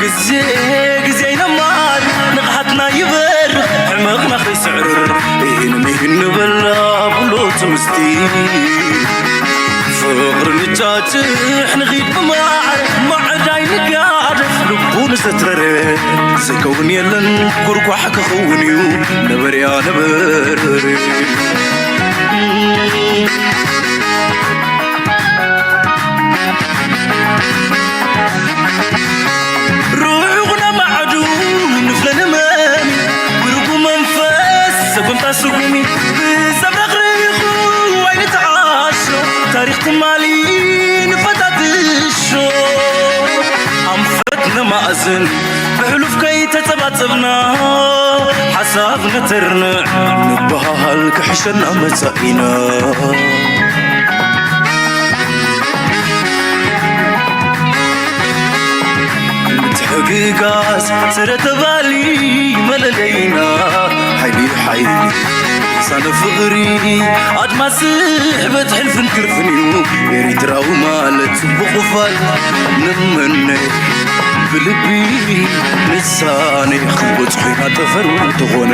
ግዜ ግዜ ይነማር ንቕሓትና ይበርኽ ሕመቕና ከይስዕርር ኢህን ምሂን ንበላ ብሎ ትምስቲ ፍቕሪ ንጫጭሕ ንኺድ ብማዕር ማዕዳይ ንጋደፍ ልቡ ንሰተረ ዘይከውን የለን ጉርጓሕ ክኸውን እዩ ነበርያ ነበር ርሑቕ ነማዕዱ ንፍለ ንመሚ ብርጉ መንፈስ ሰጎምታ ስጉሚ ብዘብረቕርቑ ኣይንተዓሾ ታሪኽ ትማሊ ንፈታትሾ ኣንፈት ነማእዝን ብሕሉፍ ከይተጸባጸብና ሓሳብ ነተርንዕ ንበሃል ክሕሸና መጻኢና ምትሕግጋዝ ስረ ተባሊ መለለይና ሓይሊ ሓይሊ ሳነ ፍቕሪ ኣድማስ ስሕበት ሕልፍን ክርፍን እዩ ኤሪትራዊ ማለት ጽቡቕ ፋል ንመነ ብልቢ ንሳነ ክንበጽሖ ኢና ጠፈር እንተኾነ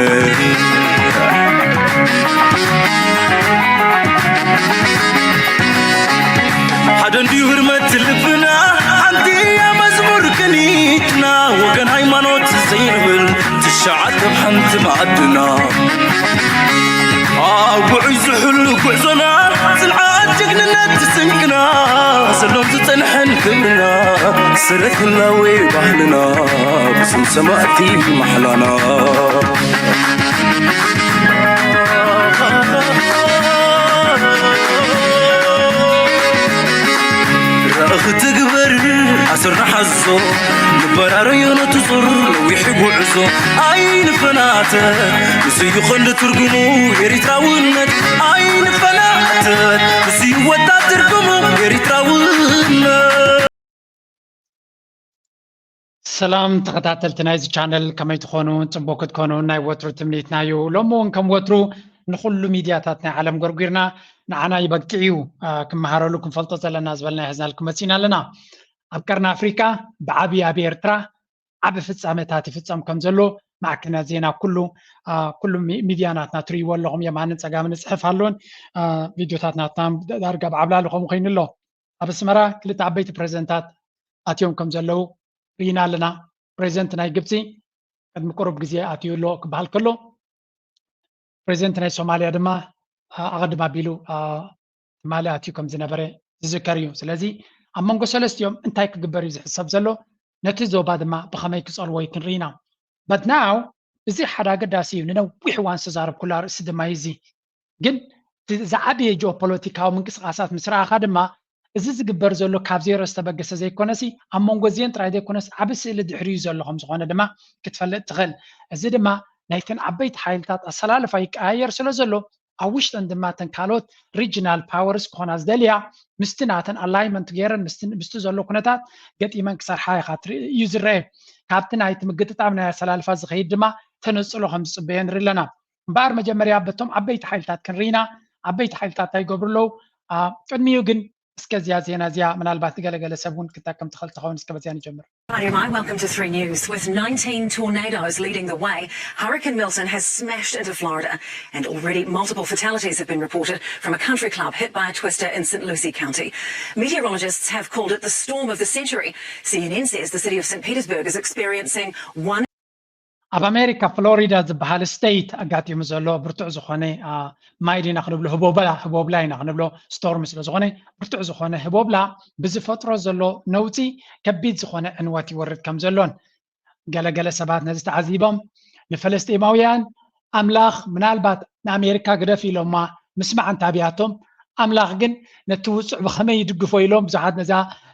ሓደ እንድዩ ህርመት ልብና ሓንቲ እያ መዝሙር ቅኒትና ወገን ሃይማኖት ዘይንብል ትሽዓተ ብ ሓንቲ መኣድና ኣብ ጉዑይ ዝሕሉ ጉዕዞና ጽንዓት ጅግንነት ስንቅና ዘሎም ዝጸንሐን ክብርና ስረት ህላዌ ባህልና ብስም ሰማእቲ ማሕላና ራእኺ ትግበር ኣስር ንሓዞ ንበራረዮ ነቲ ዙር ነዊሕ ጉዕዞ ኣይንፈናተ ንስዩ ቐንዲ ትርጉሙ ኤሪትራውነት ኣይንፈናተ ንስዩ ወታ ትርጉሙ ኤሪትራውነት ሰላም ተኸታተልቲ ናይዚ ቻነል ከመይ ትኾኑ? ጽቡቅ ክትኮኑ ናይ ወትሩ ትምኒትና እዩ። ሎሚ እውን ከም ወትሩ ንኹሉ ሚድያታት ናይ ዓለም ጎርጒርና ንዓና ይበቅዕ እዩ ክመሃረሉ ክንፈልጦ ዘለና ዝበልና ሒዝናልኩም መጺና ኣለና። ኣብ ቀርኒ ኣፍሪቃ ብዓብዪ ኣብ ኤርትራ ዓቢ ፍጻመታት ይፍጸም ከም ዘሎ ማዕከናት ዜና ኩሉ ኩሉ ሚድያ ናትና ትርእይዎ ኣለኹም። የማንን ጸጋምን ዝጽሕፍ ኣሎን ቪድዮታት ናትና ዳርጋ ብዓብላሊ ከምኡ ኮይኑ ኣሎ። ኣብ ኣስመራ ክልተ ዓበይቲ ፕሬዝደንታት ኣትዮም ከም ዘለዉ ርኢና ኣለና። ፕሬዝደንት ናይ ግብጺ ቅድሚ ቅሩብ ግዜ ኣትዩ ኣሎ ክበሃል ከሎ ፕሬዝደንት ናይ ሶማልያ ድማ ኣቐድም ኣቢሉ ትማሊ ኣትዩ ከም ዝነበረ ዝዝከር እዩ። ስለዚ ኣብ መንጎ ሰለስቲኦም እንታይ ክግበር እዩ ዝሕሰብ ዘሎ፣ ነቲ ዞባ ድማ ብኸመይ ክጸልዎ እዩ ክንርኢ ኢና። But now እዚ ሓደ ኣገዳሲ እዩ። ንነዊሕ እዋን ዝተዛረብኩላ ርእሲ ድማ እዩ እዚ። ግን ዝዓበየ ጂኦፖለቲካዊ ምንቅስቃሳት ምስ ረኣኻ ድማ እዚ ዝግበር ዘሎ ካብ ዜሮ ዝተበገሰ ዘይኮነሲ ኣብ መንጎ እዚአን ጥራይ ዘይኮነስ ዓቢ ስእሊ ድሕሪኡ ዘሎ ከም ዝኾነ ድማ ክትፈልጥ ትኽእል። እዚ ድማ ናይተን ዓበይቲ ሓይልታት ኣሰላልፋ ይቀያየር ስለ ዘሎ ኣብ ውሽጠን ድማ እተን ካልኦት regional powers ክኾና ዝደልያ ምስቲ ናተን alignment ገይረን ምስቲ ዘሎ ኩነታት ገጢመን ክሰርሓ ኢኻ እዩ ዝረአ። ካብቲ ናይቲ ምግጥጣም ናይ ኣሰላልፋ ዝኸይድ ድማ ተነጽሎ ከም ዝጽበዮ ንርኢ ኣለና። እምበኣር መጀመርያ በቶም ዓበይቲ ሓይልታት ክንርኢና ዓበይቲ ሓይልታት እንታይ ይገብሩ ኣለዉ? ቅድሚኡ ግን እስከ እዚኣ ዜና እዚኣ ምናልባት ንገለገለ ሰብ እውን ክትጠቅም ትኽእል ትኸውን። እስከ በዚኣ ንጀምር። Hi, my welcome to three News. With nineteen tornadoes leading the way, Hurricane Milton has smashed into Florida, and already multiple fatalities have been reported from a country club hit by a twister in Saint Lucie County. Meteorologists have called it the storm of the century. C N N says the city of Saint Petersburg is experiencing one. ኣብ ኣሜሪካ ፍሎሪዳ ዝበሃል ስቴት ኣጋጢሙ ዘሎ ብርቱዕ ዝኾነ ማይ ዲና ክንብሎ ህቦብላ ህቦብላ ኢና ክንብሎ ስቶርም ስለ ዝኾነ ብርቱዕ ዝኾነ ህቦብላ ብዝፈጥሮ ዘሎ ነውፂ ከቢድ ዝኾነ ዕንወት ይወርድ ከም ዘሎን ገለገለ ሰባት ነዚ ተዓዚቦም ንፈለስጢማውያን ኣምላኽ ምናልባት ንኣሜሪካ ግደፍ ኢሎማ ምስማዕ እንታብያቶም ኣምላኽ ግን ነቲ ውፅዕ ብኸመይ ይድግፎ ኢሎም ብዙሓት ነዛ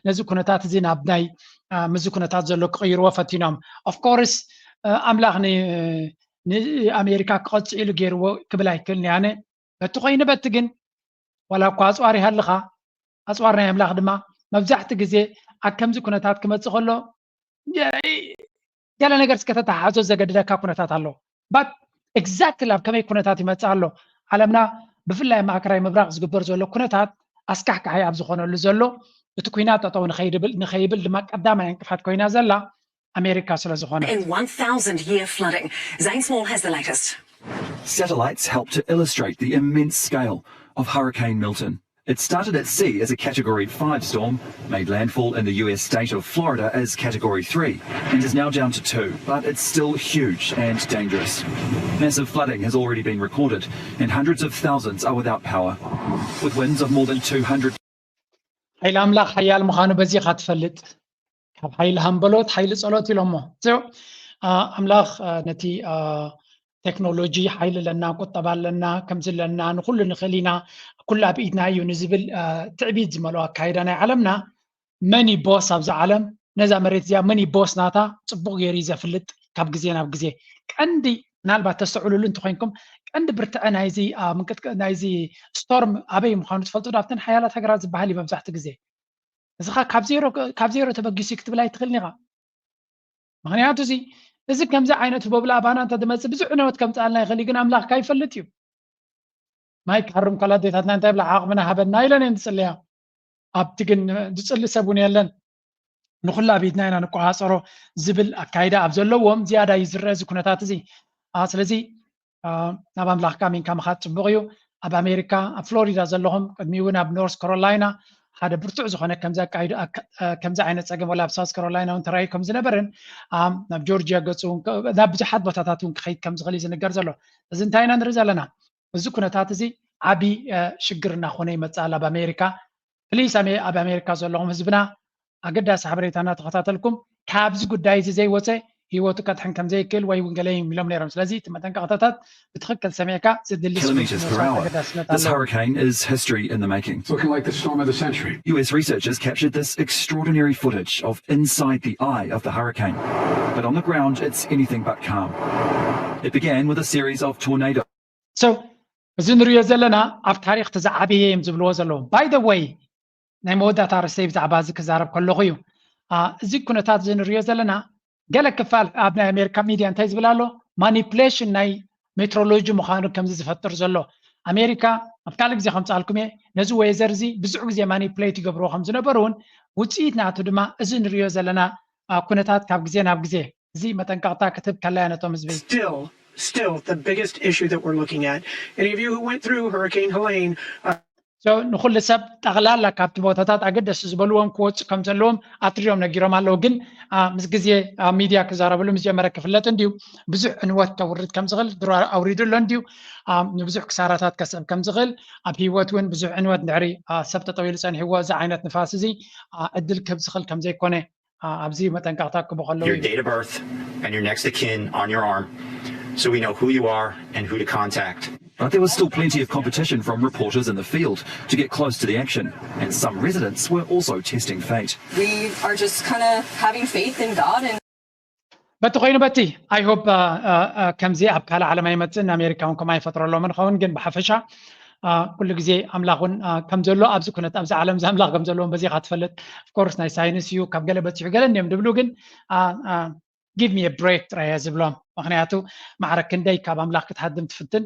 ነዚ ኩነታት እዚ ናብ ናይ ምስዚ ኩነታት ዘሎ ክቕይርዎ ፈቲኖም of course ኣምላኽ ንኣሜሪካ ክቐፅዕ ኢሉ ገይርዎ ክብል ኣይክእልን ኣነ በቲ ኮይኑ በቲ ግን ዋላ እኳ ኣፅዋር ይሃልኻ ኣፅዋር ናይ ኣምላኽ ድማ መብዛሕቲ ግዜ ኣብ ከምዚ ኩነታት ክመፅእ ከሎ ገለ ነገር እስከ ተተሓሓዞ ዘገድደካ ኩነታት ኣሎ but exactly ኣብ ከመይ ኩነታት ይመፅእ ኣሎ ዓለምና ብፍላይ ማእከላይ ምብራቕ ዝግበር ዘሎ ኩነታት ኣስካሕካሒ ኣብ ዝኾነሉ ዘሎ እቲ ኩናት ጠጠው ንኸይብል ድማ ቀዳማይ ዕንቅፋት ኮይና ዘላ ኣሜሪካ ስለ ዝኾነ። In one thousand year flooding. Zane Small has the latest. Satellites help to illustrate the immense scale of Hurricane Milton. It started at sea as a Category five storm, made landfall in the U S state of Florida as Category three, and is now down to two, but it's still huge and dangerous. Massive flooding has already been recorded, and hundreds of thousands are without power. With winds of more than two hundred ሓይሊ ኣምላኽ ሓያል ምዃኑ በዚኻ ትፈልጥ። ካብ ሓይሊ ሃንበሎት ሓይሊ ጸሎት ኢሎሞ። ኣምላኽ ነቲ ቴክኖሎጂ ሓይሊ ኣለና፣ ቁጠባ ኣለና፣ ከምዚ ኣለና፣ ንኹሉ ንኽእል ኢና፣ ኩሉ ኣብ ኢድና እዩ ንዝብል ትዕቢት ዝመልኦ ኣካይዳ ናይ ዓለምና፣ መን እዩ ቦስ ኣብዛ ዓለም፣ ነዛ መሬት እዚኣ መን እዩ ቦስ ናታ ጽቡቕ ገይሩ እዩ ዘፍልጥ። ካብ ግዜ ናብ ግዜ ቀንዲ ምናልባት ተስተውዕሉሉ እንተኾይንኩም ቀንዲ ብርትዐ ናይዚ ናይዚ ስቶርም ኣበይ ምዃኑ ትፈልጡ ዶ? ኣብተን ሓያላት ሃገራት ዝበሃል እዩ መብዛሕትኡ ግዜ። እዚ ኸ ካብ ዜሮ ተበጊሱ ክትብል ኣይትኽእልን ኢኻ። ምኽንያቱ እዚ እዚ ከምዚ ዓይነት ህቦብላ ኣባና እንተ ዝመፅእ ብዙሕ ዕንወት ከምፅኣልና ይኽእል እዩ፣ ግን ኣምላኽካ ይፈልጥ እዩ። ማይ ክሃርም ከሎ ኣዴታትና እንታይ ብላ ዓቕምና ሃበና ኢለን እየን ዝፅልያ። ኣብቲ ግን ዝፅሊ ሰብ እውን የለን። ንኹሉ ኣብ ኢድና ኢና ንቆፃፀሮ ዝብል ኣካይዳ ኣብ ዘለዎም ዝያዳ እዩ ዝረአ እዚ ኩነታት እዚ። ስለዚ ናብ ኣምላኽካ ኣሚንካ ምኻድ ፅቡቕ እዩ። ኣብ ኣሜሪካ ኣብ ፍሎሪዳ ዘለኹም ቅድሚ እውን ኣብ ኖርስ ካሮላይና ሓደ ብርቱዕ ዝኾነ ከምዚ ኣካይዱ ከምዚ ዓይነት ፀገም ወላ ኣብ ሳውስ ካሮላይና እውን ተራእዩ ከም ዝነበርን ናብ ጆርጂያ ገፁ ናብ ብዙሓት ቦታታት እውን ክኸይድ ከም ዝኽእል እዩ ዝንገር ዘሎ። እዚ እንታይ ኢና ንርኢ ዘለና? እዚ ኩነታት እዚ ዓብዪ ሽግር እናኾነ ይመፅእ ኣሎ ኣብ ኣሜሪካ። ፕሊስ ኣብ ኣሜሪካ ዘለኹም ህዝብና ኣገዳሲ ሓበሬታ እናተኸታተልኩም ካብዚ ጉዳይ እዚ ዘይወፀ ህይወቱ ከድሕን ከም ዘይክእል ወይ እውን ገለ እዮም ኢሎም ነይሮም። ስለዚ እቲ መጠንቀቕታታት ብትኽክል ሰሚዕካ ዘድሊ Kilometers per hour. This hurricane is history in the making. Looking like the storm of the century. U S researchers captured this extraordinary footage of inside the eye of the hurricane. But on the ground, it's anything but calm. It began with a series of tornadoes. So እዚ ንሪኦ ዘለና ኣብ ታሪኽ እቲ ዝዓበየ እዮም ዝብልዎ ዘለዉ። By the way ናይ መወዳእታ ርሰይ ብዛዕባ እዚ ክዛረብ ከለኹ እዩ። እዚ ኩነታት እዚ ንሪኦ ዘለና ገለ ክፋል ኣብ ናይ ኣሜሪካ ሚድያ እንታይ ዝብል ኣሎ? ማኒፕሌሽን ናይ ሜትሮሎጂ ምዃኑ ከምዚ ዝፈጥር ዘሎ። ኣሜሪካ ኣብ ካልእ ግዜ ከምፅኣልኩም እየ፣ ነዚ ወይዘር እዚ ብዙሕ ግዜ ማኒፕሌት ይገብርዎ ከም ዝነበሩ እውን ውፅኢት ናቱ ድማ እዚ ንሪኦ ዘለና ኩነታት ካብ ግዜ ናብ ግዜ እዚ መጠንቀቕታ ክትህብ ከላያ ነቶም ህዝቢ still still the biggest issue that we're looking at. Any of you who went through Hurricane Helene, uh, ንኩሉ ሰብ ጠቕላላ ካብቲ ቦታታት ኣገደስቲ ዝበልዎም ክወፁ ከም ዘለዎም ኣትሪሮም ነጊሮም ኣለዉ። ግን ምስ ግዜ ኣብ ሚድያ ክዛረብሉ ምስ ጀመረ ክፍለጥ እንድዩ ብዙሕ ዕንወት ከውርድ ከም ዝኽእል ድሮ ኣውሪዱ ኣሎ እንድዩ ንብዙሕ ክሳራታት ከስዕብ ከም ዝኽእል ኣብ ህይወት እውን ብዙሕ ዕንወት ድሕሪ ሰብ ተጠዊሉ ፀኒሕዎ እዚ ዓይነት ንፋስ እዚ ዕድል ክህብ ዝኽእል ከም ዘይኮነ ኣብዚ መጠንቀቕታ ክቡ ከለዉ Your date of birth and your next of kin on your arm so we know who you are and who to contact. But there was still plenty of competition from reporters in the field to get close to the action, and some residents were also testing fate. We are just kind of having faith in God and በቲ ኮይኑ በቲ I hope ከምዚ ኣብ ካልእ ዓለም ኣይመፅእን፣ ኣሜሪካ እውን ከምኡ ኣይፈጥረሎምን ኸውን። ግን ብሓፈሻ ኩሉ ግዜ ኣምላኽ እውን ከም ዘሎ ኣብዚ ኩነት ኣብዚ ዓለም እዚ ኣምላኽ ከም ዘለዎም በዚኻ ትፈልጥ። Of course ናይ ሳይንስ እዩ ካብ ገለ በፂሑ ገለ እንዲዮም ድብሉ ግን give me a break ጥራይ እየ ዝብሎም። ምክንያቱ ማዕረ ክንደይ ካብ ኣምላኽ ክትሃድም ትፍትን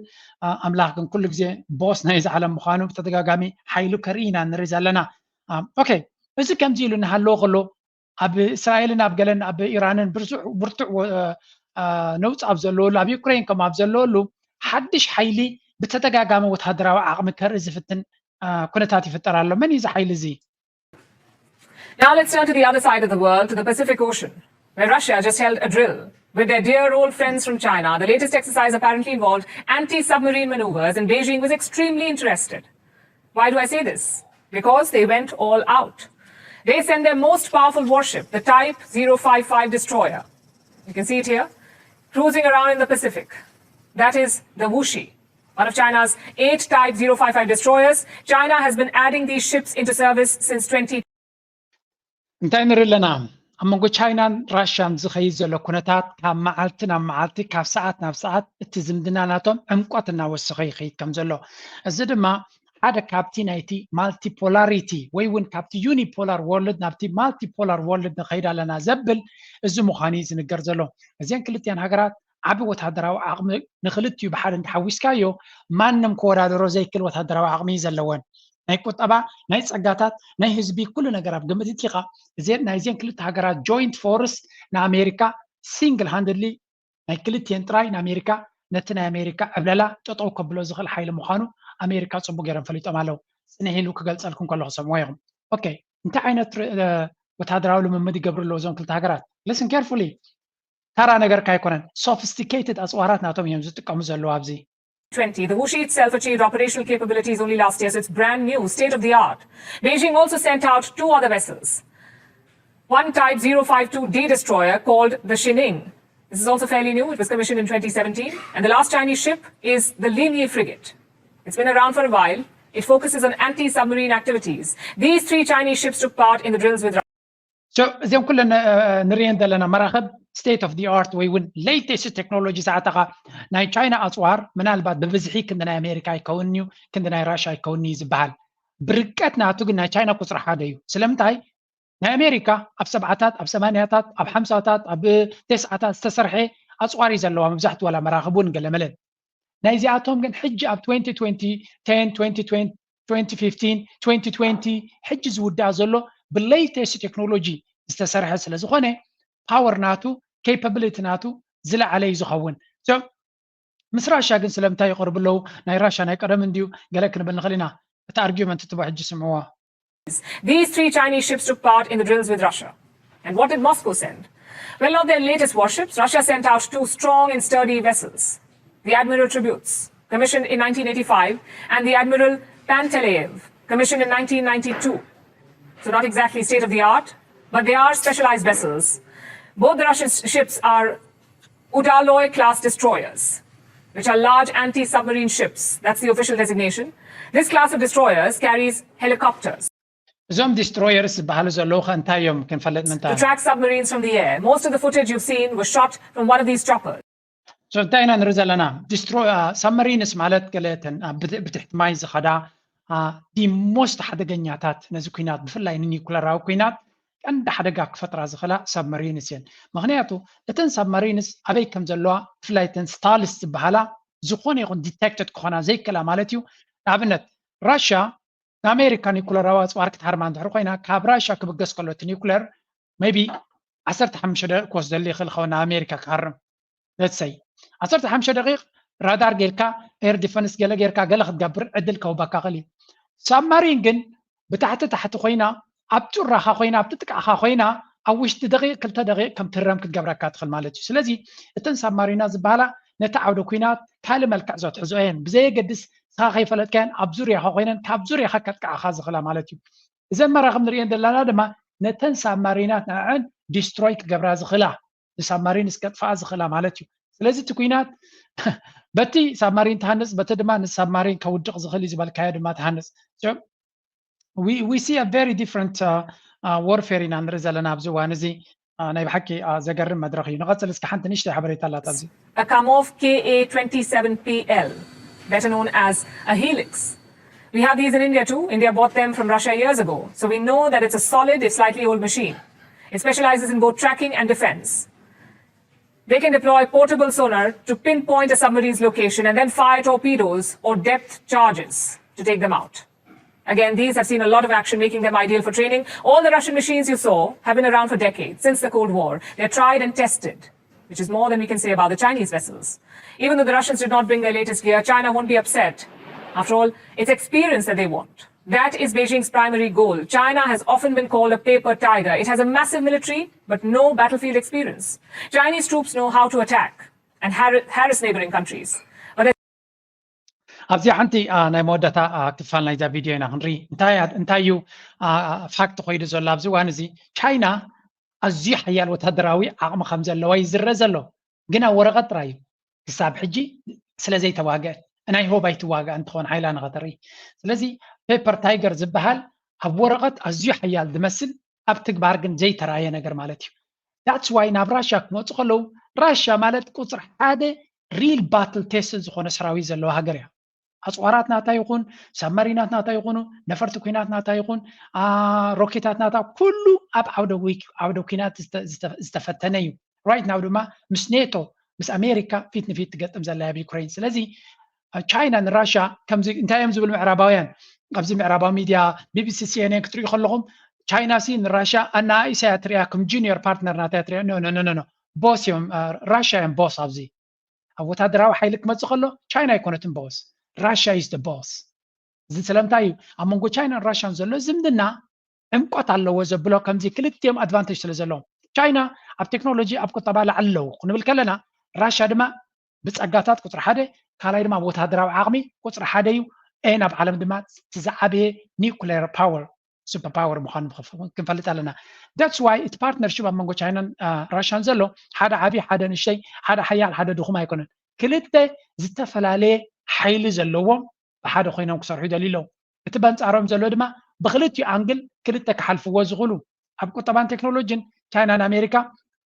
ኣምላኽ ግን ኩሉ ግዜ ቦስ ናይዚ ዓለም ምዃኑ ብተደጋጋሚ ሓይሉ ከርኢ ኢና ንርኢ ዘለና። Okay እዚ ከምዚ ኢሉ እናሃለወ ከሎ ኣብ እስራኤልን ኣብ ገለን ኣብ ኢራንን ብርቱዕ ነውፂ ኣብ ዘለወሉ ኣብ ዩክሬን ከም ኣብ ዘለወሉ ሓድሽ ሓይሊ ብተደጋጋሚ ወታደራዊ ዓቕሚ ከርኢ ዝፍትን ኩነታት ይፍጠር ኣሎ። መን እዩ እዚ ሓይሊ እዚ? Now let's turn to the other side of the world, to the Pacific Ocean, where Russia just held a drill with their dear old friends from China. The latest exercise apparently involved anti-submarine maneuvers, and Beijing was extremely interested. Why do I say this? Because they went all out. They sent their most powerful warship, the Type zero five five destroyer. You can see it here, cruising around in the Pacific. That is the Wuxi, one of China's eight Type zero five five destroyers. China has been adding these ships into service since twenty. እንታይ ንርኢ ኣለና? ኣብ መንጎ ቻይናን ራሽያን ዝኸይድ ዘሎ ኩነታት ካብ መዓልቲ ናብ መዓልቲ ካብ ሰዓት ናብ ሰዓት እቲ ዝምድና ናቶም ዕምቆት እናወሰኸ ይኸይድ ከም ዘሎ፣ እዚ ድማ ሓደ ካብቲ ናይቲ ማልቲፖላሪቲ ወይ እውን ካብቲ ዩኒፖላር ወርልድ ናብቲ ማልቲፖላር ወርልድ ንኸይድ ኣለና ዘብል እዚ ምዃኑ እዩ ዝንገር ዘሎ። እዚን ክልቲኣን ሃገራት ዓቢ ወታደራዊ ዓቕሚ ንክልቲኡ ብሓደ እንተሓዊስካዮ ማንም ክወዳደሮ ዘይክእል ወታደራዊ ዓቕሚ እዩ ዘለወን። ናይ ቁጠባ፣ ናይ ጸጋታት፣ ናይ ህዝቢ፣ ኩሉ ነገር ኣብ ግምት እቲኻ፣ እዚን ናይዚን ክልተ ሃገራት joint force ንኣሜሪካ single handedly ናይ ክልቲኤን ጥራይ ንኣሜሪካ፣ ነቲ ናይ ኣሜሪካ ዕብለላ ጠጠው ከብሎ ዝኽእል ሓይሊ ምዃኑ ኣሜሪካ ጽቡቅ ገይሮም ፈሊጦም ኣለዉ። ጽንሕ ኢሉ ክገልጸልኩም ከለኹ ሰምዎ ኢኹም። ኦኬ፣ እንታይ ዓይነት ር-፣ እ፣ ወታደራዊ ልምምድ ይገብሩ ኣለዉ እዞም ክልተ ሃገራት? Listen carefully። ተራ ነገር ካይኮነን፣ sophisticated ኣጽዋራት ናቶም እዮም ዝጥቀሙ ዘለዉ ኣብዚ። twenty. The Wuxi itself achieved operational capabilities only last year, so it's brand new, state of the art. Beijing also sent out two other vessels. One Type zero five two D destroyer called the Shining. This is also fairly new. It was commissioned in twenty seventeen. And the last Chinese ship is the Linyi frigate. It's been around for a while. It focuses on anti-submarine activities. These three Chinese ships took part in the drills with So እዚኦም ኩለን እ፣ ንሪኤን ዘለና መራኽብ state of the art ወይ እውን latest technology ዝኣተኻ ናይ ቻይና ኣፅዋር ምናልባት ብብዝሒ ክንዲ ናይ ኣሜሪካ ኣይከውንን እዩ፣ ክንዲ ናይ ራሻ ኣይከውንን እዩ ዝበሃል። ብርቀት ናቱ ግን ናይ ቻይና ቁፅሪ ሓደ እዩ። ስለምንታይ? ናይ ኣሜሪካ ኣብ ሰብዓታት፣ ኣብ ሰማንያታት፣ ኣብ ሓምሳታት፣ ኣብ ተስዓታት ዝተሰርሐ ኣፅዋር እዩ ዘለዋ። መብዛሕትኡ ዋላ መራኽብ እውን ገለመለን ናይዚኣቶም ግን ሕጂ ኣብ twenty twenty, ten, twenty twenty, twenty fifteen, twenty twenty ሕጂ ዝውዳእ ዘሎ ብ latest technology ዝተሰርሐ ስለ ዝኾነ power ናቱ፣ capability ናቱ ዝለዓለ እዩ ዝኸውን። So ምስ ራሻ ግን ስለምንታይ ይቐርቡ ኣለዉ? ናይ ራሻ ናይ ቀደም እንድዩ ገለ ክንብል ንኽእል ኢና። እቲ argument ትቦ ሕጂ ስምዕዎ። These three Chinese ships took part in the drills with Russia. And what did Moscow send? Well, not their latest warships. Russia sent out two strong and sturdy vessels, the Admiral Trebuyts, commissioned in nineteen eighty-five, and the Admiral Panteleev, commissioned in nineteen ninety-two. So not exactly state of the art, but they are specialized vessels. Both the Russian s- ships are Udaloi class destroyers, which are large anti-submarine ships. That's the official designation. This class of destroyers carries helicopters. እዞም destroyers ዝበሃሉ ዘለዉ ከ እንታይ እዮም ክንፈልጥ ምንታ? To track submarines from the air. Most of the footage you've seen was shot from one of these choppers. So እንታይ ኢና ንርኢ ዘለና? Destro- submarines ማለት ገለ እተን ኣብ ብት- ብትሕቲ ማይ ዝኸዳ the most ሓደገኛታት ነዚ ኩናት ብፍላይ ንኒኩለራዊ ኩናት ቀንዲ ሓደጋ ክፈጥራ ዝኽእላ submarines እየን። ምኽንያቱ እተን submarines ኣበይ ከም ዘለዋ ብፍላይ እተን stalls ዝበሃላ ዝኾነ ይኹን detected ክኾና ዘይክእላ ማለት እዩ። ንኣብነት ራሻ ንኣሜሪካ ኒኩለራዊ ኣፅዋር ክትሃርማ እንድሕር ኮይና ካብ ራሻ ክብገስ ከሎ እቲ ኒኩለር maybe ዓሰርተ ሓሙሽተ ደቂቕ ክወስደሉ ይኽእል ኸውን ንኣሜሪካ ክሃርም። Let's say ዓሰርተ ሓሙሽተ ደቂቕ ራዳር ጌርካ air defense ገለ ጌርካ ገለ ክትገብር ዕድል ከውበካ ክእል እዩ። ሳብማሪን ግን ብታሕቲ ታሕቲ ኮይና ኣብ ጩራኻ ኮይና ኣብ ጥቃኻ ኮይና ኣብ ውሽጢ ደቂቕ ክልተ ደቂቕ ከም ትህረም ክትገብረካ ትኽእል ማለት እዩ። ስለዚ እተን ሳብማሪና ዝበሃላ ነቲ ዓውደ ኩናት ካልእ መልክዕ ዘትሕዞ እየን። ብዘየገድስ ንስኻ ከይፈለጥካየን ኣብ ዙርያኻ ኮይነን ካብ ዙርያኻ ከጥቅዓኻ ዝኽእላ ማለት እዩ። እዘን መራኽብ ንርእየን ዘለና ድማ ነተን ሳብማሪናት ንዐዐን destroy ክገብራ ዝኽእላ ንሳብማሪን እስከጥፍኣ ዝኽእላ ማለት እዩ። ስለዚ እቲ ኩናት በቲ ሳብማሪን ትሃንፅ በቲ ድማ ንሳብማሪን ከውድቕ ዝኽእል እዩ ዝበልካዮ ድማ ትሃንፅ። So we we see a very different warfare ኢና ንርኢ ዘለና ኣብዚ እዋን እዚ። ናይ ብሓቂ ዘገርም መድረኽ እዩ። ንቐፅል እስኪ ሓንቲ ንእሽተይ ሓበሬታ ኣላት ኣብዚ። A Kamov K A twenty-seven P L, better known as a Helix. We have these in India too. India bought them from Russia years ago. So we know that it's a solid, if slightly old machine. It specializes in both tracking and defense. They can deploy portable sonar to pinpoint a submarine's location and then fire torpedoes or depth charges to take them out. Again, these have seen a lot of action, making them ideal for training. All the Russian machines you saw have been around for decades, since the Cold War. They're tried and tested, which is more than we can say about the Chinese vessels. Even though the Russians did not bring their latest gear, China won't be upset. After all, it's experience that they want. That is Beijing's primary goal. China has often been called a paper tiger. It has a massive military, but no battlefield experience. Chinese troops know how to attack and har- harass neighboring countries. But ኣብዚኣ ሓንቲ ናይ መወዳእታ ክፋል ናይዛ ቪድዮ ኢና ክንርኢ። እንታይ እዩ ፋክት ኮይዱ ዘሎ ኣብዚ እዋን እዚ? ቻይና ኣዝዩ ሓያል ወታደራዊ ዓቕሚ ከም ዘለዋ ይዝረ ዘሎ፣ ግን ኣብ ወረቐት ጥራይ እዩ። ክሳብ ሕጂ ስለ ዘይተዋግአት ናይ ሆብ ኣይትዋግኣን ትኾን ሓይላ ንኸተርኢ። ስለዚ ፔፐር ታይገር ዝበሃል ኣብ ወረቐት ኣዝዩ ሓያል ዝመስል ኣብ ትግባር ግን ዘይተራየ ነገር ማለት እዩ። That's why ናብ ራሻ ክመፁ ከለዉ ራሻ ማለት ቁፅሪ ሓደ real battle tested ዝኾነ ሰራዊት ዘለዋ ሃገር እያ። ኣፅዋራት ናታ ይኹን ሳብማሪናት ናታ ይኹኑ ነፈርቲ ኩናት ናታ ይኹን ሮኬታት ናታ ኩሉ ኣብ ዓውደ ኩናት ዝተፈተነ እዩ። Right now ድማ ምስ ኔቶ ምስ ኣሜሪካ ፊት ንፊት ትገጥም ዘላ ኣብ ዩክሬን። ስለዚ ቻይና ንራሻ ከምዚ እንታይ እዮም ዝብል ምዕራባውያን ኣብዚ ምዕራባዊ ሚድያ ቢቢሲ ሲኤንኤን ክትሪኡ ከለኹም ቻይና ሲ ንራሽያ ኣናኣኢሳ እያ ትሪያ ከም ጁኒየር ፓርትነር ናታ እያ ትሪያ no no no no boss እዮም ራሽያ እዮም boss ኣብዚ ኣብ ወታደራዊ ሓይሊ ክመፅእ ከሎ ቻይና ኣይኮነትን boss ራሽያ is the boss እዚ ስለምንታይ እዩ ኣብ መንጎ ቻይናን ራሽያን ዘሎ ዝምድና ዕምቆት ኣለዎ ዘብሎ ከምዚ ክልቲኦም ኣድቫንቴጅ ስለ ዘለዎም ቻይና ኣብ ቴክኖሎጂ ኣብ ቁጠባ ላዕሊ ኣለዉ ክንብል ከለና ራሽያ ድማ ብፀጋታት ቁፅሪ ሓደ ካልኣይ ድማ ወታደራዊ ዓቕሚ ቁፅሪ ሓደ እዩ ኤን ኣብ ዓለም ድማ እቲ ዝዓበየ ኒኩሌር ፓወር super power ምዃኑ ክንፈልጥ ኣለና that's why እቲ ፓርትነርሽፕ ኣብ መንጎ ቻይናን ራሽያን ዘሎ ሓደ ዓብዪ ሓደ ንሽተይ ሓደ ሓያል ሓደ ድኹም ኣይኮነን ክልተ ዝተፈላለየ ሓይሊ ዘለዎም ብሓደ ኮይኖም ክሰርሑ ይደልዩ ኣለዉ እቲ በንፃሮም ዘሎ ድማ ብክልቲኡ ኣንግል ክልተ ክሓልፍዎ ዝኽእሉ ኣብ ቁጠባን ቴክኖሎጂን ቻይናን ኣሜሪካ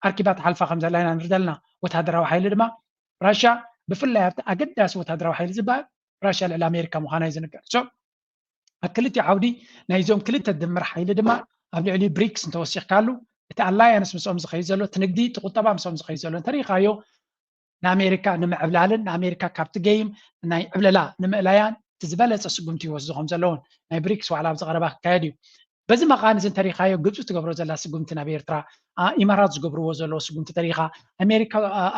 ኣርኪባ ትሓልፋ ከም ዘላ ኢና ንርኢ ዘለና ወታደራዊ ሓይሊ ድማ ራሽያ ብፍላይ ኣብቲ ኣገዳሲ ወታደራዊ ሓይሊ ዝበሃል ራሽያ ልዕሊ ኣሜሪካ ምዃና እዩ ዝንገር so ኣብ ክልቲኡ ዓውዲ ናይዞም ክልተ ድምር ሓይሊ ድማ ኣብ ልዕሊ ብሪክስ እንተወሲኽካሉ እቲ ኣላያንስ ምስኦም ዝኸይድ ዘሎ እቲ ንግዲ እቲ ቁጠባ ምስኦም ዝኸይድ ዘሎ እንተሪኢኻዮ ንኣሜሪካ ንምዕብላልን ንኣሜሪካ ካብቲ ገይም ናይ ዕብለላ ንምእላያን እቲ ዝበለፀ ስጉምቲ ይወስዱ ከም ዘለውን ናይ ብሪክስ ዋዕላ ኣብዚ ቀረባ ክካየድ እዩ በዚ መቃን እዚ እንተሪኢኻዮ ግብፂ ትገብሮ ዘላ ስጉምቲ ናብ ኤርትራ ኢማራት ዝገብርዎ ዘለዎ ስጉምቲ ተሪኢኻ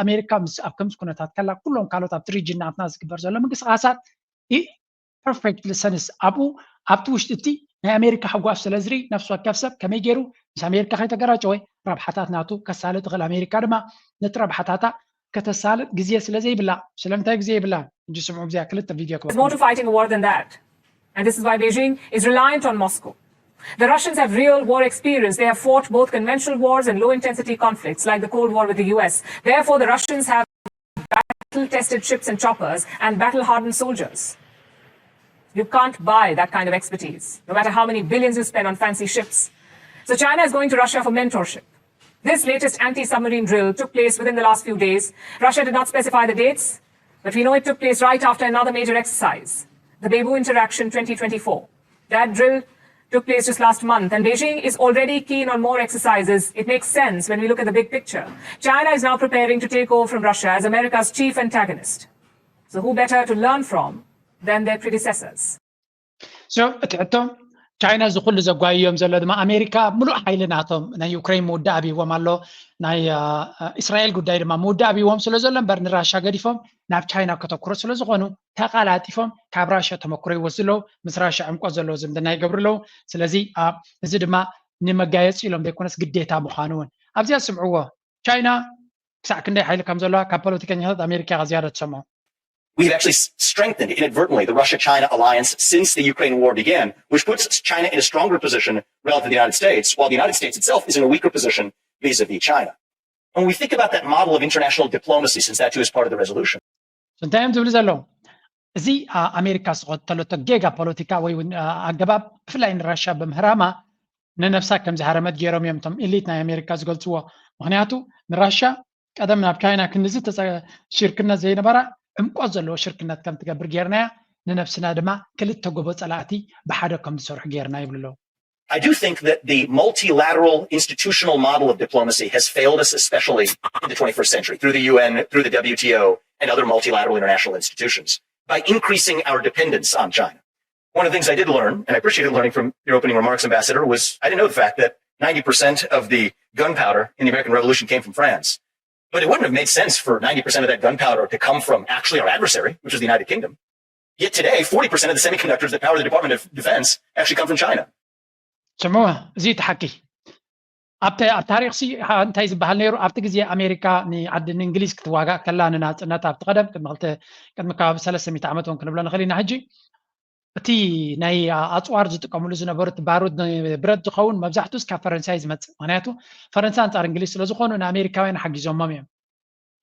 ኣሜሪካ ምስ ኣብ ከምዚ ኩነታት ከላ ኩሎም ካልኦት ኣብቲ ሪጅን ናትና ዝግበር ዘሎ ምንቅስቃሳት perfectly sense ኣብኡ ኣብቲ ውሽጢ እቲ ናይ ኣሜሪካ ሕጓፍ ስለ ዝርኢ ነፍሲ ወከፍ ሰብ ከመይ ገይሩ ምስ ኣሜሪካ ከይተገራጨወ ረብሓታት ናቱ ከሳልጥ ይኽእል ኣሜሪካ ድማ ነቲ ረብሓታታ ከተሳልጥ ግዜ ስለ ዘይብላ ስለምንታይ ግዜ ይብላ እንጂ ስምዑ ብዚኣ ክልተ ቪድዮ ክበ There's more to fighting a war than that. And this is why Beijing is reliant on Moscow. The Russians have real war experience. They have fought both conventional wars and low intensity conflicts like the Cold War with the U S. Therefore, the Russians have battle tested ships and choppers and battle hardened soldiers. You can't buy that kind of expertise, no matter how many billions you spend on fancy ships. So China is going to Russia for mentorship. This latest anti submarine drill took place within the last few days. Russia did not specify the dates, but we know it took place right after another major exercise, the Beibu Interaction twenty twenty-four. That drill took place just last month, and Beijing is already keen on more exercises. It makes sense when we look at the big picture. China is now preparing to take over from Russia as America's chief antagonist. So, who better to learn from than their predecessors? So እቲ ሕቶ ቻይና እዚ ኩሉ ዘጓይዮም ዘሎ ድማ ኣሜሪካ ሙሉእ ሓይሊ ናቶም ናይ ዩክሬን ምውዳእ ኣብይዎም ኣሎ ናይ እስራኤል ጉዳይ ድማ ምውዳእ ኣብይዎም ስለ ዘሎ እምበር ንራሻ ገዲፎም ናብ ቻይና ከተኩሮ ስለ ዝኾኑ ተቃላጢፎም ካብ ራሻ ተመክሮ ይወስዱ ኣለዉ ምስ ራሻ ዕምቆት ዘለዎ ዝምድና ይገብሩ ኣለዉ ስለዚ እዚ ድማ ንመጋየፂ ኢሎም ዘይኮነስ ግዴታ ምዃኑ እውን ኣብዚኣ ስምዕዎ ቻይና ክሳዕ ክንደይ ሓይሊ ከም ዘለዋ ካብ ፖለቲከኛታት ኣሜሪካ ዝያዳ ትሰምዖ We've actually strengthened inadvertently the Russia China alliance since the Ukraine war began, which puts China in a stronger position relative to the United States, while the United States itself is in a weaker position vis a vis China. When we think about that model of international diplomacy, since that too is part of the resolution, እንታይ እዮም ዝብሉ ዘለዉ እዚ ኣሜሪካ ዝተኸተለቶ ጌጋ ፖለቲካ ወይ እውን ኣገባብ ብፍላይ ንራሻ ብምህራማ ንነብሳ ከም ዝሃረመት ገይሮም እዮም እቶም ኢሊት ናይ ኣሜሪካ ዝገልፅዎ ምክንያቱ ንራሻ ቀደም ናብ ቻይና ክንዚ ሽርክነት ዘይነበራ ዕምቆት ዘለዎ ሽርክነት ከም ትገብር ጌርናያ ንነብስና ድማ ክልተ ጎቦ ፀላእቲ ብሓደ ከም ዝሰርሑ ጌርና ይብሉ ኣለዉ I do think that the multilateral institutional model of diplomacy has failed us, especially in the twenty-first century, through the U N, through the W T O, and other multilateral international institutions, by increasing our dependence on China. One of the things I did learn, and I appreciated learning from your opening remarks, Ambassador, was I didn't know the fact that ninety percent of the gunpowder in the American Revolution came from France. But it wouldn't have made sense for ninety percent of that gunpowder to come from actually our adversary, which is the United Kingdom. Yet today, forty percent of the semiconductors that power the Department of Defense actually come from China. ስምዑ እዚ እቲ ሓቂ ኣብቲ ኣብ ታሪክ ሲ እንታይ ዝበሃል ነይሩ ኣብቲ ግዜ ኣሜሪካ ንዓዲ ንእንግሊዝ ክትዋጋእ ከላ ንናፅነት ኣብቲ ቀደም ቅድሚ ክልተ ቅድሚ ከባቢ ሰለስተ ሚእቲ ዓመት እውን ክንብሎ ንኽእል ኢና ሕጂ እቲ ናይ ኣፅዋር ዝጥቀምሉ ዝነበሩ እቲ ባሩድ ብረት ዝኸውን መብዛሕትኡ ካብ ፈረንሳይ ዝመፅእ ምክንያቱ ፈረንሳ ኣንፃር እንግሊዝ ስለ ዝኾኑ ንኣሜሪካውያን ሓጊዞሞም እዮም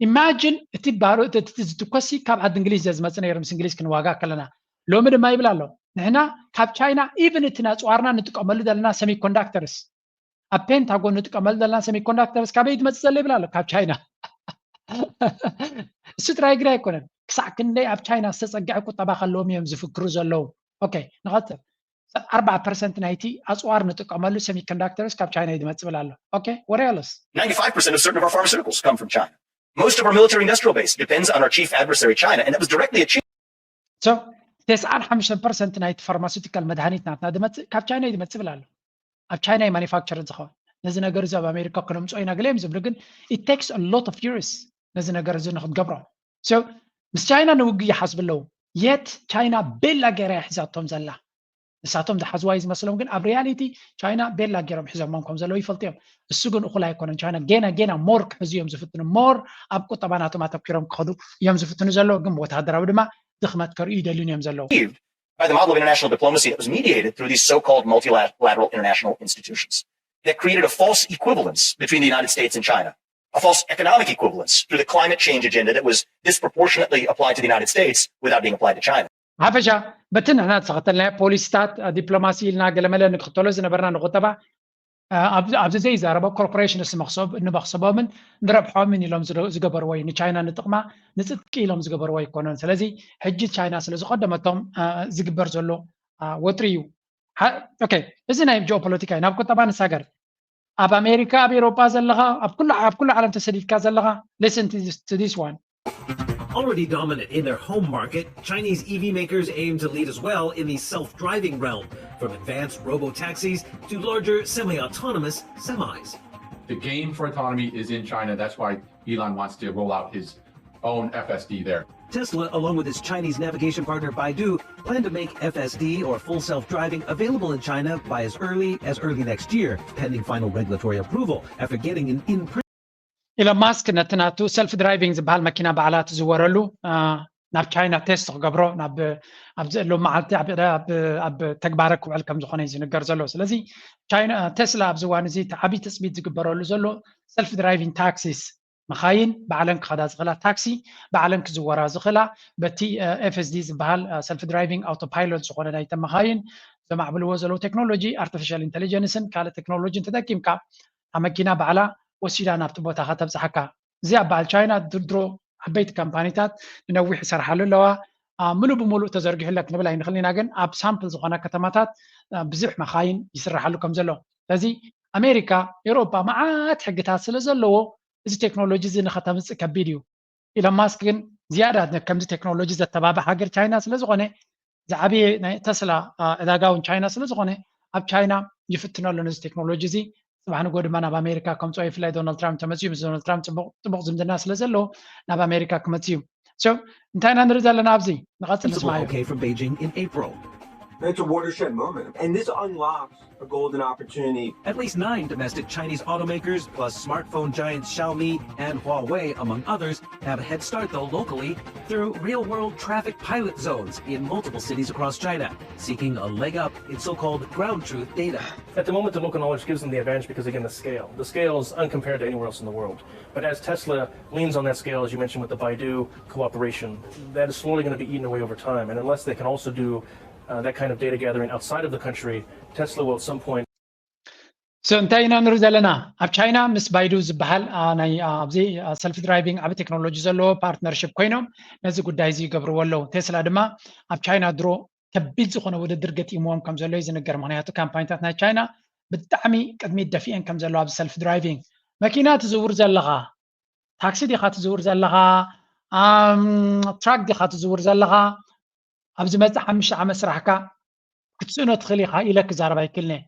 ኢማጅን እቲ ባሩድ እቲ ዝትኮሲ ካብ ዓዲ እንግሊዝ ዝመፅእ ነይሩ ምስ እንግሊዝ ክንዋጋእ ከለና ሎሚ ድማ ይብል ኣሎ ንሕና ካብ ቻይና ኢቭን እቲ ናፅዋርና ንጥቀመሉ ዘለና ሰሚኮንዳክተርስ ኣብ ፔንታጎን ንጥቀመሉ ዘለና ሰሚኮንዳክተርስ ካበይ ትመፅእ ዘሎ ይብል ኣሎ ካብ ቻይና እሱ ጥራይ ግዳ ኣይኮነን ክሳዕ ክንደይ ኣብ ቻይና ዝተፀግዐ ቁጠባ ከለዎም እዮም ዝፍክሩ ዘለዉ ኦኬ ንቐፅል ኣርባዓ ፐርሰንት ናይቲ ኣፅዋር ንጥቀመሉ ሰሚኮንዳክተርስ ካብ ቻይና እዩ ዝመፅእ ይብል ኣሎ ኦኬ what else Ninety-five percent of certain of our pharmaceuticals come from China. Most of our military industrial base depends on our chief adversary, China, and that was directly achieved. So ተስዓን ሓሙሽተን ፐርሰንት ናይቲ ፋርማሲውቲካል መድሃኒት ናትና ዝመፅእ ካብ ቻይና እዩ ዝመፅእ ይብል ኣሎ። ኣብ ቻይና እዩ ማኒፋክቸር ዝኸውን። ነዚ ነገር እዚ ኣብ ኣሜሪካ ክነምፅኦ ኢና ገለ እዮም ዝብሉ፣ ግን it takes a lot of years ነዚ ነገር እዚ ንክትገብሮ። So ምስ ቻይና ንውግእ ይሓስቡ ኣለዉ። የት ቻይና ቤላ ገይራ እያ ሒዛቶም ዘላ። ንሳቶም ዝሓዝዋ እዩ ዝመስሎም፣ ግን ኣብ ሪያሊቲ ቻይና ቤላ ገይሮም ሒዞሞም ከም ዘለዉ ይፈልጡ እዮም። እሱ ግን እኹል ኣይኮነን። ቻይና ጌና ጌና ሞር ክሕዙ እዮም ዝፍትኑ፣ ሞር ኣብ ቁጠባ ናቶም ኣተኪሮም ክኸዱ እዮም ዝፍትኑ ዘለዉ፣ ግን ብወታደራዊ ድማ ድኽመት ከርእዩ ይደልዩን እዮም ዘለዉ። By the model of international diplomacy that was mediated through these so-called multilateral international institutions that created a false equivalence between the United States and China, a false economic equivalence through the climate change agenda that was disproportionately applied to the United States without being applied to China. ሓፈሻ በቲ ንሕና ዝተኸተልናዮ ፖሊሲታት ዲፕሎማሲ ኢልና ገለመለ ንክተሎ ዝነበርና ንቁጠባ ኣብዚ ዘይዛረቦ ኮርፖሬሽንስ ንመክሰቦምን ንረብሖምን ኢሎም ዝገበርዎ እዩ። ንቻይና ንጥቕማ ንፅድቂ ኢሎም ዝገበርዎ ኣይኮነን። ስለዚ ሕጂ ቻይና ስለዝቀደመቶም ዝግበር ዘሎ ወጥሪ እዩ። ኦኬ፣ እዚ ናይ ጂኦፖለቲካ እዩ። ናብ ቁጠባ ንሳገር። ኣብ ኣሜሪካ፣ ኣብ ኤሮጳ ዘለኻ፣ ኣብ ኩሉ ኣብ ኩሉ ዓለም ተሰዲድካ ዘለኻ listen to this, to this one. Already dominant in their home market, Chinese E V makers aim to lead as well in the self-driving realm, from advanced robo-taxis to larger semi-autonomous semis. The game for autonomy is in China. That's why Elon wants to roll out his own F S D there. Tesla, along with its Chinese navigation partner Baidu, plan to make F S D or full self-driving available in China by as early as early next year, pending final regulatory approval, after getting an in ኢሎን ማስክ ነቲ ናቱ ሰልፍ ድራይቪንግ ዝበሃል መኪና ባዕላ ትዝወረሉ ናብ ቻይና ቴስት ክገብሮ ኣብዚ ሎ መዓልቲ ኣብ ተግባረ ክውዕል ከም ዝኾነ እዩ ዝንገር ዘሎ። ስለዚ ቴስላ ኣብዚ እዋን እዚ እቲ ዓብዪ ትፅቢት ዝግበረሉ ዘሎ ሰልፍ ድራይቪንግ ታክሲስ፣ መኻይን ባዕለን ክኸዳ ዝኽእላ፣ ታክሲ ባዕለን ክዝወራ ዝኽእላ፣ በቲ ኤፍኤስዲ ዝበሃል ሰልፍ ድራይቪንግ ኣውቶ ፓይሎት ዝኾነ ናይተን መኻይን ዘማዕብልዎ ዘለዉ ቴክኖሎጂ ኣርቲፊሻል ኢንቴሊጀንስን ካልእ ቴክኖሎጂን ተጠቂምካ እታ መኪና ባዕላ ወሲዳ ናብቲ ቦታ ከተብፅሓካ። እዚ ኣብ በዓል ቻይና ድሮ ዓበይቲ ካምፓኒታት ንነዊሕ ይሰርሓሉ ኣለዋ። ሙሉእ ብሙሉእ ተዘርጊሑለ ክንብል ኣይንኽእልን ኢና፣ ግን ኣብ ሳምፕል ዝኾና ከተማታት ብዙሕ መኻይን ይስራሓሉ ከም ዘሎ። ስለዚ ኣሜሪካ፣ ኤውሮጳ መዓት ሕግታት ስለ ዘለዎ እዚ ቴክኖሎጂ እዚ ንኸተምፅእ ከቢድ እዩ። ኢሎን ማስክ ግን ዝያዳ ከምዚ ቴክኖሎጂ ዘተባብዕ ሃገር ቻይና ስለ ዝኾነ ዝዓበየ ናይ ተስላ ዕዳጋ እውን ቻይና ስለ ዝኾነ ኣብ ቻይና ይፍትኖ ኣሎ ነዚ ቴክኖሎጂ እዚ። ፅባሕ ንጎ ድማ ናብ ኣሜሪካ ከምፅኦ ይፍላይ ዶናልድ ትራምፕ ተመፅኡ ምስ ዶናልድ ትራምፕ ፅቡቕ ዝምድና ስለ ዘለዎ ናብ ኣሜሪካ ክመፅእ እዩ። So እንታይ ኢና ንርኢ ዘለና ኣብዚ ንቐፅል ንስማዮ። Okay for Beijing in April. It's a watershed moment, and this unlocks a golden opportunity. At least nine domestic Chinese automakers, plus smartphone giants Xiaomi and Huawei, among others, have a head start, though, locally through real world traffic pilot zones in multiple cities across China, seeking a leg up in so called ground truth data. At the moment, the local knowledge gives them the advantage because, again, the scale. The scale is uncompared to anywhere else in the world. But as Tesla leans on that scale, as you mentioned with the Baidu cooperation, that is slowly going to be eaten away over time. And unless they can also do uh, that kind of data gathering outside of the country, Tesla will at some point So እንታይ ኢና ንርኢ ዘለና? ኣብ ቻይና ምስ ባይዱ ዝበሃል ናይ ኣብዚ ሰልፍ ድራይቪንግ ዓቢ ቴክኖሎጂ ዘለዎ ፓርትነርሽፕ ኮይኖም ነዚ ጉዳይ እዚ ይገብርዎ ኣለዉ። ቴስላ ድማ ኣብ ቻይና ድሮ ከቢድ ዝኾነ ውድድር ገጢምዎም ከም ዘሎ እዩ ዝንገር። ምኽንያቱ ካምፓኒታት ናይ ቻይና ብጣዕሚ ቅድሚት ደፊአን ከም ዘለዋ ኣብዚ ሰልፍ ድራይቪንግ። መኪና ትዝውር ዘለኻ፣ ታክሲ ዲኻ ትዝውር ዘለኻ፣ ትራክ ዲኻ ትዝውር ዘለኻ፣ ኣብ ዝመጽእ ሓሙሽተ ዓመት ስራሕካ ክትስእኖ ትኽእል ኢኻ ኢለ ክዛረብ ኣይክእልን እየ።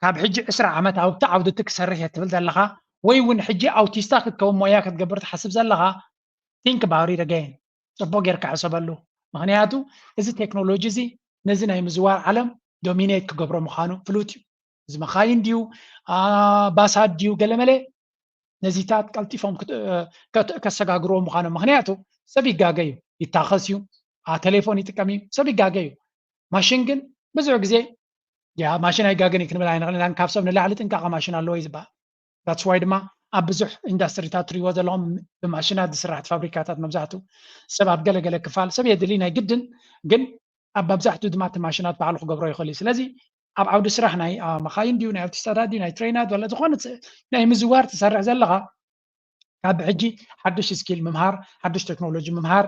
ካብ ሕጂ ዕስራ ዓመት ኣብቲ ዓውዲ እቲ ክሰርሕ እየ ትብል ዘለኻ ወይ እውን ሕጂ ኣውቲስታ ክትከውን ሞያ ክትገብር ትሓስብ ዘለኻ think about it again፣ ጽቡቕ ጌርካ ሕሰበሉ። ምኽንያቱ እዚ ቴክኖሎጂ እዚ ነዚ ናይ ምዝዋር ዓለም ዶሚኔት ክገብሮ ምዃኑ ፍሉጥ እዩ። እዚ መኻይን ድዩ ባሳት ድዩ ገለመለ ነዚታት ቀልጢፎም ከሰጋግርዎ ምዃኖም። ምኽንያቱ ሰብ ይጋገ እዩ፣ ይታኸስ እዩ፣ ቴሌፎን ይጥቀም እዩ፣ ሰብ ይጋገ እዩ። ማሽን ግን ብዙሕ ግዜ ያ ማሽን ኣይጋገን እዩ ክንብል ኣይንኽእልን ኢና። ካብ ሰብ ንላዕሊ ጥንቃቐ ማሽን ኣለዎ እዩ ዝበሃል። That's why ድማ ኣብ ብዙሕ ኢንዳስትሪታት ትሪእዎ ዘለኹም ብማሽናት ዝስራሕ ፋብሪካታት መብዛሕትኡ ሰብ ኣብ ገለገለ ክፋል ሰብ የድሊ ናይ ግድን፣ ግን ኣብ መብዛሕትኡ ድማ እቲ ማሽናት ባዕሉ ክገብሮ ይኽእል እዩ። ስለዚ ኣብ ዓውዲ ስራሕ ናይ መኻይን ድዩ ናይ ኣውቲስታታት ድዩ ናይ ትሬናት ወላ ዝኾነ ናይ ምዝዋር ትሰርሕ ዘለኻ ካብ ሕጂ ሓዱሽ ስኪል ምምሃር ሓዱሽ ቴክኖሎጂ ምምሃር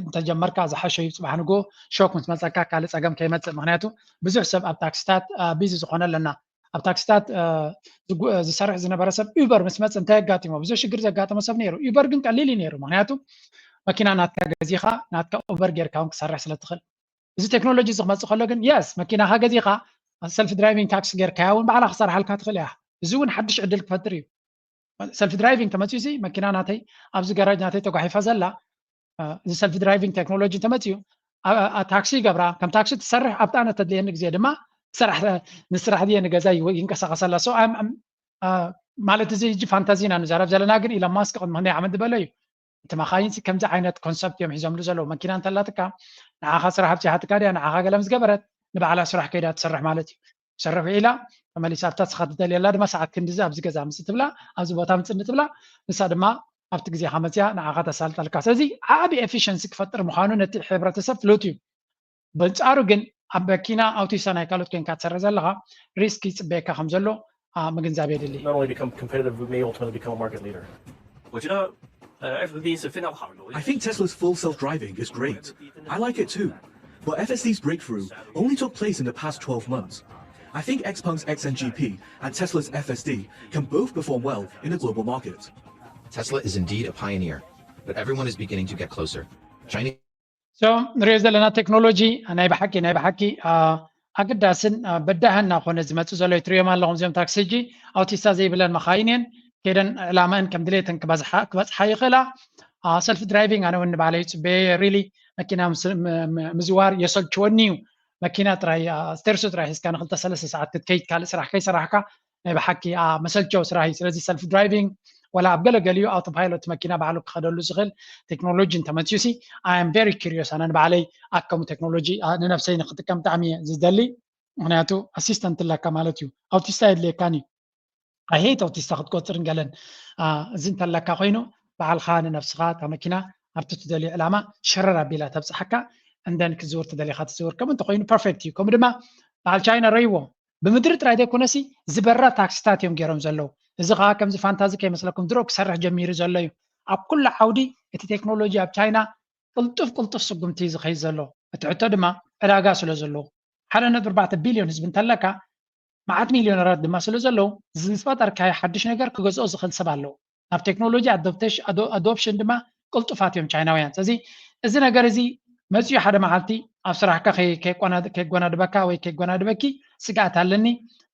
እንተጀመርካ ዝሓሸ እዩ። ፅባሕ ንጎ ሾክ ምስ መፀካ ካልእ ፀገም ከይመፅእ። ምክንያቱ ብዙሕ ሰብ ኣብ ታክሲታት ቢዚ ዝኾነ ኣለና። ኣብ ታክሲታት ዝሰርሕ ዝነበረ ሰብ ዩበር ምስ መፀ እንታይ ኣጋጢሞ? ብዙሕ ሽግር ዘጋጠመ ሰብ ነይሩ። ዩበር ግን ቀሊል እዩ ነይሩ። ምክንያቱ መኪና ናትካ ገዚኻ ናትካ ኡበር ጌርካ እውን ክሰርሕ ስለ ትኽእል። እዚ ቴክኖሎጂ እዚ ክመፅእ ከሎ ግን የስ መኪናኻ ገዚኻ ሰልፍ ድራይቪንግ ታክሲ ጌርካያ እውን ባዕላ ክሰርሓልካ ትኽእል እያ። እዚ እውን ሓድሽ ዕድል ክፈጥር እዩ። ሰልፍ ድራይቪንግ ተመፅኡ ሲ መኪና ናተይ ኣብዚ ገራጅ ናተይ ተጓሒፋ ዘላ እዚ ሰልፍ ድራይቪንግ ቴክኖሎጂ ተመፅኡ ታክሲ ይገብራ ከም ታክሲ ትሰርሕ ኣብታ ኣነ ተድልየኒ ግዜ ድማ ስራሕ ንስራሕ ድየ ንገዛ ይንቀሳቀሰላ ማለት እዚ ሕጂ ፋንታዚ ኢና ንዛረብ ዘለና ግን ኢሎን ማስክ ቅድሚ ክንደይ ዓመት ዝበለ እዩ እቲ መኻይን ከምዚ ዓይነት ኮንሰፕት እዮም ሒዞምሉ ዘለዉ መኪና እንተላትካ ንዓኻ ስራሕ ኣብዚሓትካ ድያ ንዓኻ ገለ ምስ ገበረት ንባዕላ ስራሕ ከይዳ ትሰርሕ ማለት እዩ ሰርሑ ኢላ ተመሊሳ ኣብታ ስኻ ትደልየላ ድማ ሰዓት ክንድዚ ኣብዚ ገዛ ምስ ትብላ ኣብዚ ቦታ ምፅኒ ትብላ ንሳ ድማ ኣብቲ ግዜኻ መፅያ ንዓኻ ተሳልጠልካ ስለዚ ዓቢ ኤፊሽንሲ ክፈጥር ምዃኑ ነቲ ሕብረተሰብ ፍሉጥ እዩ በንጻሩ ግን ኣብ መኪና ኣውቲስታ ናይ ካልኦት ኮንካ ትሰርሕ ዘለኻ ሪስክ ይጽበየካ ከም ዘሎ ምግንዛብ የድሊ። Not only become competitive, we may ultimately become a market leader. I think Tesla's full self-driving is great. I like it too. But F S D's breakthrough only took place in the past twelve months. I think Xpeng's X N G P and Tesla's F S D can both perform well in a global market. Tesla is indeed a pioneer, but everyone is beginning to get closer. Chinese ንሪኦ ዘለና ቴክኖሎጂ ናይ ብሓቂ ናይ ብሓቂ ኣገዳስን በዳህን እናኾነ ዝመፅእ ዘሎ ትሪኦም ኣለኹም እዚኦም ታክሲ ሕጂ ኣውቲስታ ዘይብለን መኻይን እየን ከይደን ዕላማን ከም ድሌተን ክበፅሓ ይኽእላ ሰልፍ ድራይቪንግ ኣነ እውን ንባዕለይ ፅበየ ሪሊ መኪና ምዝዋር የሰልችወኒ እዩ መኪና ጥራይ ስቴርሱ ጥራይ ሒዝካ ንክልተ ሰለስተ ሰዓት ክትከይድ ካልእ ስራሕ ከይሰራሕካ ናይ ብሓቂ መሰልቸው ስራሕ እዩ ስለዚ ሰልፍ ድራይቪንግ ወላ ኣብ ገለገሊኡ ኣውቶፓይሎት መኪና ባዕሉ ክኸደሉ ዝኽእል ቴክኖሎጂ እንተመፅዩ ሲ I am very curious ኣነ ንባዕለይ ኣከሙ ቴክኖሎጂ ንነብሰይ ንክጥቀም ብጣዕሚ ዝደሊ ምክንያቱ ኣሲስተንት ኣለካ ማለት እዩ ኣውቲስታ የድልየካን እዩ I hate ኣውቲስታ ክትቆፅር እንገለን እዚ እንተለካ ኮይኑ ባዕልካ ንነብስካ እታ መኪና ኣብቲ ትደልዮ ዕላማ ሸረር ኣቢላ ተብፅሓካ እንደን ክትዝውር ትደሊካ ትዝውር ከምኡ እንተኮይኑ perfect እዩ ከምኡ ድማ በዓል ቻይና ረይዎ ብምድሪ ጥራይ ዘይኮነሲ ዝበራ ታክሲታት እዮም ገይሮም ዘለዉ እዚ ከዓ ከምዚ ፋንታዚ ከይመስለኩም ድሮ ክሰርሕ ጀሚሩ ዘሎ እዩ ኣብ ኩሉ ዓውዲ እቲ ቴክኖሎጂ ኣብ ቻይና ቅልጡፍ ቅልጡፍ ስጉምቲ ዝኸይድ ዘሎ እቲ ሕቶ ድማ ዕዳጋ ስለ ዘለዎ ሓደ ነጥቢ ኣርባዕተ ቢልዮን ህዝቢ እንተለካ መዓት ሚልዮነራት ድማ ስለ ዘለዉ ዝፈጠርካዮ ሓድሽ ነገር ክገዝኦ ዝኽእል ሰብ ኣለዎ ናብ ቴክኖሎጂ ኣዶፕሽን ድማ ቅልጡፋት እዮም ቻይናውያን ስለዚ እዚ ነገር እዚ መፅኡ ሓደ መዓልቲ ኣብ ስራሕካ ከይጎናድበካ ወይ ከይጎናድበኪ ስግኣት ኣለኒ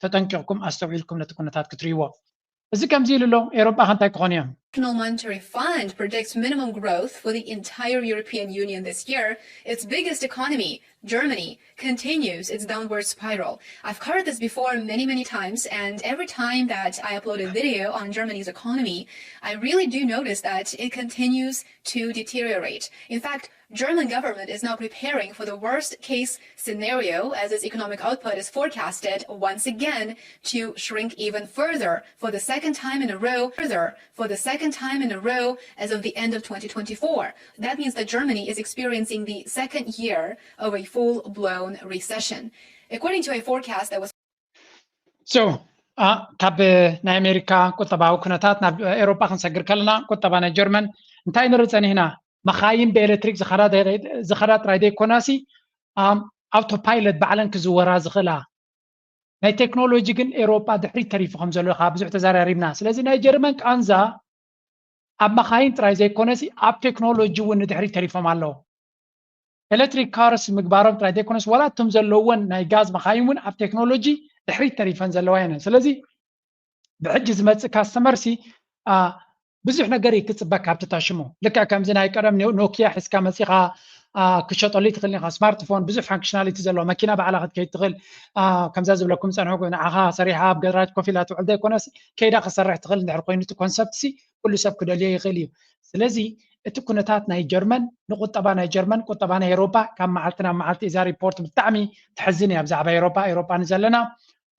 ተጠንቂቕኩም ኣስተውዒልኩም ነቲ ኩነታት ክትርእይዎ እዚ ከምዚ ኢሉ ኣሎ ኤሮጳ ከ እንታይ ክኾኑ እዮም International Monetary Fund predicts minimum growth for the entire European Union this year, its biggest economy, Germany, continues its downward spiral. I've covered this before many, many times, and every time that I upload a video on Germany's economy, I really do notice that it continues to deteriorate. In fact, German government is now preparing for the worst case scenario as its economic output is forecasted once again to shrink even further for the second time in a row, further for the second time in a row as of the end of twenty twenty-four. That means that Germany is experiencing the second year of a full-blown recession. According to a forecast that was So, ካብ ናይ ኣሜሪካ ቁጠባዊ ኩነታት ናብ ኤሮጳ ክንሰግር ከለና ቁጠባ ናይ ጀርመን እንታይ ንርኢ ጸኒሕና መኻይን ብኤሌክትሪክ ዝኸዳ ጥራይ ዘይኮናሲ ኣውቶፓይለት ባዕለን ክዝወራ ዝኽእላ ናይ ቴክኖሎጂ ግን ኤሮጳ ድሕሪት ተሪፉ ከም ዘሎ ከዓ ብዙሕ ተዘራሪብና ስለዚ ናይ ጀርመን ቃንዛ ኣብ መኻይን ጥራይ ዘይኮነሲ ኣብ ቴክኖሎጂ እውን ንድሕሪት ተሪፎም ኣለዉ ኤሌክትሪክ ካርስ ምግባሮም ጥራይ ዘይኮነስ ዋላ እቶም ዘለውወን ናይ ጋዝ መኻይን እውን ኣብ ቴክኖሎጂ ድሕሪት ተሪፈን ዘለዋ እየን ስለዚ ብሕጂ ዝመፅእ ካስተመር ሲ ብዙሕ ነገር እዩ ክፅበካ ኣብቲ ታሽሙ ልክዕ ከምዚ ናይ ቀደም ኖኪያ ሒዝካ መፂኻ ክሸጠሉ ትኽእል ኢኻ ስማርትፎን ብዙሕ ፋንክሽናሊቲ ዘለዎ መኪና ባዕላ ክትከይድ ትኽእል ከምዛ ዝብለኩም ፀንሑ ንዓኻ ሰሪሓ ኣብ ገራጅ ኮፍ ኢላ ትውዕል ዘይኮነስ ከይዳ ክሰርሕ ትኽእል እንድሕር ኮይኑ እቲ ኮንሰፕት ሲ ኩሉ ሰብ ክደልዮ ይኽእል እዩ ስለዚ እቲ ኩነታት ናይ ጀርመን ንቁጠባ ናይ ጀርመን ቁጠባ ናይ ኤሮፓ ካብ መዓልቲ ናብ መዓልቲ እዛ ሪፖርት ብጣዕሚ ተሕዝን እያ ብዛዕባ ኤሮፓ ኤሮፓ ንዘለና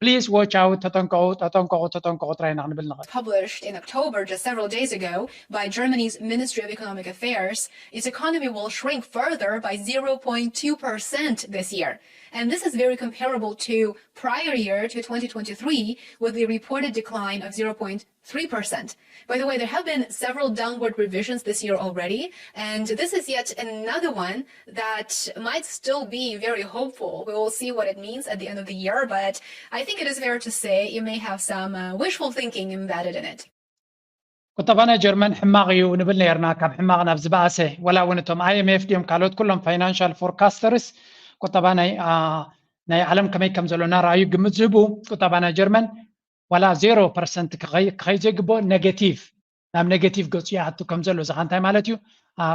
Please watch out ተጠንቀቁ ተጠንቀቁ ተጠንቀቁ ጥራይ ኢና ክንብል ንኽእል published in October, just several days ago, by Germany's Ministry of Economic Affairs, its economy will shrink further by zero point two percent this year. And this is very comparable to prior year, to twenty twenty-three, with the reported decline of zero point three percent. By the way, there have been several downward revisions this year already, and this is yet another one that might still be very hopeful. We will see what it means at the end of the year, but I think it is fair to say you may have some uh, wishful thinking embedded in it. ቁጠባ ናይ ጀርመን ሕማቕ እዩ ንብል ነርና ካብ ሕማቕ ናብ ዝበኣሰ ወላ እውን እቶም IMF ድዮም ካልኦት ኩሎም ፋይናንሻል ፎርካስተርስ ቁጠባ ናይ ናይ ዓለም ከመይ ከም ዘሎ እናረኣዩ ግምት ዝህቡ፣ ቁጠባ ናይ ጀርመን ዋላ ዜሮ ፐርሰንት ክኸይ- ክኸይድ ዘይግብኦ፣ ኔጌቲቭ፣ ናብ ኔጌቲቭ ገፁ ይኣቱ ከም ዘሎ። እዚ ኸ እንታይ ማለት እዩ? አ፣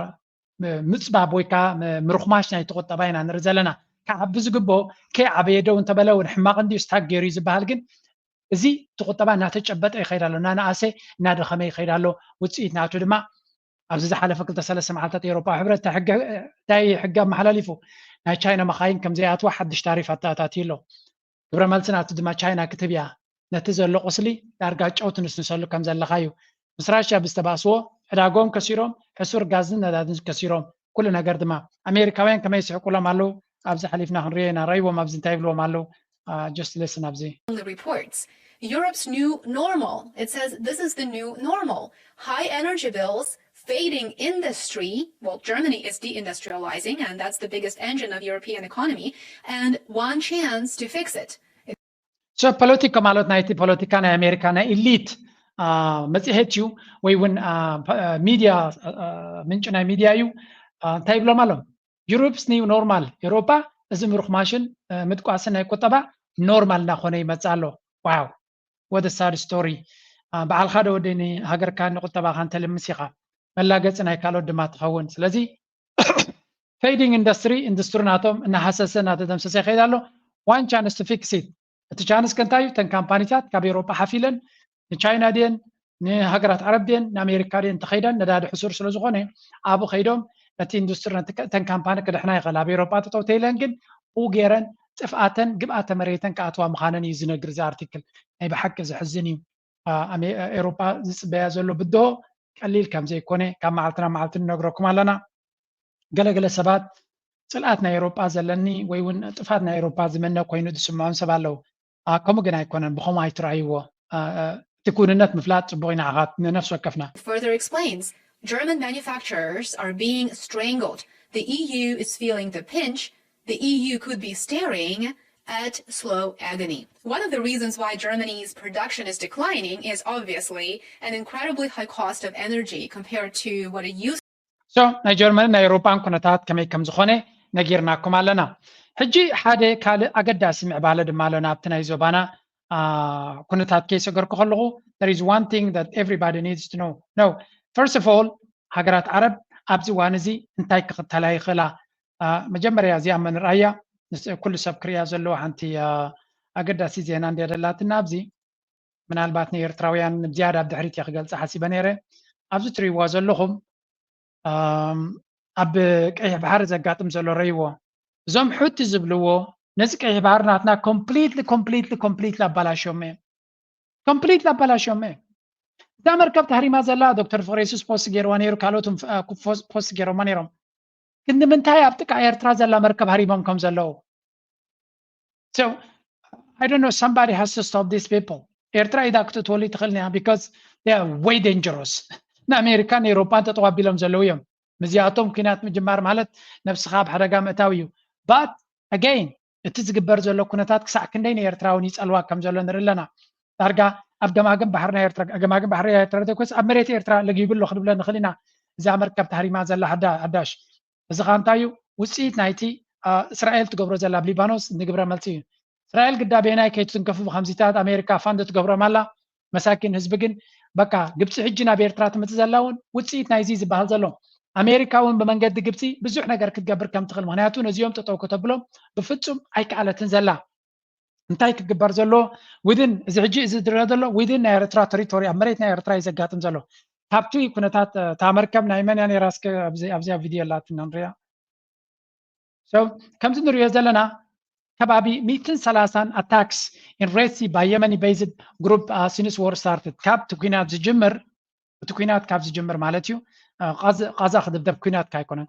ም- ምፅባብ ወይ ከዓ ም- ምርኹማሽ ናይቲ ቁጠባ ኢና ንርኢ ዘለና። ክዓቢ ዝግብኦ፣ ከይዓበየ ደው እንተበለ እውን ሕማቕ እንድዩ፣ ስታክ ገይሩ እዩ ዝበሃል። ግን እዚ እቲ ቁጠባ እናተጨበጠ ይኸይድ ኣሎ፣ እናነኣሰ እናደኸመ ይኸይድ ኣሎ። ውፅኢት ናቱ ድማ ኣብዚ ዝሓለፈ ክልተ ሰለስተ መዓልታት ኤውሮፓዊ ሕብረት እንታይ ሕገ እንታይ ሕገ ኣመሓላሊፉ? ናይ ቻይና መኻይን ከም ዘይኣትዋ ሓድሽ ታሪፍ ኣተኣታትዩ ኣሎ። ግብረ መልሲ ናቱ ድማ ቻይና ክትህብ እያ። ነቲ ዘሎ ቁስሊ ዳርጋ ጨው ትንስንሰሉ ከም ዘለኻ እዩ። ምስ ራሽያ ብዝተባእስዎ ዕዳግኦም ከሲሮም፣ ሕሱር ጋዝን ነዳድን ከሲሮም፣ ኩሉ ነገር ድማ። ኣሜሪካውያን ከመይ ይስሕቁሎም ኣለዉ ኣብዚ ሓሊፍና ክንሪኦ ኢና። ረይዎም ኣብዚ እንታይ ይብልዎም ኣለዉ? Just listen ኣብዚ። Reports. Europe's new normal. It says this is the new normal. High energy bills, fading industry. Well, Germany is deindustrializing, and that's the biggest engine of European economy. And one chance to fix it. So ፖለቲካ ማለት ናይቲ ፖለቲካ ናይ ኣሜሪካ ናይ ኢሊት መፅሄት እዩ ወይ እውን ሚድያ፣ ምንጭ ናይ ሚድያ እዩ። እንታይ ይብሎም ኣሎም? Europe's new normal። ኤውሮፓ እዚ ምርኹማሽን ምጥቋስን ናይ ቁጠባ ኖርማል እናኾነ ይመፅእ ኣሎ። Wow, what a sad story። በዓልኻ ዶ ወደ ንሃገርካ ንቁጠባኻ እንተልምስ ኢኻ፣ መላገፂ ናይ ካልኦት ድማ ትኸውን። ስለዚ ፌዲንግ ኢንዱስትሪ፣ ኢንዱስትሪ ናቶም እናሃሰሰ እናተደምሰሰ ይኸይድ ኣሎ። One chance to fix it። እቲ ቻንስ ከ እንታይ እዩ? እተን ካምፓኒታት ካብ ኤውሮጳ ሓፍ ኢለን ንቻይና ድየን ንሃገራት ዓረብ ድየን ንኣሜሪካ ድየን እንተኸይደን ነዳዲ ሕሱር ስለ ዝኾነ ኣብኡ ከይዶም ነቲ ኢንዱስትሪ ነቲ ከ- እተን ካምፓኒ ክድሕና ይኽእል። ኣብ ኤውሮጳ ጠጠው ተይለን ግን ብኡ ገይረን ጥፍኣተን ግብኣተ መሬተን ክኣትዋ ምዃነን እዩ ዝነግር እዚ ኣርቲክል። ናይ ብሓቂ ዘሕዝን እዩ። አ፣ ኣሜ- ኤውሮጳ ዝፅበያ ዘሎ ብድሆ ቀሊል ከም ዘይኮነ ካብ መዓልቲ ናብ መዓልቲ ንነግረኩም ኣለና። ገለገለ ሰባት ጽልኣት ናይ ኤውሮጳ ዘለኒ ወይ እውን ጥፋት ናይ ኤውሮጳ ዝምነ ኮይኑ ዝስምዖም ሰብ ኣለዉ። አ፣ ከምኡ ግን ኣይኮነን፣ ብኸምኡ ኣይትረኣይዎ። አ፣ አ፣ እቲ ክውንነት ምፍላጥ ጽቡቕ ኢና፣ ንነፍሲ ወከፍና። Further explains German manufacturers are being strangled. The E U is feeling the pinch. The E U could be staring at slow agony. One of the reasons why Germany's production is declining is obviously an incredibly high cost of energy compared to what it used So ናይ ጀርመንን ናይ ኤውሮጳን ኩነታት ከመይ ከም ዝኾነ ነጊርናኩም ኣለና። ሕጂ ሓደ ካልእ ኣገዳሲ ምዕባለ ድማ ኣሎ ናብቲ ናይ ዞባና አ፣ ኩነታት ከይሰገርኩ ከለኹ። There is one thing that everybody needs to know. No, first of all, ሃገራት ዓረብ ኣብዚ እዋን እዚ እንታይ ክኽተላ ይኽእላ? አ፣ መጀመርያ እዚኣ መን ርኣያ? ንስ- ኩሉ ሰብ ክርእያ ዘለዎ ሓንቲ አ፣ ኣገዳሲ ዜና እንድያ ደላትና ኣብዚ። ምናልባት ንኤርትራውያን ዝያዳ ኣብ ድሕሪት እየ ክገልጻ ሓሲበ ነይረ። ኣብዚ ትርእይዋ ዘለኹም ኣም፣ ኣብ ቀይሕ ባሕሪ ዘጋጥም ዘሎ ረይዎ፣ እዞም ሑቲ ዝብልዎ ነዚ ቀይሕ ባሕሪ ናትና ኮምፕሊትሊ ኮምፕሊትሊ ኮምፕሊትሊ ኣባላሽዮም እዮም። ኮምፕሊትሊ ኣባላሽዮም እዮም። እዛ መርከብ ተህሪማ ዘላ ዶክተር ፍቅረ የሱስ ፖስት ገይርዋ ነይሩ፣ ካልኦት ፖስት ገይሮማ ነይሮም። ግን ንምንታይ ኣብ ጥቃ ኤርትራ ዘላ መርከብ ሃሪሞም ከም ዘለዉ? So I don't know, somebody has to stop these people. ኤርትራ ኢዳ ክትእትወሉ ትኽእል እያ because they are way dangerous። ንኣሜሪካን ኤውሮጳን ጠጠው ኣቢሎም ዘለዉ እዮም። ምስዚኣቶም ኩናት ምጅማር ማለት ነብስኻ ኣብ ሓደጋ ምእታው እዩ። But again, እቲ ዝግበር ዘሎ ኩነታት ክሳዕ ክንደይ ንኤርትራ እውን ይጸልዋ ከም ዘሎ ንርኢ ኣለና። ዳርጋ ኣብ ገማግም ባሕሪ ናይ ኤርትራ፣ ገማግም ባሕሪ ናይ ኤርትራ ዘይኮነስ ኣብ መሬት ኤርትራ ለጊቡ ኣሎ ክንብሎ ንኽእል ኢና። እዛ መርከብ ተሃሪማ ዘላ ሓዳ- ሓዳሽ እዚ ኸኣ እንታይ እዩ? ውጽኢት ናይቲ አ፣ እስራኤል ትገብሮ ዘላ ኣብ ሊባኖስ ንግብረ መልሲ እዩ። እስራኤል ግዳ በየናይ ከይትትንከፉ ብኸምዚታት ኣሜሪካ ፋንድ ትገብሮም ኣላ። መሳኪን ህዝቢ ግን በቃ ግብፂ ሕጂ ናብ ኤርትራ ትመፅእ ዘላ እውን ውፅኢት ናይዚ ዝበሃል ዘሎ። ኣሜሪካ እውን ብመንገዲ ግብፂ ብዙሕ ነገር ክትገብር ከም ትኽእል፣ ምኽንያቱ ነዚኦም ጠጠው ከተብሎም ብፍፁም ኣይከኣለትን ዘላ። እንታይ ክግበር ዘሎ? ዊድን እዚ ሕጂ እዚ ዝረአ ዘሎ ዊድን ናይ ኤርትራ ቴሪቶሪ ኣብ መሬት ናይ ኤርትራ እዩ ዘጋጥም ዘሎ። ካብቲ ኩነታት እታ መርከብ ናይ መን እያ ነይራ? እስከ ኣብዚ ኣብዚኣ ቪድዮ ኣላትና ንሪኣ። So ከምዚ ንሪኦ ዘለና ከባቢ ሚእትን ሰላሳን attacks in Red Sea by Yemeni based group uh, since war started። ካብ እቲ ኩናት ዝጅምር እቲ ኩናት ካብ ዝጅምር ማለት እዩ። እ፣ ቃዝ- ቃዛ ክድብደብ ኩናት ካይኮነን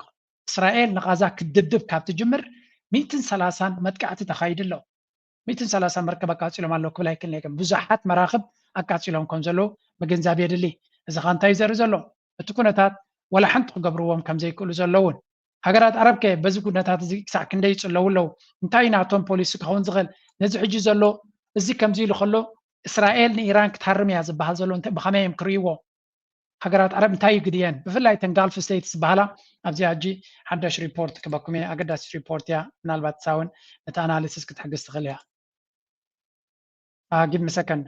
እስራኤል ንቃዛ ክድብድብ ካብ ትጅምር ሚእትን ሰላሳን መጥቃዕቲ ተኻይዱ ኣሎ። ሚእትን ሰላሳን መርከብ ኣቃፂሎም ኣለዉ ክብል ኣይክእልን እየ። ብዙሓት መራኽብ ኣቃፂሎም ከም ዘለዉ ምግንዛብ የድሊ። እዚ ኸ እንታይ እዩ ዘርኢ ዘሎ? እቲ ኩነታት ዋላ ሓንቲ ክገብርዎም ከም ዘይክእሉ ዘለውን። ሃገራት ዓረብ ከ በዚ ኩነታት እዚ ክሳዕ ክንደይ ይፅለዉ ኣለዉ? እንታይ እዩ ናቶም ፖሊሲ ክኸውን ዝኽእል? ነዚ ሕጂ ዘሎ እዚ ከምዚ ኢሉ ከሎ እስራኤል ንኢራን ክትሃርም እያ ዝበሃል ዘሎ እንታይ ብኸመይ እዮም ክርእይዎ? ሃገራት ዓረብ እንታይ እዩ ግድየን? ብፍላይ ተን ጋልፍ ስቴትስ ዝበሃላ ኣብዚኣ ሕጂ ሓዳሽ ሪፖርት ክበኩም እየ። ኣገዳሲት ሪፖርት እያ። ምናልባት እሳ እውን ነቲ ኣናሊሲስ ክትሕግዝ ትኽእል እያ። Uh, give me a second.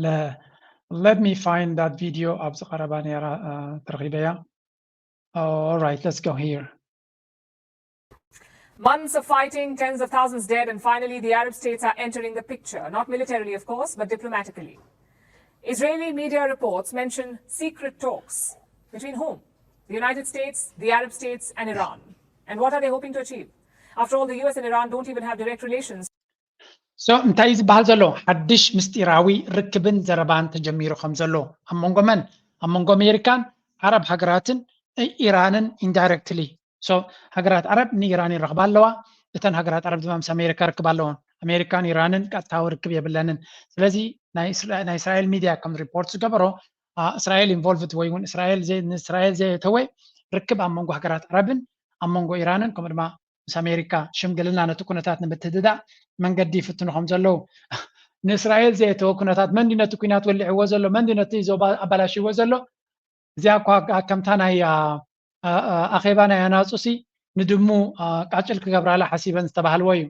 Le- let me find that video ኣብዚ ቀረባ ነይራ uh, ተረኺበያ። All right, let's go here. Months of fighting, tens of thousands dead, and finally the Arab states are entering the picture, not militarily, of course, but diplomatically. Israeli media reports mention secret talks. Between whom? The United States, the Arab states, and Iran. And what are they hoping to achieve? After all, the U S and Iran don't even have direct relations. So እንታይ እዩ ዝበሃል ዘሎ? ሓድሽ ምስጢራዊ ርክብን ዘረባን ተጀሚሩ ከም ዘሎ ኣብ መንጎ መን? ኣብ መንጎ ኣሜሪካን ዓረብ ሃገራትን ኢራንን ኢንዳይረክትሊ። So ሃገራት ዓረብ ንኢራን ይረኽባ ኣለዋ። እተን ሃገራት ዓረብ ድማ ምስ ኣሜሪካ ርክብ ኣለዎን። ኣሜሪካን ኢራንን ቀጥታዊ ርክብ የብለንን። ስለዚ ናይ እስራኤል ሚድያ ከም ሪፖርት ዝገበሮ እስራኤል ኢንቮልቭድ ወይ እውን እስራኤል ንእስራኤል ዘየተወ ርክብ ኣብ መንጎ ሃገራት ዓረብን ኣብ መንጎ ኢራንን ከምኡ ድማ ምስ ኣሜሪካ ሽምግልና ነቲ ኩነታት ንምትድዳእ መንገዲ ይፍትኑ ከም ዘለዉ ንእስራኤል ዘየተወ ኩነታት መንዲ ነቲ ኩናት ወሊዕዎ ዘሎ መንዲ ነቲ ዞባ ኣባላሽዎ ዘሎ እዚኣ እኳ ከምታ ናይ ኣኼባ ናይ ኣናፁሲ ንድሙ ቃጭል ክገብራላ ሓሲበን ዝተባህልዎ እዩ።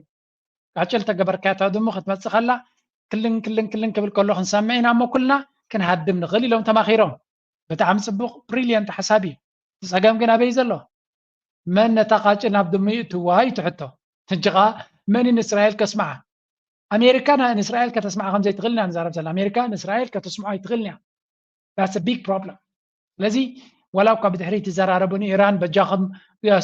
ቃጭል ተገበርካታ ድሙ ክትመፅእ ከላ ክልን ክልን ክልን ክብል ከሎ ክንሰምዕ ኢና እሞ ኩልና ክንሃድም ንኽእል ኢሎም ተማኺሮም። ብጣዕሚ ፅቡቕ ብሪልየንት ሓሳብ እዩ። እቲ ፀገም ግን ኣበይ ዘሎ? መን ነታ ቃጭል ናብ ድሙ ይእትዋ እዩ እቲ ሕቶ። ሕጂ ኸዓ መን እዩ ንእስራኤል ከስምዓ? ኣሜሪካ ንእስራኤል ከተስምዓ ከም ዘይትኽእል ኢና ንዛረብ ዘለና። ኣሜሪካ ንእስራኤል ከተስምዖ ኣይትኽእልን እያ። That's a big problem። ስለዚ ዋላ እኳ ብድሕሪት ይዘራረቡ ንኢራን በጃኹም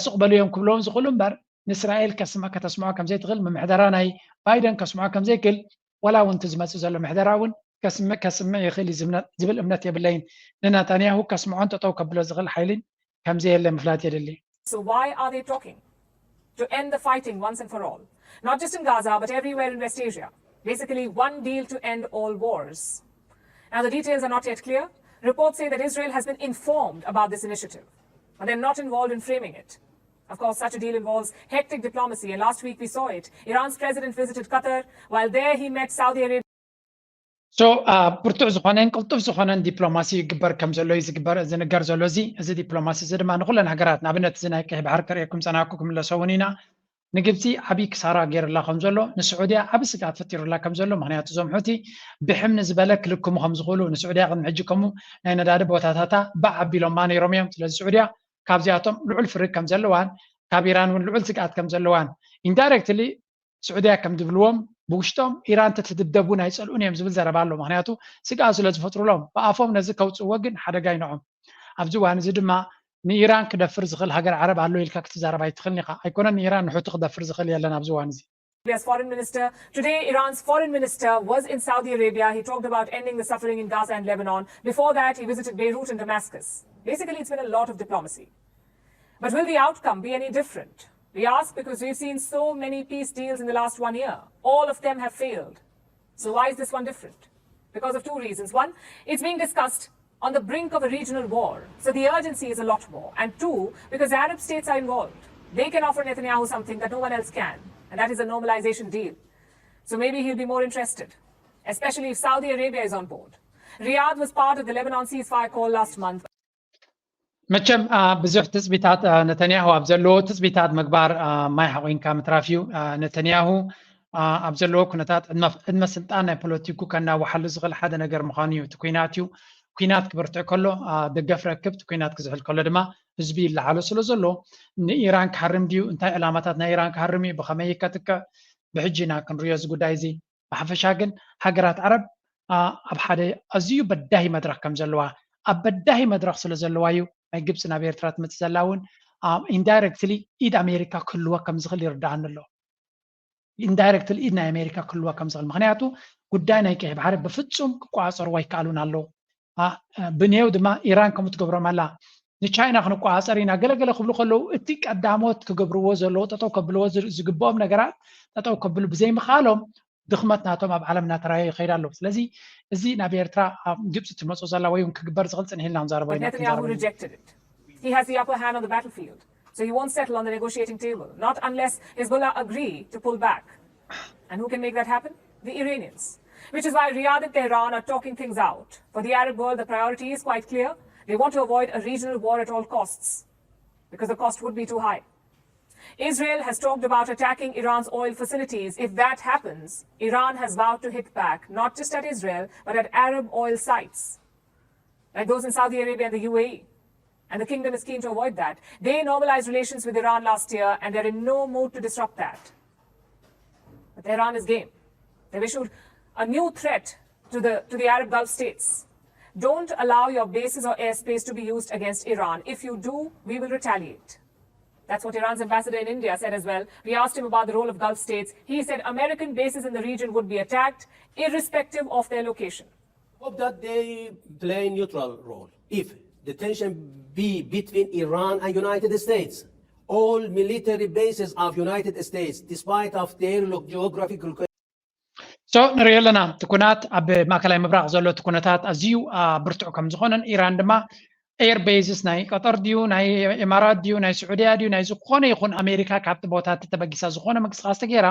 ስቕ በሉ እዮም ክብልዎም ዝኽእሉ እምበር ንእስራኤል ከተስምዖ ከም ዘይትኽእል ምምሕደራ ናይ ባይደን ከስምዖ ከም ዘይክእል ዋላ እውን እቲ ዝመፅእ ዘሎ ምሕደራ እውን ከስምዕ ከስምዕ ይኽእል እዩ ዝብል እምነት የብለይን። ንናታንያሁ ከስምዖን ጠጠው ከብሎ ዝኽእል ሓይልን ከም ዘየለ ምፍላጥ የድሊ። So why are they talking? To end the fighting once and for all. Not just in Gaza, but everywhere in West Asia. Basically, one deal to end all wars. Now, the details are not yet clear. Reports say that Israel has been informed about this initiative, but they're not involved in framing it. Of course, such a deal involves hectic diplomacy, and last week we saw it. Iran's president visited Qatar. While there, he met Saudi Arabia. So ብርቱዕ ዝኾነን ቅልጡፍ ዝኾነን ዲፕሎማሲ ይግበር ከም ዘሎ እዩ ዝግበር ዝንገር ዘሎ። እዚ እዚ ዲፕሎማሲ እዚ ድማ ንኩለን ሃገራት ንኣብነት እዚ ናይ ቀይሕ ባሕሪ ከርእየኩም ጸናኩ ክምለሶ እውን ኢና። ንግብፂ ዓብዪ ክሳራ ገይርላ ከም ዘሎ ንስዑድያ ዓብዪ ስግኣት ፈጢሩላ ከም ዘሎ ምክንያቱ እዞም ሑቲ ብሕም ንዝበለ ክልክሙ ከም ዝኽእሉ ንስዑድያ ቅድሚ ሕጂ ከምኡ ናይ ነዳዲ ቦታታታ ባዕ ኣቢሎማ ነይሮም እዮም። ስለዚ ስዑድያ ካብዚኣቶም ልዑል ፍርግ ከም ዘለዋን ካብ ኢራን እውን ልዑል ስግኣት ከም ዘለዋን ኢንዳይረክትሊ ስዑድያ ከም ዝብልዎም ብውሽጦም ኢራን ተትድብደብ እውን ኣይፀልኡን እዮም ዝብል ዘረባ ኣሎ። ምክንያቱ ስግኣት ስለ ዝፈጥሩሎም ብኣፎም ነዚ ከውፅእዎ ግን ሓደጋ ይንዖም። ኣብዚ እዋን እዚ ድማ ንኢራን ክደፍር ዝኽእል ሃገር ዓረብ ኣሎ ኢልካ ክትዛረብ ኣይትኽእልን ኢኻ። ኣይኮነን ንኢራን ንሑቲ ክደፍር ዝኽእል የለን ኣብዚ እዋን እዚ። Libya's foreign minister. Today, Iran's foreign minister was in Saudi Arabia. He talked about ending the suffering in Gaza and Lebanon. Before that, he visited Beirut and Damascus. Basically, it's been a lot of diplomacy. But will the outcome be any different? We ask because we've seen so many peace deals in the last one year. All of them have failed. So why is this one different? Because of two reasons. One, it's being discussed on the brink of a regional war. So the urgency is a lot more. And two, because Arab states are involved, they can offer Netanyahu something that no one else can, and that is a normalization deal. So maybe he'll be more interested, especially if Saudi Arabia is on board. Riyadh was part of the Lebanon ceasefire call last month. መቸም ብዙሕ ትፅቢታት ነተንያሁ ኣብ ዘለዎ ትፅቢታት ምግባር ማይ ሓቆንካ ምትራፍ እዩ። ነተንያሁ ኣብ ዘለዎ ኩነታት ዕድመ ስልጣን ናይ ፖለቲኩ ከናውሓሉ ዝኽእል ሓደ ነገር ምዃኑ እዩ። እቲ ኩናት እዩ። ኩናት ክበርትዕ ከሎ ደገፍ ረክብ፣ እቲ ኩናት ክዝሕል ከሎ ድማ ህዝቢ ይለዓሎ ስለ ዘሎ ንኢራን ክሃርም ድዩ? እንታይ ዕላማታት ናይ ኢራን ክሃርም እዩ? ብኸመይ ከጥቅዕ? ብሕጂ ኢና ክንሪኦ እዚ ጉዳይ እዚ። ብሓፈሻ ግን ሃገራት ዓረብ ኣብ ሓደ ኣዝዩ በዳሂ መድረኽ ከም ዘለዋ ኣብ በዳሂ መድረኽ ስለ ዘለዋ እዩ ናይ ግብፂ ናብ ኤርትራ ትመፅእ ዘላ እውን ኢንዳይረክትሊ ኢድ ኣሜሪካ ክህልወ ከም ዝኽእል ይርድኣኒ ኣሎ። ኢንዳይረክትሊ ኢድ ናይ ኣሜሪካ ክህልወ ከም ዝኽእል ምክንያቱ ጉዳይ ናይ ቀይሕ ባሕሪ ብፍፁም ክቆፃፀርዎ ኣይከኣሉን ኣለዉ። ብኔው ድማ ኢራን ከምኡ ትገብሮም ኣላ። ንቻይና ክንቆፃፀር ኢና ገለገለ ክብሉ ከለዉ እቲ ቀዳሞት ክገብርዎ ዘለዎ ጠጠው ከብልዎ ዝግብኦም ነገራት ጠጠው ከብሉ ብዘይምኽኣሎም ድኽመት ናቶም ኣብ ዓለም እናተራየ ይኸይድ ኣለዉ። ስለዚ እዚ ናብ ኤርትራ ኣብ ግብፂ ትመፁ ዘላ ወይ እውን ክግበር ዝኽእል ፅንሕ ኢልና ክንዛረቦ ኢና። He has the upper hand on the battlefield, so he won't settle on the negotiating table, not unless Hezbollah agree to pull back. And who can make that happen? The Iranians. Which is why Riyadh and Tehran are talking things out. For the Arab world, the priority is quite clear. They want to avoid a regional war at all costs, because the cost would be too high. Israel has talked about attacking Iran's oil facilities. If that happens, Iran has vowed to hit back, not just at Israel, but at Arab oil sites, like those in Saudi Arabia and the U A E. And the kingdom is keen to avoid that. They normalized relations with Iran last year, and they're in no mood to disrupt that. But Tehran is game. They've issued a new threat to the, to the Arab Gulf states. Don't allow your bases or airspace to be used against Iran. If you do, we will retaliate. That's what Iran's ambassador in India said as well. We asked him about the role of Gulf states. He said American bases in the region would be attacked, irrespective of their location. Hope that they play neutral role. If the tension be between Iran and United States, all military bases of United States, despite of their lo- geographical location, So ንሪኦ ኣለና እቲ ኩናት ኣብ ማእከላይ ምብራቕ ዘሎ እቲ ኩነታት ኣዝዩ አ፣ ብርቱዕ ከም ዝኾነን ኢራን ድማ ኤር ቤዝስ ናይ ቀጠር ድዩ ናይ ኢማራት ድዩ ናይ ስዑድያ ድዩ ናይ ዝኾነ ይኹን ኣሜሪካ ካብቲ ቦታ ተበጊሳ ዝኾነ ምንቅስቃስ ተገይራ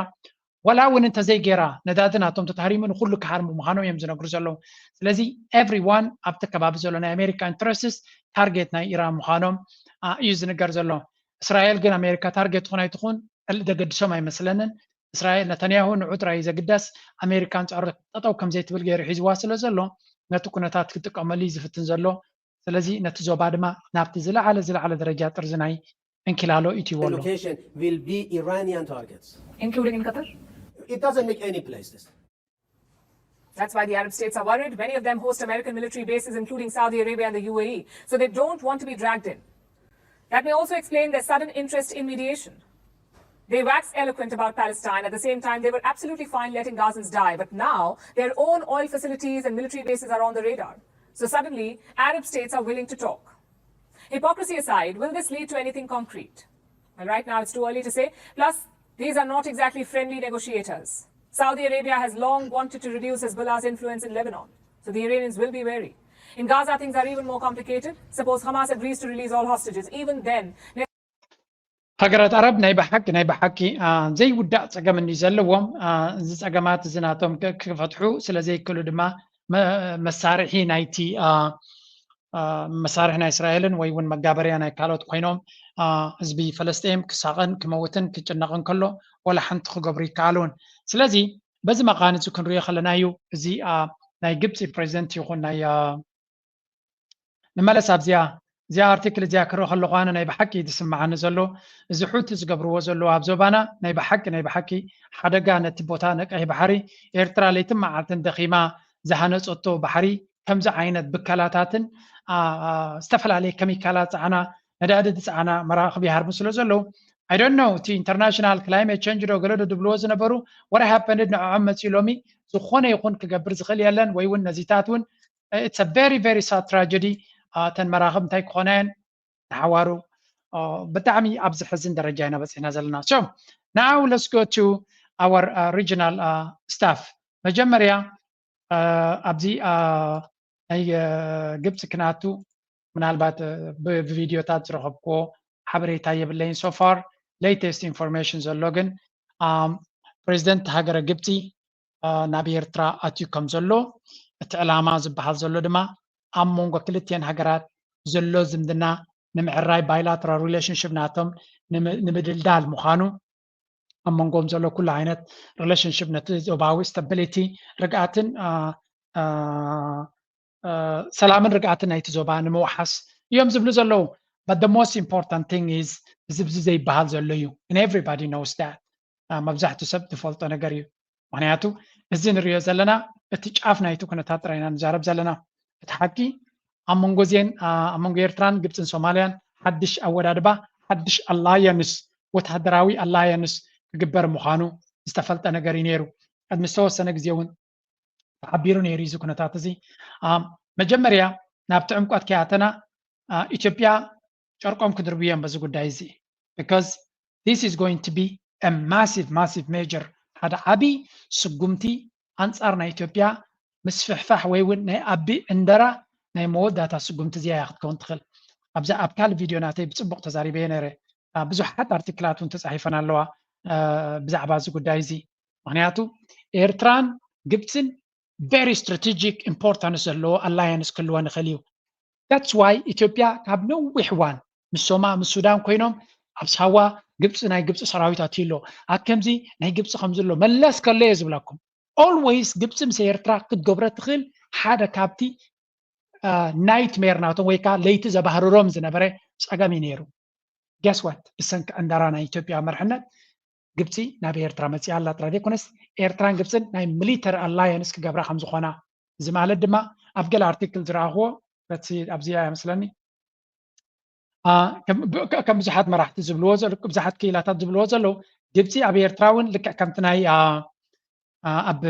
ወላ እውን እንተዘይገይራ ነዳዲ ናቶም ተታህሪሙ ንኩሉ ክሃርሙ ምዃኖም እዮም ዝነግሩ ዘለዉ። ስለዚ ኤቭሪዋን ኣብቲ ከባቢ ዘሎ ናይ ኣሜሪካ ኢንትረስትስ ታርጌት ናይ ኢራን ምዃኖም አ፣ እዩ ዝንገር ዘሎ። እስራኤል ግን ኣሜሪካ ታርጌት ትኹን ኣይትኹን ዕሊ ዘገድሶም ኣይመስለንን። እስራኤል ነተንያሁ ንዑ ጥራይ እዩ ዘግደስ። ኣሜሪካን ጸዕሪ ጠጠው ከም ዘይትብል ገይሩ ሒዝዋ ስለ ዘሎ ነቲ ኩነታት ክጥቀመሉ እዩ ዝፍትን ዘሎ። ስለዚ ነቲ ዞባ ድማ ናብቲ ዝለዓለ ዝለዓለ ደረጃ ጥርዚ ናይ እንኪላሎ እትይዎ ኣሎ። location will be Iranian targets. Including in Qatar? It doesn't make any place. This. That's why the Arab states are worried. Many of them host American military bases, including Saudi Arabia and the U A E. So they don't want to be dragged in. That may also explain their sudden interest in mediation. They wax eloquent about Palestine. At the same time, they were absolutely fine letting Gazans die. But now, their own oil facilities and military bases are on the radar. So suddenly, Arab states are willing to talk. Hypocrisy aside, will this lead to anything concrete? Well, right now it's too early to say. Plus, these are not exactly friendly negotiators. Saudi Arabia has long wanted to reduce Hezbollah's influence in Lebanon, so the Iranians will be wary. In Gaza, things are even more complicated. Suppose Hamas agrees to release all hostages. Even then, ሃገራት ኣረብ ናይ ብሓቂ ናይ ብሓቂ አ፣ ዘይውዳእ ጸገም እንዩ ዘለዎም። አ፣ እዚ ጸገማት እዚ ናቶም ክ- ክፈትሑ ስለ ዘይክእሉ ድማ መ- መሳርሒ ናይቲ አ፣ አ፣ መሳርሒ ናይ እስራኤልን ወይ እውን መጋበርያ ናይ ካልኦት ኮይኖም አ፣ ህዝቢ ፈለስጤም ክሳቐን ክመውትን ክጭነቕን ከሎ ወላ ሓንቲ ክገብሩ ይከኣሉን። ስለዚ በዚ መቓን እዚ ክንሪኦ ከለና እዩ እዚ አ፣ ናይ ግብፂ ፕሬዚደንት ይኹን ናይ አ፣ ንመለስ ኣብዚኣ እዚኣ ኣርቲክል እዚኣ ክርኢ ከለኹ ኣነ ናይ ብሓቂ እዩ ዝስምዓኒ ዘሎ። እዚ ሑቲ ዝገብርዎ ዘለዉ ኣብ ዞባና ናይ ብሓቂ ናይ ብሓቂ ሓደጋ ነቲ ቦታ ነቀይ ባሕሪ ኤርትራ ለይትን መዓልትን ደኺማ ዝሃነፀቶ ባሕሪ ከምዚ ዓይነት ብከላታትን አ፣ አ፣ ዝተፈላለየ ከሚካላት ፃዕና ነዳዲ ዝፃዕና መራኽብ ይሃርሙ ስለ ዘለዉ I don't know እቲ international climate change ዶ ገለ ዶ ዝብልዎ ዝነበሩ what happened ንዕዖም መፅኡ ሎሚ ዝኾነ ይኹን ክገብር ዝኽእል የለን ወይ እውን ነዚታት እውን it's a very very sad tragedy እተን መራኽብ እንታይ ክኾና እየን ንሓዋሩ ብጣዕሚ ኣብ ዝሕዝን ደረጃ ኢና በፂሕና ዘለና so now let's go to our uh, regional uh, staff መጀመርያ uh, ኣብዚ uh, ናይ uh, ግብፂ ክናቱ ምናልባት ብቪድዮታት ዝረኸብክዎ ሓበሬታ የብለይን so far latest information ዘሎ ግን ፕሬዚደንት ሃገረ ግብፂ ናብ ኤርትራ ኣትዩ ከም ዘሎ እቲ ዕላማ ዝበሃል ዘሎ ድማ ኣብ መንጎ ክልቲኤን ሃገራት ዘሎ ዝምድና ንምዕራይ bilateral relationship ናቶም ንምድልዳል ምዃኑ ኣብ መንጎም ዘሎ ኩሉ ዓይነት relationship ነቲ ዞባዊ stability ርግኣትን ሰላምን ርግኣትን ናይቲ ዞባ ንምውሓስ እዮም ዝብሉ ዘለዉ but the most important thing is እዚ ብዚ ዘይበሃል ዘሎ እዩ and everybody knows that መብዛሕትኡ ሰብ ዝፈልጦ ነገር እዩ ምክንያቱ እዚ ንሪኦ ዘለና እቲ ጫፍ ናይቲ ኩነታት ጥራይ ኢና ንዛረብ ዘለና እቲ ሓቂ ኣብ መንጎ ዜን ኣብ መንጎ ኤርትራን ግብፅን ሶማልያን ሓድሽ ኣወዳድባ ሓድሽ alliance ወታደራዊ alliance ክግበር ምዃኑ ዝተፈልጠ ነገር እዩ ነይሩ ቅድሚ ዝተወሰነ ግዜ እውን ተሓቢሩ ነይሩ እዚ ኩነታት እዚ መጀመርያ ናብቲ ዕምቆት ከይኣተና ኢትዮጵያ ጨርቆም ክድርብዮም በዚ ጉዳይ እዚ because this is going to be a massive massive major ሓደ ዓብይ ስጉምቲ ኣንፃር ናይ ኢትዮጵያ ምስፍሕፋሕ ወይ እውን ናይ ኣቢ ዕንደራ ናይ መወዳእታ ስጉምቲ እዚኣ እያ ክትከውን ትኽእል ኣብዛ ኣብ ካልእ ቪድዮ ናተይ ብፅቡቅ ተዛሪበየ ነይረ ብዙሓት ኣርቲክላት እውን ተፃሒፈን ኣለዋ ብዛዕባ እዚ ጉዳይ እዚ ምክንያቱ ኤርትራን ግብፅን very strategic importance ዘለዎ alliance ክህልወን ይኽእል እዩ። That's why ኢትዮጵያ ካብ ነዊሕ እዋን ምስ ሶማ ምስ ሱዳን ኮይኖም ኣብ ሳዋ ግብፂ ናይ ግብፂ ሰራዊት ኣትዩ ኣሎ፣ ኣብ ከምዚ ናይ ግብፂ ከምዚ ኣሎ። መለስ ከሎ እየ ዝብለኩም፣ always ግብፂ ምስ ኤርትራ ክትገብሮ ትኽእል ሓደ ካብቲ ናይትሜር ናቶም ወይ ከዓ ለይቲ ዘባህርሮም ዝነበረ ፀገም እዩ ነይሩ። Guess what? ብሰንኪ ዕንደራ ናይ ኢትዮጵያ መርሕነት ግብፂ ናብ ኤርትራ መፂኣ ኣላ ጥራይ ዘይኮነስ ኤርትራን ግብፅን ናይ ሚሊተሪ ኣላየንስ ክገብራ ከም ዝኾና፣ እዚ ማለት ድማ ኣብ ገለ ኣርቲክል ዝረኣኽዎ በቲ ኣብዚኣ እያ መስለኒ፣ አ፣ ከም ብ- ከ- ከም ብዙሓት መራሕቲ ዝብልዎ ዘለዉ፣ ብዙሓት ክኢላታት ዝብልዎ ዘለዉ፣ ግብፂ ኣብ ኤርትራ እውን ልክዕ ከምቲ ናይ አ፣ አ፣ ኣብ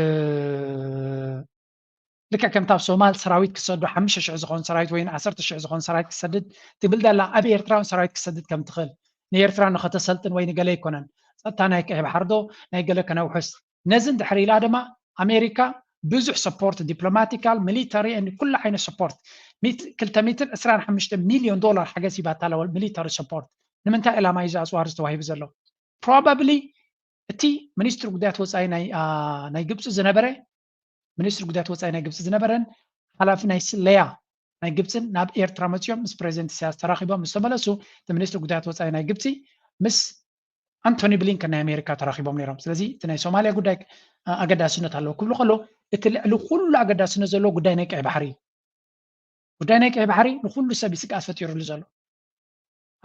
ልክዕ ከምቲ ኣብ ሶማል ሰራዊት ክሰዱ ሓሙሽተ ሽሕ ዝኾኑ ሰራዊት ወይ ዓሰርተ ሽሕ ዝኾኑ ሰራዊት ክሰድድ ትብል ዘላ ኣብ ኤርትራ እውን ሰራዊት ክሰድድ ከም ትኽእል፣ ንኤርትራ ንኸተሰልጥን ወይ ንገለ ኣይኮነን፣ ጸጥታ ናይ ቀይ ባሕሪ ዶ ናይ ገለ ከነውሕስ፣ ነዚ እንድሕር ኢላ ድማ ኣሜሪካ ብዙሕ ሰፖርት ዲፕሎማቲካል ሚሊተሪ ኩሉ ዓይነት ሰፖርት ክልተ ሚእትን ዕስራን ሓሙሽተ ሚልዮን ዶላር ሓገዝ ሂባታ ኣለዋ። ሚሊተሪ ሰፖርት ንምንታይ ዕላማ እዩ እዚ ኣፅዋር ዝተዋሂቡ ዘሎ? ፕሮባብሊ እቲ ሚኒስትሪ ጉዳያት ወፃኢ ናይ አ፣ ናይ ግብፂ ዝነበረ ሚኒስትሪ ጉዳያት ወፃኢ ናይ ግብፂ ዝነበረን ሓላፊ ናይ ስለያ ናይ ግብፅን ናብ ኤርትራ መፂኦም ምስ ፕሬዚደንት ኢሳያስ ተራኺቦም ምስ ተመለሱ እቲ ሚኒስትሪ ጉዳያት ወፃኢ ናይ ግብፂ ምስ ኣንቶኒ ብሊንከን ናይ ኣሜሪካ ተራኺቦም ነይሮም። ስለዚ እቲ ናይ ሶማልያ ጉዳይ አ፣ ኣገዳስነት ኣለዎ ክብሉ ከሎ እቲ ልዕሊ ኩሉ ኣገዳስነት ዘለዎ ጉዳይ ናይ ቀይ ባሕሪ እዩ። ጉዳይ ናይ ቀይ ባሕሪ ንኩሉ ሰብ እዩ ስግኣት ፈጢሩሉ ዘሎ።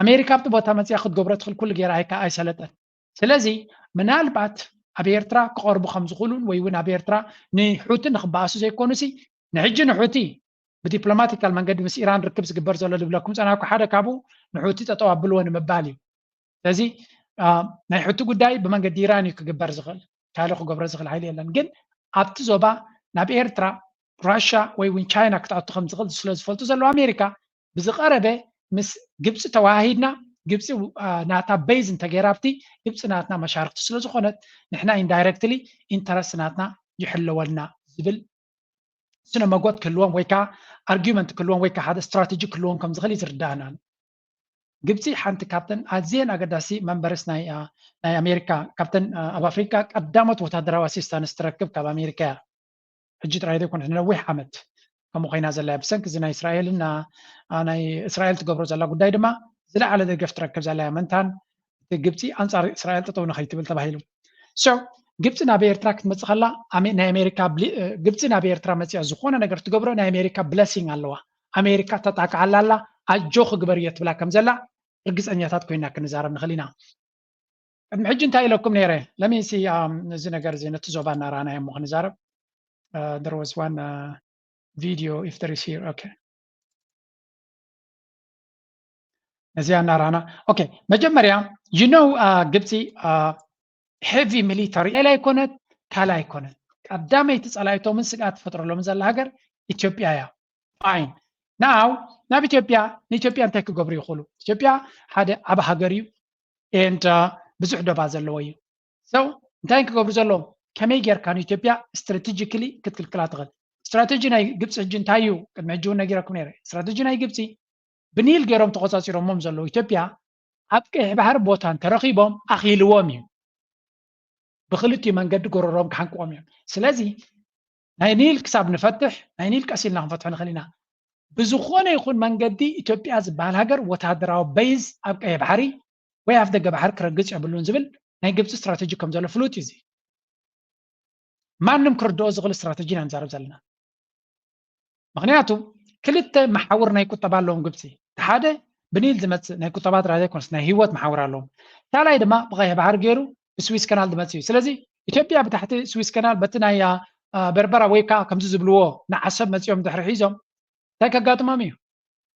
ኣሜሪካ ኣብቲ ቦታ መፅያ ክትገብሮ ትኽእል ኩሉ ገይራ ኣይካ ኣይሰለጠን። ስለዚ ምናልባት ኣብ ኤርትራ ክቐርቡ ከም ዝኽእሉን ወይ እውን ኣብ ኤርትራ ንሑቲ ንክበኣሱ ዘይኮኑሲ ንሕጂ ንሑቲ ብዲፕሎማቲካል መንገዲ ምስ ኢራን ርክብ ዝግበር ዘሎ ዝብለኩም ፀናኩ ሓደ ካብኡ ንሑቲ ጠጠው ኣብልዎ ንምባል እዩ። ስለዚ አ፣ ናይ ሑቲ ጉዳይ ብመንገዲ ኢራን እዩ ክግበር ዝኽእል፣ ካልእ ክገብሮ ዝኽእል ሓይሊ የለን። ግን ኣብቲ ዞባ ናብ ኤርትራ ራሻ ወይ እውን ቻይና ክትኣቱ ከም ዝኽእል ስለ ዝፈልጡ ዘለዉ ኣሜሪካ ብዝቐረበ ምስ ግብፂ ተወሃሂድና ግብፂ አ፣ ናታ ቤዝ እንተገይራ ኣብቲ ግብፂ ናትና መሻርክቲ ስለ ዝኾነት ንሕና ኢንዳይረክትሊ ኢንተረስት ናትና ይሕለወልና ዝብል ስነ መጎት ክህልዎም ወይ ከዓ ኣርጊመንት ክህልዎም ወይ ከዓ ሓደ ስትራቴጂ ክህልዎም ከም ዝኽእል እዩ ዝርዳእና ኣሎ። ግብፂ ሓንቲ ካብተን ኣዝየን ኣገዳሲ መንበርስ ናይ አ፣ ናይ ኣሜሪካ ካብተን አ፣ ኣብ ኣፍሪካ ቀዳሞት ወታደራዊ ኣሲስታንስ ትረክብ ካብ ኣሜሪካ እያ። ሕጂ ጥራይ ዘይኮነት ንነዊሕ ዓመት ከምኡ ኮይና ዘላ እያ። ብሰንኪ እዚ ናይ እስራኤልን አ፣ አ፣ ናይ እስራኤል ትገብሮ ዘላ ጉዳይ ድማ ዝለዓለ ደገፍ ትረክብ ዘላ እያ። መንታን እቲ ግብፂ ኣንፃር እስራኤል ጠጠው ንኸይትብል ተባሂሉ። So ግብፂ ናብ ኤርትራ ክትመፅእ ከላ ኣሜ- ናይ ኣሜሪካ ብሊ- እ፣ ግብፂ ናብ ኤርትራ መፅያ ዝኾነ ነገር ትገብሮ ናይ ኣሜሪካ ብለሲንግ ኣለዋ። ኣሜሪካ ተጣቅዓላ ኣላ። ኣጆኺ ግበርዮ ትብላ ከም ዘላ ርግፀኛታት ኮይና ክንዛረብ ንኽእል ኢና። ቅድሚ ሕጂ እንታይ ኢለኩም ነይረ? ለሚሲ እዚ ነገር እዚ ነቲ ዞባ እናረኣናዮ እሞ ክንዛረብ። Uh, there was one uh, video if there is here. Okay. ነዚኣ እናረኣና okay መጀመርያ you know uh, ግብፂ uh, heavy military ሌላ ኣይኮነት ካልእ ኣይኮነት ቀዳመይቲ ፀላኢቶምን ስግኣት ትፈጥረሎምን ዘላ ሃገር ኢትዮጵያ እያ። Fine. Now ናብ ኢትዮጵያ ንኢትዮጵያ እንታይ ክገብሩ ይኽእሉ? ኢትዮጵያ ሓደ ዓቢ ሃገር እዩ and uh, ብዙሕ ዶባ ዘለዎ እዩ። So እንታይ ክገብሩ ዘለዎም? ከመይ ጌርካ ንኢትዮጵያ ስትራቴጂካሊ ክትክልክላ ትኽእል? ስትራቴጂ ናይ ግብፂ ሕጂ እንታይ እዩ? ቅድሚ ሕጂ እውን ነጊረኩም ነይረ። ስትራቴጂ ናይ ግብፂ ብኒል ገይሮም ተቆፃፂሮሞም ዘለዉ ኢትዮጵያ ኣብ ቀይሕ ባሕሪ ቦታ እንተረኺቦም ኣኽኢልዎም እዩ። ብክልቲኡ መንገዲ ጎረሮም ክሓንቅዎም እዮም። ስለዚ ናይ ኒል ክሳብ ንፈትሕ ናይ ኒል ቀስ ኢልና ክንፈትሖ ንኽእል ኢና። ብዝኾነ ይኹን መንገዲ ኢትዮጵያ ዝበሃል ሃገር ወታደራዊ በይዝ ኣብ ቀይሕ ባሕሪ ወይ ኣፍ ደገ ባሕሪ ክረግፅ የብሉን ዝብል ናይ ግብፂ ስትራቴጂ ከም ዘሎ ፍሉጥ እዩ። እዚ ማንም ክርድኦ ዝኽእል ስትራቴጂ ኢና ንዛረብ ዘለና። ምክንያቱ ክልተ መሓውር ናይ ቁጠባ ኣለዎም ግብፂ። እቲ ሓደ ብኒል ዝመፅእ ናይ ቁጠባ ጥራይ ዘይኮነስ ናይ ህይወት መሓውር ኣለዎም። ካልኣይ ድማ ብቀይሕ ባሕሪ ገይሩ ብስዊስ ከናል ዝመፅእ እዩ። ስለዚ ኢትዮጵያ ብታሕቲ ስዊስ ከናል በቲ ናይ አ፣ በርበራ ወይ ከዓ ከምዚ ዝብልዎ ንዓሰብ መፂኦም ድሕሪ ሒዞም እንታይ ከጋጥሞም እዩ?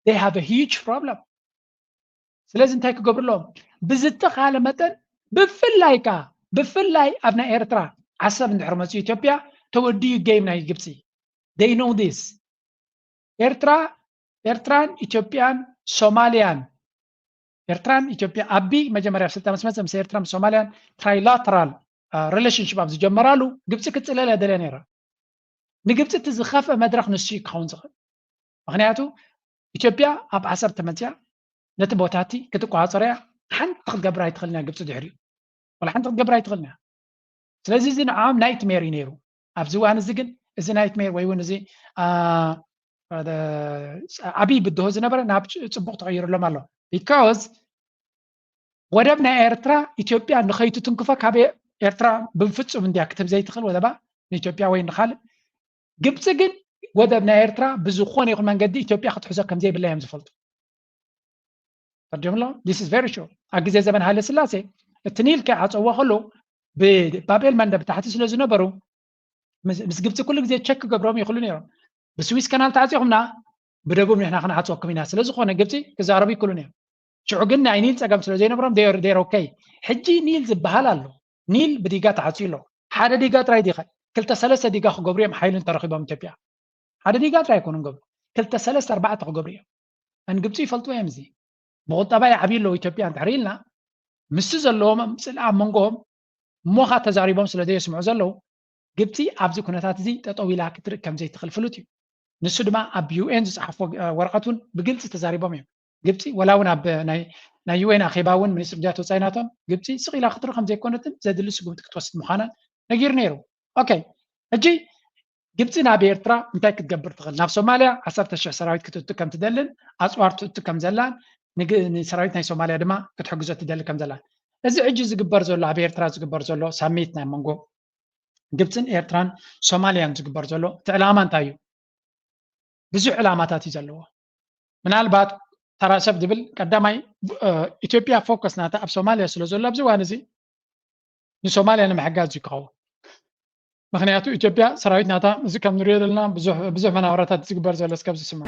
They have a huge problem። ስለዚ እንታይ ክገብሩ ኣለዎም? ብዝተኻለ መጠን ብፍላይ ከዓ ብፍላይ ኣብ ናይ ኤርትራ ዓሰብ እንድሕር መፅኡ ኢትዮጵያ ተወዲኡ ጌም ናይ ግብፂ። They know this. ኤርትራ ኤርትራን ኢትዮጵያን ሶማልያን ኤርትራን ኢትዮጵያ ኣቢ መጀመርያ ኣብ ስልጣን ምስ መፀ ምስ ኤርትራ ምስ ሶማልያን trilateral relationship ኣብ ዝጀመራሉ ግብፂ ክትፅለል እያ ደልያ ነይራ። ንግብፂ እቲ ዝኸፍአ መድረኽ ንሱ እዩ ክኸውን ዝኽእል። ምክንያቱ ኢትዮጵያ ኣብ ዓሰብ ተመፅያ ነቲ ቦታ እቲ ክትቆፃፀሮ እያ። ሓንቲ ክትገብር ኣይትኽእልን እያ ግብፂ ድሕሪኡ ወላ ሓንቲ ክትገብር ኣይትኽእልን እያ። ስለዚ እዚ ንዓም ናይትሜር እዩ ነይሩ። ኣብዚ እዋን እዚ ግን እዚ ናይትሜር ወይ እውን እዚ ዓብይ ብድሆ ዝነበረ ናብ ፅቡቕ ተቐይሩሎም ኣሎ። ቢካዝ ወደብ ናይ ኤርትራ ኢትዮጵያ ንኸይትትንክፎ ካብ ኤርትራ ብፍፁም እንድያ ክትህብ ዘይትኽእል ወደባ ንኢትዮጵያ ወይ ንኻልእ። ግብፂ ግን ወደብ ናይ ኤርትራ ብዝኾነ ይኹን መንገዲ ኢትዮጵያ ክትሕዞ ከምዘይብላ እዮም ዝፈልጡ። ፈርዲምሎ this is very sure። ኣብ ግዜ ዘመን ሃይለ ስላሴ እቲ ኒል ከይዓፀዎ ከሎ ብባቤል መንደብ ታሕቲ ስለ ዝነበሩ ምስ ግብፂ ኩሉ ግዜ ቸክ ክገብሮም ይኽእሉ ነይሮም። ብስዊስ ከናል ተዓፂኹምና ብደቡብ ንሕና ክንዓፅወኩም ኢና ስለ ዝኾነ ግብፂ ክዛረቡ ይክእሉ ነይሮም። ሽዑ ግን ናይ ኒል ፀገም ስለ ዘይነብሮም ዴር ኦኬ። ሕጂ ኒል ዝበሃል ኣሎ። ኒል ብዲጋ ተዓፅዩ ኣሎ። ሓደ ዲጋ ጥራይ ዲኸ ክልተ ሰለስተ ዲጋ ክገብሩ እዮም ሓይሉ እንተረኺቦም ኢትዮጵያ ሓደ ዲጋ ጥራይ ኣይኮኑን ገብሩ ክልተ ሰለስተ ኣርባዕተ ክገብሩ እዮም። ኣን ግብፂ ይፈልጥዎ እዮም እዚ ብቁጠባ ይዓብዩ ኣለዉ ኢትዮጵያ እንድሕር ኢልና ምስቲ ዘለዎም ፅልኢ ኣብ መንጎኦም እሞኻ ተዛሪቦም ስለ ዘየስምዑ ዘለዉ ግብፂ ኣብዚ ኩነታት እዚ ጠጠው ኢላ ክትርኢ ከም ዘይትኽእል ፍሉጥ እዩ። ንሱ ድማ ኣብ ዩ ኤን ዝፀሓፎ ወረቐት እውን ብግልፂ ተዛሪቦም እዮም። ግብፂ ወላ እውን ኣብ ናይ ዩ ኤን ኣኼባ እውን ሚኒስትር ጉዳያት ወፃኢ ናቶም ግብፂ ስቕ ኢላ ክትርኢ ከም ዘይኮነትን ዘድሊ ስጉምቲ ክትወስድ ምዃናን ነጊሩ ነይሩ። ኦኬ ሕጂ ግብፂ ናብ ኤርትራ እንታይ ክትገብር ትኽእል? ናብ ሶማልያ ዓሰርተ ሽሕ ሰራዊት ክትእቱ ከም ትደልን ኣፅዋር ትእቱ ከም ዘላን ንሰራዊት ናይ ሶማልያ ድማ ክትሕግዞ ትደሊ ከም ዘላን እዚ ሕጂ ዝግበር ዘሎ ኣብ ኤርትራ ዝግበር ዘሎ ሳሚት ናይ መንጎ ግብፅን ኤርትራን ሶማልያን ዝግበር ዘሎ እቲ ዕላማ እንታይ እዩ? ብዙሕ ዕላማታት እዩ ዘለዎ። ምናልባት ተራ ሰብ ዝብል ቀዳማይ ኢትዮጵያ ፎከስ ናታ ኣብ ሶማልያ ስለ ዘሎ ኣብዚ እዋን እዚ ንሶማልያ ንምሕጋዝ እዩ ክኸውን። ምክንያቱ ኢትዮጵያ ሰራዊት ናታ እዚ ከም ንሪኦ ዘለና ብዙሕ መናውራታት ዝግበር ዘሎ እስከብ ዝስምዑ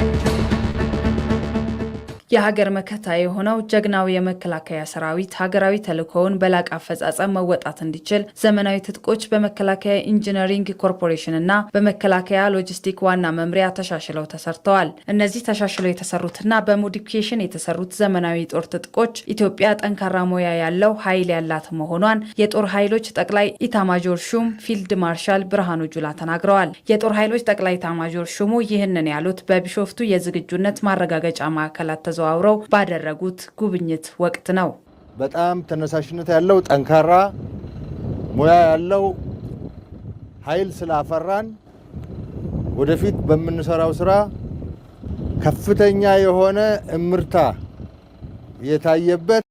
የሀገር መከታ የሆነው ጀግናው የመከላከያ ሰራዊት ሀገራዊ ተልእኮውን በላቅ አፈጻጸም መወጣት እንዲችል ዘመናዊ ትጥቆች በመከላከያ ኢንጂነሪንግ ኮርፖሬሽን እና በመከላከያ ሎጂስቲክ ዋና መምሪያ ተሻሽለው ተሰርተዋል። እነዚህ ተሻሽለው የተሰሩትና በሞዲፊኬሽን የተሰሩት ዘመናዊ የጦር ትጥቆች ኢትዮጵያ ጠንካራ ሙያ ያለው ሀይል ያላት መሆኗን የጦር ሀይሎች ጠቅላይ ኢታማዦር ሹም ፊልድ ማርሻል ብርሃኑ ጁላ ተናግረዋል። የጦር ሀይሎች ጠቅላይ ኢታማዦር ሹሙ ይህንን ያሉት በቢሾፍቱ የዝግጁነት ማረጋገጫ ማዕከላት ተዘዋውረው ባደረጉት ጉብኝት ወቅት ነው። በጣም ተነሳሽነት ያለው ጠንካራ ሙያ ያለው ሀይል ስላፈራን ወደፊት በምንሰራው ስራ ከፍተኛ የሆነ እምርታ የታየበት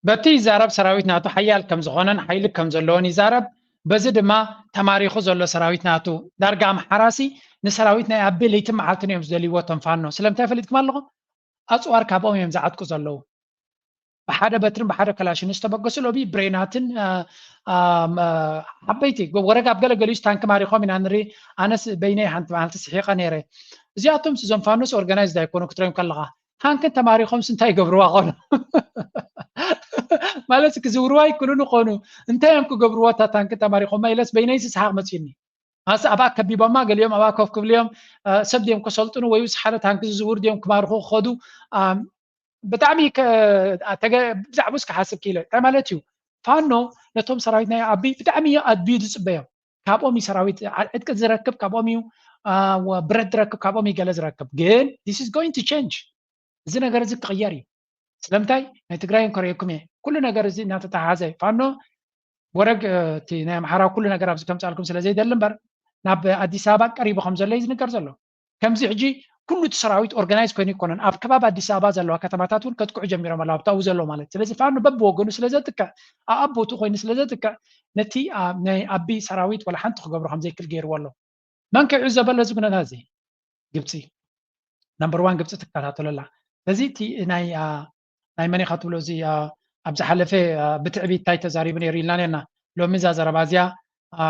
በቲ ይዛረብ ሰራዊት ናቱ ሓያል ከም ዝኾነን ሓይሊ ከም ዘለዎን ይዛረብ። በዚ ድማ ተማሪኹ ዘሎ ሰራዊት ናቱ ዳርጋ ኣምሓራሲ ንሰራዊት ናይ ኣቢ ለይትን መዓልትን እዮም ዝደልይዎ እቶም ፋኖ። ስለምንታይ ፈሊጥኩም ኣለኹም? ኣፅዋር ካብኦም እዮም ዝዓጥቁ ዘለዉ። ብሓደ በትርን ብሓደ ከላሽን ዝተበገሱ ሎሚ ብሬናትን ዓበይቲ ወረግ ኣብ ገለገሊዩስ ታንኪ ማሪኾም ኢና ንርኢ። ኣነስ በይነይ ሓንቲ መዓልቲ ስሒቐ ነይረ። እዚኣቶም እዞም ፋኖስ ኦርጋናይዝድ ኣይኮኑ ክትሪኦም ከለኻ ታንክን ተማሪኾምስ እንታይ ይገብርዋ ኾኑ? ማለት ክዝውርዋ ይክእሉን ኾኑ እንታይ እዮም ክገብርዋ እታ ታንክን ተማሪኾማ ኢለስ በይነይ ስሓቕ መፅዩኒ። ኣስ ኣብኣ ከቢቦማ ገሊኦም ኣብኣ ኮፍ ክብልዮም ሰብ ድዮም ከሰልጥኑ ወይ ሓደ ታንኪ ዝዝውር ድዮም ክማርኹ ክኸዱ ብጣዕሚ ብዛዕባኡስ ክሓስብ ክኢለ። እንታይ ማለት እዩ? ፋኖ ነቶም ሰራዊት ናይ ኣቢ ብጣዕሚ እዩ ኣድብዩ ዝፅበዮም። ካብኦም እዩ ሰራዊት ዕጥቂ ዝረክብ፣ ካብኦም እዩ ብረት ዝረክብ፣ ካብኦም እዩ ገለ ዝረክብ። ግን this is going to change። እዚ ነገር እዚ ክቕየር እዩ። ስለምንታይ ናይ ትግራይ ከርእየኩም እየ። ኩሉ ነገር እዚ እናተተሓሓዘ ፋኖ ወረግ እቲ ናይ ኣምሓራ ኩሉ ነገር ኣብዚ ከምፃልኩም ስለ ዘይደሊ እምበር ናብ ኣዲስ ኣበባ ቀሪቡ ከም ዘሎ እዩ ዝንገር ዘሎ። ከምዚ ሕጂ ኩሉ እቲ ሰራዊት ኦርጋናይዝ ኮይኑ ይኮነን ኣብ ከባቢ ኣዲስ ኣበባ ዘለዋ ከተማታት እውን ከጥቅዑ ጀሚሮም ኣለዉ ኣብታኡ ዘሎ ማለት ስለዚ ፋኖ በብወገኑ ስለ ዘጥቅዕ ኣኣቦቱ ኮይኑ ስለ ዘጥቅዕ ነቲ ናይ ኣቢ ሰራዊት ወላ ሓንቲ ክገብሮ ከም ዘይክል ገይርዎ ኣሎ መን ከይዑ ዘበለ እዚ ኩነታት እዚ ግብፂ ነምበር ዋን ግብፂ ትከታተሎ ኣላ ስለዚ እቲ ናይ ናይ መን ኢኻ ትብሎ እዚ ኣብ ዝሓለፈ ብትዕቢት እንታይ ተዛሪቡ ነይሩ ኢልና ነርና ሎሚ እዛ ዘረባ እዚኣ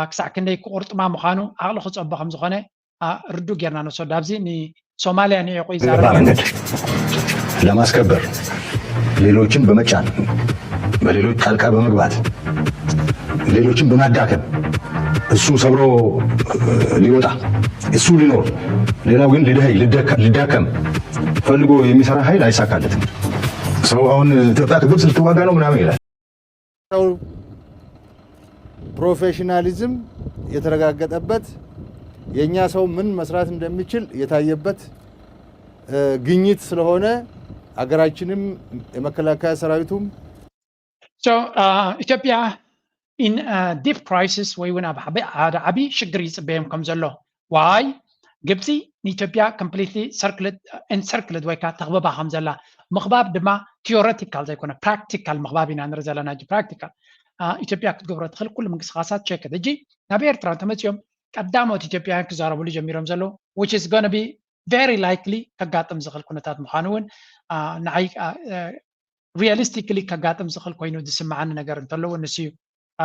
ክሳዕ ክንደይ ክቁርጥማ ምዃኑ ዓቕሊ ክፀቦ ከም ዝኾነ ርዱእ ጌርና ንወስዶ ኣብዚ ንሶማልያ ንዒቑ ይዛረብ መንገድ ለማስከበር ሌሎችን በመጫን በሌሎች ጣልቃ በመግባት ሌሎችን በማዳከም እሱ ሰብሮ ሊወጣ እሱ ሊኖር ሌላው ግን ሊደኸይ ሊዳከም ፈልጎ የሚሰራ ኃይል አይሳካለትም። ሰው አሁን ኢትዮጵያ ከግብፅ ልትዋጋ ነው ምናምን ይላል። ፕሮፌሽናሊዝም የተረጋገጠበት የእኛ ሰው ምን መስራት እንደሚችል የታየበት ግኝት ስለሆነ ሀገራችንም የመከላከያ ሰራዊቱም ኢትዮጵያ in deep crisis ወይ እውን ኣብ ሓደ ዓብዪ ሽግር ይፅበዮም ከም ዘሎ። ዋይ ግብፂ ንኢትዮጵያ completely circled ወይ ከዓ ተኽብባ ከም ዘላ ምኽባብ ድማ theoretical ዘይኮነ practical ምኽባብ ኢና ንርኢ ዘለና። Practical ኢትዮጵያ ክትገብሮ ትኽእል ኩሉ ምንቅስቃሳት ቸክድ። ሕጂ ናብ ኤርትራ እንተመፅኦም ቀዳሞት ኢትዮጵያውያን ክዛረብሉ ጀሚሮም ዘለዉ which is gonna be very likely ከጋጥም ዝኽእል ኩነታት ምዃኑ እውን ንዓይ realistically ከጋጥም ዝኽእል ኮይኑ ዝስምዓኒ ነገር እንተለዎ ንሱ እዩ።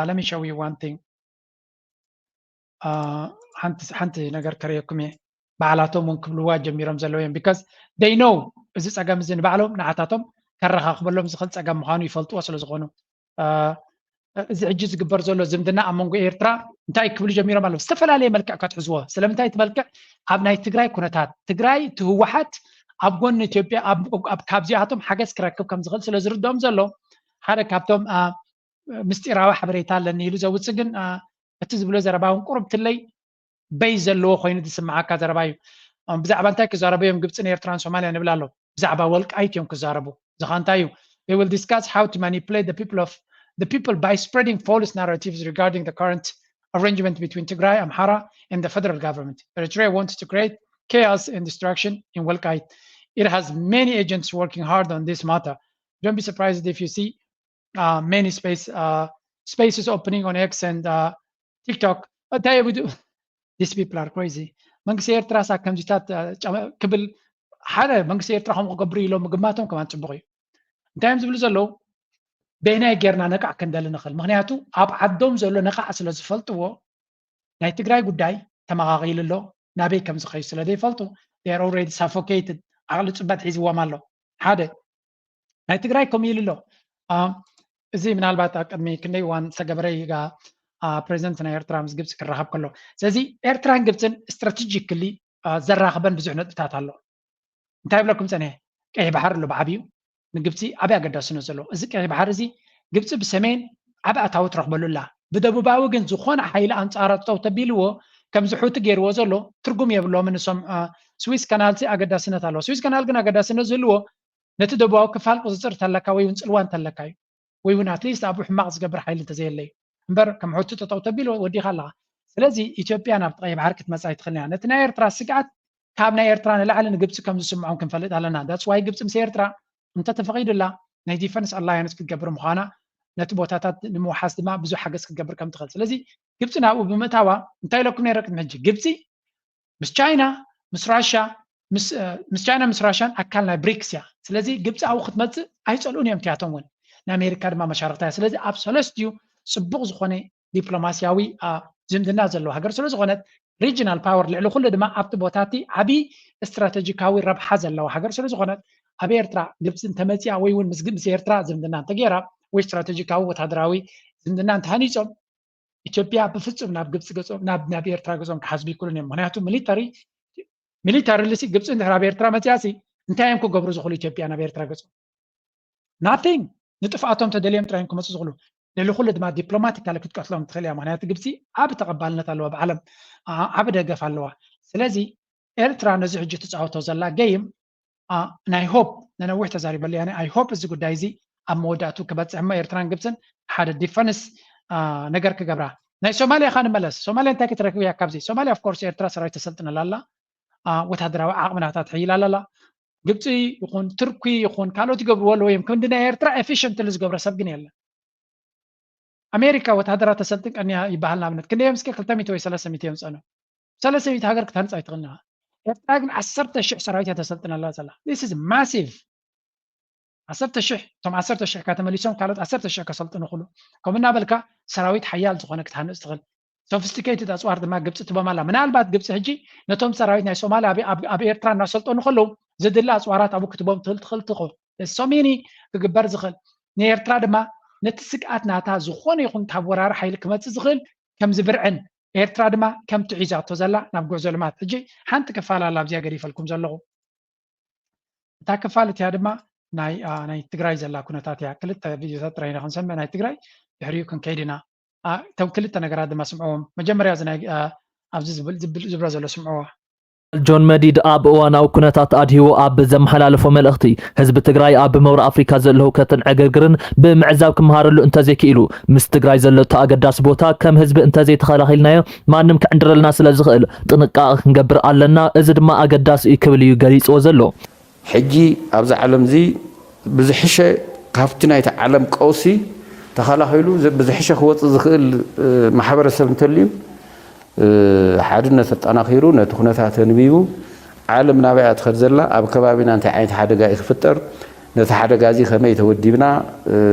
Let me show you one thing. ሓንቲ ነገር ከርእየኩም እየ። ባዕላቶም እውን ክብልዋ ጀሚሮም ዘለዉ እዮም because they know እዚ ፀገም እዚ ንባዕሎም ንዓታቶም ከረኻኽበሎም ዝኽእል ፀገም ምዃኑ ይፈልጥዎ ስለ ዝኾኑ እዚ ሕጂ ዝግበር ዘሎ ዝምድና ኣብ መንጎ ኤርትራ እንታይ ክብሉ ጀሚሮም ኣለዉ? ዝተፈላለየ መልክዕ ከትሕዝዎ። ስለምንታይ እቲ መልክዕ ኣብ ናይ ትግራይ ኩነታት ትግራይ እቲ ህወሓት ኣብ ጎኒ ኢትዮጵያ ካብዚኣቶም ሓገዝ ክረክብ ከም ዝኽእል ስለ ዝርድኦም ዘሎ ሓደ ካብቶም ምስጢራዊ ሓበሬታ ኣለኒ ኢሉ ዘውፅእ ግን እቲ ዝብሎ ዘረባ እውን ቁሩብ ትለይ በይ ዘለዎ ኮይኑ ዝስምዓካ ዘረባ እዩ። ብዛዕባ እንታይ ክዛረቡ እዮም ግብፅን ኤርትራን ሶማልያ ንብል ኣሎ? ብዛዕባ ወልቃይት እዮም ክዛረቡ። ዝኻ እንታይ እዩ? They will discuss how to manipulate the people of the people by spreading false narratives regarding the current arrangement between Tigray, Amhara, and the federal government. Eritrea wants to create chaos and destruction in Walkite. It has many agents working hard on this matter. Don't be surprised if you see uh, many space uh, spaces opening on X and uh, TikTok. እንታይ እዮም? These people are crazy. መንግስቲ ኤርትራ ሳ ከምዚታት ክብል ሓደ መንግስቲ ኤርትራ ከምኡ ክገብሩ ኢሎም ምግማቶም ከማን ፅቡቅ እዩ። እንታይ እዮም ዝብሉ ዘለዉ? በይናይ ጌርና ነቃዕ ክንደሊ ንኽእል? ምክንያቱ ኣብ ዓዶም ዘሎ ነቃዕ ስለ ዝፈልጥዎ ናይ ትግራይ ጉዳይ ተመቃቂሉ ኣሎ። ናበይ ከም ዝኸዩ ስለ ዘይፈልጡ they are already suffocated። ዓቅሊ ፅበት ሒዝዎም ኣሎ። ሓደ ናይ ትግራይ ከምኡ ኢሉ ኣሎ። እዚ ምናልባት ኣብ ቅድሚ ክንደይ እዋን ዝተገበረ እዩ ፕሬዚደንት ናይ ኤርትራ ምስ ግብፂ ክራኸብ ከሎ። ስለዚ ኤርትራን ግብፅን strategically ዘራኽበን ብዙሕ ነጥብታት ኣሎ። እንታይ ይብለኩም ፀኒሐ? ቀይሕ ባሕሪ ኣሎ ብዓብዩ ንግብፂ ዓብዪ ኣገዳስነት ዘለዎ። እዚ ቀይሕ ባሕሪ እዚ ግብፂ ብሰሜን ዓብዪ ኣታዊ ትረኽበሉ ኣላ። ብደቡባዊ ግን ዝኾነ ሓይሊ ኣንፃራ ጠጠው ተቢልዎ ከምዚ ሑቲ ገይርዎ ዘሎ ትርጉም የብሎምን። ንሶም ስዊስ ካናል ኣገዳስነት ኣለዎ። ስዊስ ካናል ግን ኣገዳስነት ዝህልዎ ነቲ ደቡባዊ ክፋል ቁፅፅር እንተለካ ወይ እውን ፅልዋ እንተለካ እዩ። ወይ እውን ኣትሊስት ኣብኡ ሕማቕ ዝገብር ሓይሊ እንተዘየለ እዩ እምበር ከም ሑቲ ጠጠው ተቢሉ ወዲኻ ኣለኻ። ስለዚ ኢትዮጵያ ናብቲ ቀይሕ ባሕሪ ክትመፅእ ኣይትኽእልን እያ። ነቲ ናይ ኤርትራ ስግኣት ካብ ናይ ኤርትራ ንላዕሊ ንግብፂ ከም ዝስምዖም ክንፈልጥ ኣለና። That's why ግብፂ ምስ ኤርትራ እንተተፈቒዱላ ናይ defence alliance ክትገብር ምዃና ነቲ ቦታታት ንምውሓስ ድማ ብዙሕ ሓገዝ ክትገብር ከም ትኽእል። ስለዚ ግብፂ ናብኡ ብምእታዋ እንታይ ኢለኩም ነይረ ቅድሚ ሕጂ? ግብፂ ምስ ቻይና ምስ ራሻ ምስ ቻይና ምስ ራሻን ኣካል ናይ ብሪክስ እያ። ስለዚ ግብፂ ኣብኡ ክትመፅእ ኣይፀልኡን እዮም እቲኣቶም እውን ንኣሜሪካ ድማ መሻርክታ እያ። ስለዚ ኣብ ሰለስቲኡ ፅቡቅ ዝኾነ ዲፕሎማሲያዊ ዝምድና ዘለዎ ሃገር ስለ ዝኾነት regional power ልዕሊ ኩሉ ድማ ኣብቲ ቦታ እቲ ዓብዪ ስትራተጂካዊ ረብሓ ዘለዎ ሃገር ስለ ዝኾነት ኣብ ኤርትራ ግብፂ እንተመፂኣ ወይ እውን ምስ ኤርትራ ዝምድና እንተገይራ ወይ ስትራተጂካዊ ወታደራዊ ዝምድና እንተሃኒፆም ኢትዮጵያ ብፍፁም ናብ ግብፂ ገፆም ናብ ኤርትራ ገፆም ክሓስቡ ይክእሉን እዮም። ምክንያቱ ሚሊተሪ ሚሊተሪ ልሲ ግብፂ እንድሕር ኣብ ኤርትራ መፅያሲ እንታይ እዮም ክገብሩ ዝኽእሉ ኢትዮጵያ ናብ ኤርትራ ገፆም? Nothing። ንጥፍኣቶም ተደልዮም ጥራይ እዮም ክመፁ ዝኽእሉ። ልዕሊ ኩሉ ድማ ዲፕሎማቲካሊ ክትቀትሎም ትኽእል እያ። ምክንያቱ ግብፂ ዓብ ተቐባልነት ኣለዋ ብዓለም ዓብ ደገፍ ኣለዋ። ስለዚ ኤርትራ ነዚ ሕጂ ትፃወቶ ዘላ ገይም ናይ ሆፕ ነነዊሕ ተዛሪበሉ እያ። ኣይ ሆፕ እዚ ጉዳይ እዚ ኣብ መወዳእቱ ክበፅሕ እሞ ኤርትራን ግብፅን ሓደ ዲፈንስ ነገር ክገብራ። ናይ ሶማሊያ ካ ንመለስ። ሶማሊያ እንታይ ክትረክብ እያ ካብዚ? ሶማሊያ of course ኤርትራ ሰራዊት ተሰልጥነላ ኣላ። ወታደራዊ ዓቕሚ ናታ ትሕይል ኣላ። ግብፂ ይኹን ትርኪ ይኹን ካልኦት ይገብርዎ ኣለዎ እዮም። ክንዲ ናይ ኤርትራ ኤፊሽንትሊ ዝገብረ ሰብ ግን የለን። ኣሜሪካ ወታደራት ተሰልጥን ቀኒያ ይበሃል። ንኣብነት ክንደዮም እስከ ክልተ ሚእቲ ወይ ሰለስተ ሚእቲ እዮም ዝፀንሑ። ሰለስተ ሚእቲ ሃገር ክትሃንፅ ኣይትኽእልን ኢኻ። ኤርትራ ግን ዓሰርተ ሽሕ ሰራዊት እያ ተሰልጥነላ ዘላ። This is massive። ዓሰርተ ሽሕ እቶም ዓሰርተ ሽሕ ካ ተመሊሶም ካልኦት ዓሰርተ ሽሕ ከሰልጥኑ ክሉ ከምኡ እናበልካ ሰራዊት ሓያል ዝኾነ ክትሃንፅ ትኽእል። Sophisticated ኣፅዋር ድማ ግብፂ ትቦም ኣላ። ምናልባት ግብፂ ሕጂ ነቶም ሰራዊት ናይ ሶማል ኣብ ኤርትራ እናሰልጠኑ ከለዉ ዝድሊ ኣፅዋራት ኣብኡ ክትቦም ትኽእል ትኽእል ትኽእል so many ክግበር ዝኽእል ንኤርትራ ድማ ነቲ ስግኣት ናታ ዝኾነ ይኹን ካብ ወራሪ ሓይሊ ክመፅእ ዝኽእል ከም ዝብርዕን ኤርትራ ድማ ከምቲ ሒዛቶ ዘላ ናብ ጉዕዞ ልማት ሕጂ ሓንቲ ክፋል ኣላ ኣብዚኣ ገዲፈልኩም ዘለኹ። እታ ክፋል እቲኣ ድማ ናይ ናይ ትግራይ ዘላ ኩነታት እያ። ክልተ ቪድዮታት ጥራይ ኢና ክንሰምዕ ናይ ትግራይ ድሕሪኡ ክንከይድ ኢና። እቶም ክልተ ነገራት ድማ ስምዕዎም። መጀመርያ እዚ ናይ ኣብዚ ዝብል ዝብሎ ዘሎ ስምዕዎ። ጆን መዲድ ኣብ እዋናዊ ኩነታት ኣድሂቡ ኣብ ዘመሓላለፎ መልእኽቲ፣ ህዝቢ ትግራይ ኣብ መብርእ ኣፍሪካ ዘሎ ህውከትን ዕግርግርን ብምዕዛብ ክመሃረሉ እንተዘይክኢሉ፣ ምስ ትግራይ ዘሎ እቲ ኣገዳሲ ቦታ ከም ህዝቢ እንተዘይተኸላኺልናዮ ማንም ክዕንድረልና ስለ ዝኽእል ጥንቃቐ ክንገብር ኣለና፣ እዚ ድማ ኣገዳሲ እዩ ክብል እዩ ገሊፅዎ ዘሎ። ሕጂ ኣብዚ ዓለም እዚ ብዝሕሸ ካብቲ ናይቲ ዓለም ቀውሲ ተኸላኺሉ ብዝሕሸ ክወፅእ ዝኽእል ማሕበረሰብ እንተልዩ ሓድነት ኣጠናኺሩ ነቲ ኩነታት ኣንቢቡ ዓለም ናበይ እያ ትኸድ ዘላ፣ ኣብ ከባቢና እንታይ ዓይነት ሓደጋ እዩ ክፍጠር፣ ነቲ ሓደጋ እዚ ከመይ ተወዲብና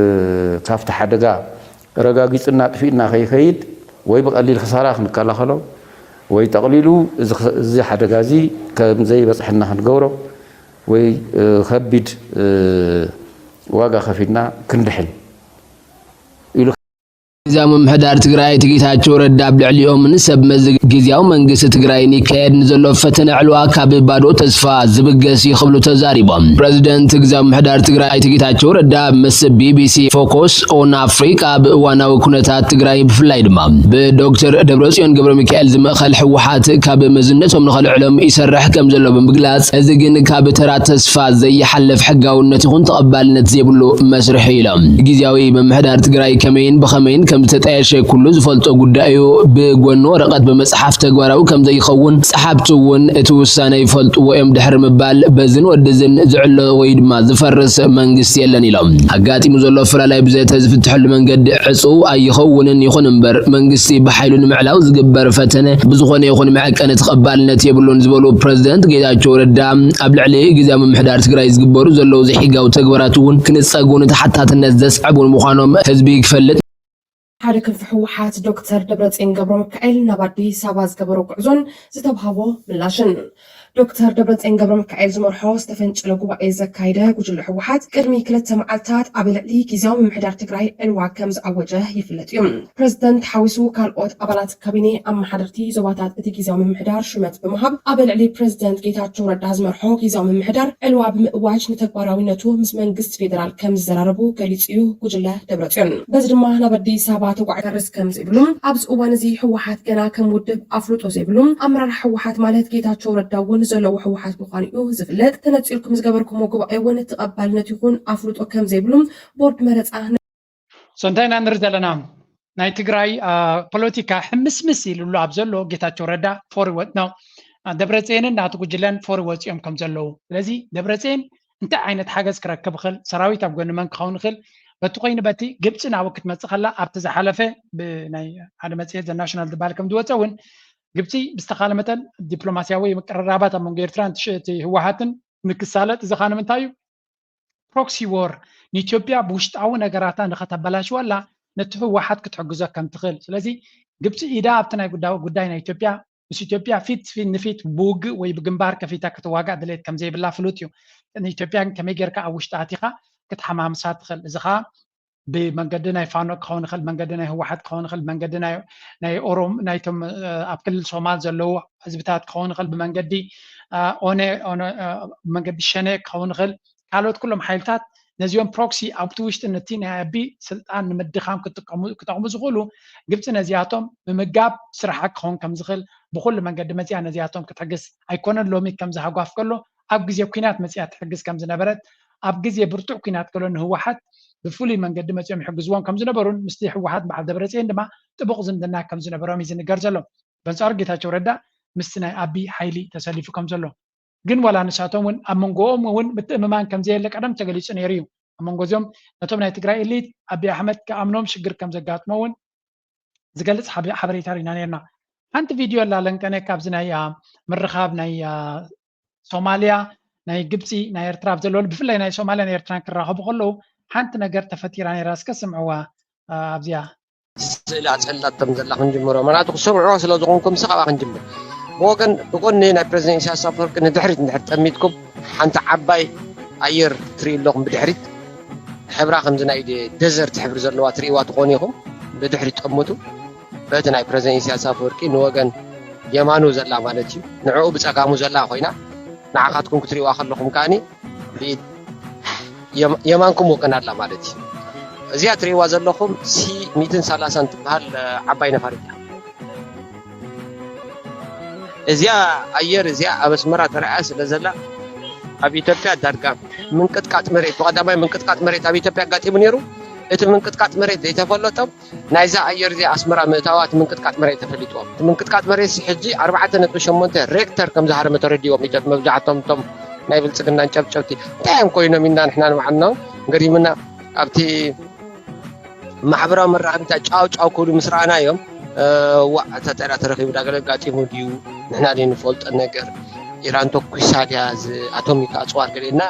ካብቲ ሓደጋ ረጋጊፅና ኣጥፊእና ከይኸይድ ወይ ብቐሊል ክሳራ ክንከላኸሎ ወይ ጠቕሊሉ እዚ ሓደጋ እዚ ከም ዘይበፅሐና ክንገብሮ ወይ ከቢድ ዋጋ ከፊልና ክንድሕን ኢሉ ጊዜያዊ ምምሕዳር ትግራይ ኣይተ ጌታቸው ረዳ ኣብ ልዕሊኦምን ሰብ መዚ ጊዜያዊ መንግስቲ ትግራይን ይካየድ ንዘሎ ፈተነ ዕልዋ ካብ ባዶ ተስፋ ዝብገስ እዩ ክብሉ ተዛሪቦም። ፕረዚደንት ጊዜያዊ ምምሕዳር ትግራይ ኣይተ ጌታቸው ረዳ ምስ ቢቢሲ ፎኮስ ኦን ኣፍሪካ ኣብ እዋናዊ ኩነታት ትግራይ ብፍላይ ድማ ብዶክተር ደብረፅዮን ገብረ ሚካኤል ዝምእኸል ህወሓት ካብ መዝነቶም ንኸልዕሎም ይሰርሕ ከም ዘሎ ብምግላፅ እዚ ግን ካብ ተራ ተስፋ ዘይሓልፍ ሕጋውነት ይኹን ተቐባልነት ዘይብሉ መስርሕ ኢሎም። ጊዜያዊ ምምሕዳር ትግራይ ከመይን ብኸመይን ከም ዝተጣየሸ ኩሉ ዝፈልጦ ጉዳይ እዩ። ብጎኒ ወረቐት ብምፅሓፍ ተግባራዊ ከም ዘይኸውን ፀሓፍቲ እውን እቲ ውሳነ ይፈልጥዎ እዮም ድሕሪ ምባል በዝን ወድዝን ዝዕሎ ወይ ድማ ዝፈርስ መንግስቲ የለን ኢሎም። ኣጋጢሙ ዘሎ ኣፈላላይ ብዘተ ዝፍትሐሉ መንገዲ ዕፁው ኣይኸውንን። ይኹን እምበር መንግስቲ ብሓይሉ ንምዕላው ዝግበር ፈተነ ብዝኾነ ይኹን መዐቀኒ ተቐባልነት የብሉን ዝበሉ ፕረዚደንት ጌታቸው ረዳ ኣብ ልዕሊ ጊዜያዊ ምምሕዳር ትግራይ ዝግበሩ ዘለዉ ዘይሕጋዊ ተግባራት እውን ክንፀጉን ተሓታትነት ዘስዕቡን ምዃኖም ህዝቢ ክፈልጥ ሓደ ክንፊ ህወሓት ዶክተር ደብረፅዮን ገብረሚካኤል ናብ ኣዲስ ኣበባ ዝገበሮ ጉዕዞን ዝተብሃቦ ምላሽን። ዶክተር ደብረፅዮን ገብረሚካኤል ዝመርሖ ዝተፈንጨለ ጉባኤ ዘካየደ ጉጅለ ህወሓት ቅድሚ ክልተ መዓልታት ኣብ ልዕሊ ግዝያዊ ምምሕዳር ትግራይ ዕልዋ ከም ዝኣወጀ ይፍለጥ እዩ። ፕረዚደንት ሓዊሱ ካልኦት ኣባላት ካቢኔ ኣመሓደርቲ ዞባታት እቲ ግዝያዊ ምምሕዳር ሹመት ብምሃብ ኣብ ልዕሊ ፕረዚደንት ጌታቸው ረዳ ዝመርሖ ግዝያዊ ምምሕዳር ዕልዋ ብምእዋጅ ንተግባራዊነቱ ምስ መንግስቲ ፌደራል ከም ዝዘራረቡ ገሊፁ እዩ ጉጅለ ደብረፅዮን። በዚ ድማ ናብ ኣዲስ ኣበባ ተጓዒ ፈርስ ከም ዘይብሉ ኣብዚ እዋን እዚ ህወሓት ገና ከም ውድብ ኣፍልጦ ዘይብሉ ኣመራርሓ ህወሓት ማለት ጌታቸው ረዳ እውን ዘለዎ ህወሓት ምዃኑ እዩ ዝፍለጥ። ተነፂልኩም ዝገበርኩሞ ጉባኤ እውን ተቐባልነት ይኹን ኣፍልጦ ከም ዘይብሉ ቦርድ መረፃ So እንታይ ኢና ንርኢ ዘለና ናይ ትግራይ ፖለቲካ ሕምስምስ ኢሉሉ ኣብ ዘሎ ጌታቸው ረዳ ፎሪ ወጥ ነው ደብረፅየንን ናቱ ጉጅለን ፎሪ ወፂኦም ከም ዘለዉ ስለዚ ደብረፅየን እንታይ ዓይነት ሓገዝ ክረክብ ይኽእል ሰራዊት ኣብ ጎኒ መን ክኸውን ይኽእል በቲ ኮይኑ በቲ ግብፂ ናብኡ ክትመፅእ ከላ ኣብቲ ዝሓለፈ ብናይ ሓደ መፅሄት ዘናሽናል ዝበሃል ከም ዝወፀ እውን ግብፂ ብዝተኻለ መጠን ዲፕሎማስያዊ ምቅርራባት ኣብ መንጎ ኤርትራን እቲ ህወሓትን ንክሳለጥ እዚ ከዓ ንምንታይ እዩ ፕሮክሲ ዎር ንኢትዮጵያ ብውሽጣዊ ነገራታ ንኸተበላሽወላ ነቲ ህወሓት ክትሕግዞ ከም ትኽእል ስለዚ ግብፂ ኢዳ ኣብቲ ናይ ጉዳይ ናይ ኢትዮጵያ ምስ ኢትዮጵያ ፊት ንፊት ብውግእ ወይ ብግንባር ከፊታ ክትዋጋእ ድሌት ከም ዘይብላ ፍሉጥ እዩ ንኢትዮጵያ ከመይ ጌርካ ኣብ ውሽጢ ኣቲኻ ክትሓማምሳ ትኽእል እዚ ከዓ ብመንገዲ ናይ ፋኖ ክኸውን ይኽእል መንገዲ ናይ ህወሓት ክኸውን ይኽእል መንገዲ ናይ ኦሮም ናይቶም ኣብ ክልል ሶማል ዘለዉ ህዝብታት ክኸውን ይኽእል ብመንገዲ ኦነ መንገዲ ሸነ ክኸውን ይኽእል ካልኦት ኩሎም ሓይልታት ነዚኦም ፕሮክሲ ኣብቲ ውሽጢ ነቲ ናይ ኣቢ ስልጣን ንምድኻም ክጠቕሙ ዝኽእሉ ግብፂ ነዚኣቶም ብምጋብ ስራሓ ክኸውን ከም ዝኽእል ብኩሉ መንገዲ መፅያ ነዚኣቶም ክትሕግዝ ኣይኮነን ሎሚ ከም ዝሃጓፍ ከሎ ኣብ ግዜ ኩናት መፅያ ትሕግዝ ከም ዝነበረት ኣብ ግዜ ብርቱዕ ኩናት ከሎ ንህወሓት ብፍሉይ መንገዲ መፅኦም ይሕግዝዎም ከም ዝነበሩን ምስቲ ህወሓት በዓል ደብረፅየን ድማ ጥቡቕ ዝምድና ከም ዝነበሮም እዩ ዝንገር ዘሎ በንፃሩ ጌታቸው ረዳ ምስቲ ናይ ኣቢ ሓይሊ ተሰሊፉ ከም ዘሎ ግን ዋላ ንሳቶም እውን ኣብ መንጎኦም እውን ምትእምማን ከም ዘየለ ቀደም ተገሊፁ ነይሩ እዩ ኣብ መንጎ እዚኦም ነቶም ናይ ትግራይ ኤሊት ኣቢ ኣሕመድ ክኣምኖም ሽግር ከም ዘጋጥሞ እውን ዝገልፅ ሓበሬታ ርኢና ነርና ሓንቲ ቪድዮ ኣላ ለንቀነ ካብዚ ናይ ምርኻብ ናይ ሶማልያ ናይ ግብፂ ናይ ኤርትራ ኣብ ዘለሉ ብፍላይ ናይ ሶማልያ ናይ ኤርትራን ክራኸቡ ከለዉ ሓንቲ ነገር ተፈጢራ ነይራ እስከ ስምዕዋ ኣብዚኣ ስእሊ ኣፀላቶም ዘላ ክንጅምሮ ምክንያቱ ክሰምዕዋ ስለ ዝኾንኩም ስ ካብኣ ክንጅምር ብወገን ብጎኒ ናይ ፕሬዚደንት ኢሳያስ ኣፈወርቂ ንድሕሪት እንድሕር ጠሚትኩም ሓንቲ ዓባይ ኣየር ትርኢ ኣለኹም ብድሕሪት ሕብራ ከምዚ ናይ ደዘርት ሕብሪ ዘለዋ ትርእዋ ትኾኑ ኢኹም ብድሕሪት ጠምቱ በቲ ናይ ፕረዚደንት ኢሳያስ ኣፈወርቂ ንወገን የማኑ ዘላ ማለት እዩ። ንዕኡ ብጸጋሙ ዘላ ኮይና ንዓኻትኩም ክትሪእዋ ከለኹም ከኣኒ ብኢድ የማንኩም ወገን ኣላ ማለት እዩ። እዚኣ ትሪእዋ ዘለኹም ሲ ሚእትን ሰላሳን ትበሃል ዓባይ ነፋሪት እያ። እዚኣ ኣየር እዚኣ ኣብ ኣስመራ ተራእያ ስለ ዘላ ኣብ ኢትዮጵያ ዳርጋ ምንቅጥቃጥ መሬት ብቐዳማይ ምንቅጥቃጥ መሬት ኣብ ኢትዮጵያ ኣጋጢሙ ነይሩ። እቲ ምንቅጥቃጥ መሬት ዘይተፈለጦም ናይዛ ኣየር እዚኣ ኣስመራ ምእታዋ እቲ ምንቅጥቃጥ መሬት ተፈሊጥዎም። እቲ ምንቅጥቃጥ መሬት ሕጂ ኣርባዕተ ነጥቢ ሸሞንተ ሬክተር ከም ዝሃረመ ተረዲዎም ኢትዮጵያ መብዛሕቶም እቶም ናይ ብልፅግናን ጨብጨብቲ እንታይ እዮም ኮይኖም ኢና ንሕና ንባዕልና ገሪምና ኣብቲ ማሕበራዊ መራኸቢታት ጫው ጫው ክብሉ ምስ ረኣናዮም ዋዕ ተጠራ ተረኺቡ ዳገለ ኣጋጢሙ ድዩ ንሕና ዘይንፈልጦ ነገር ኢራን ተኩሳ ድያ ኣቶሚክ ኣፅዋር ገሌና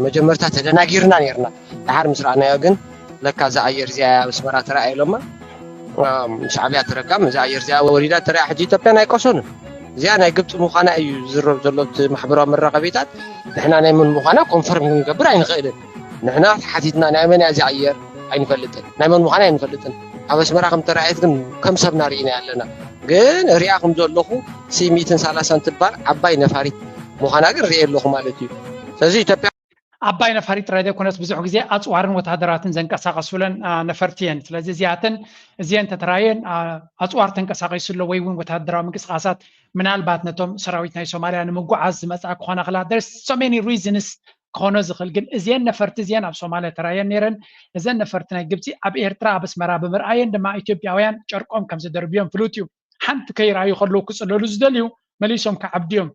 መጀመርታ ተደናጊርና ነርና። ድሓር ምስ ረኣናዮ ግን ለካ እዛ ኣየር እዚኣ ኣብ ኣስመራ ተረኣየ ኢሎማ። ሻዕብያ ተረጋም እዛ ኣየር እዚኣ ወሪዳ ተረያ ሕጂ ኢትዮጵያ ናይ ቆሰኑ እዚኣ ናይ ግብፂ ምዃና እዩ ዝዝረብ ዘሎ እቲ ማሕበራዊ መራኸቢታት። ንሕና ናይ መን ምዃና ኮንፈርም ክንገብር ኣይንኽእልን። ንሕና ተሓቲትና ናይ መን እያ እዚኣ ኣየር ኣይንፈልጥን፣ ናይ መን ምዃና ኣይንፈልጥን። ኣብ ኣስመራ ከም ተረኣየት ግን ከም ሰብና ርኢና ኣለና። ግን ሪኣ ከም ዘለኹ ሲ ሚትን ሰላሳን ትባል ዓባይ ነፋሪት ምዃና ግን ርኤ ኣለኹ ማለት እዩ። ስለዚ ኢትዮጵያ ዓባይ ነፋሪት ጥራይ ዘይኮነስ ብዙሕ ግዜ ኣፅዋርን ወታደራትን ዘንቀሳቐሱለን ነፈርቲ እየን። ስለዚ እዚኣተን እዚአን ተተራየን ኣፅዋር ተንቀሳቒሱ ኣሎ ወይ እውን ወታደራዊ ምንቅስቃሳት ምናልባት ነቶም ሰራዊት ናይ ሶማልያ ንምጉዓዝ ዝመፅኣ ክኾና ክላ there's so many reasons ክኾኖ ዝኽእል ግን እዚአን ነፈርቲ እዚአን ኣብ ሶማልያ ተራየን ነይረን። እዘን ነፈርቲ ናይ ግብፂ ኣብ ኤርትራ ኣብ ኣስመራ ብምርኣየን ድማ ኢትዮጵያውያን ጨርቆም ከም ዝደርብዮም ፍሉጥ እዩ። ሓንቲ ከይረኣዩ ከለዉ ክፅለሉ ዝደልዩ መሊሶም ክዓብድዮም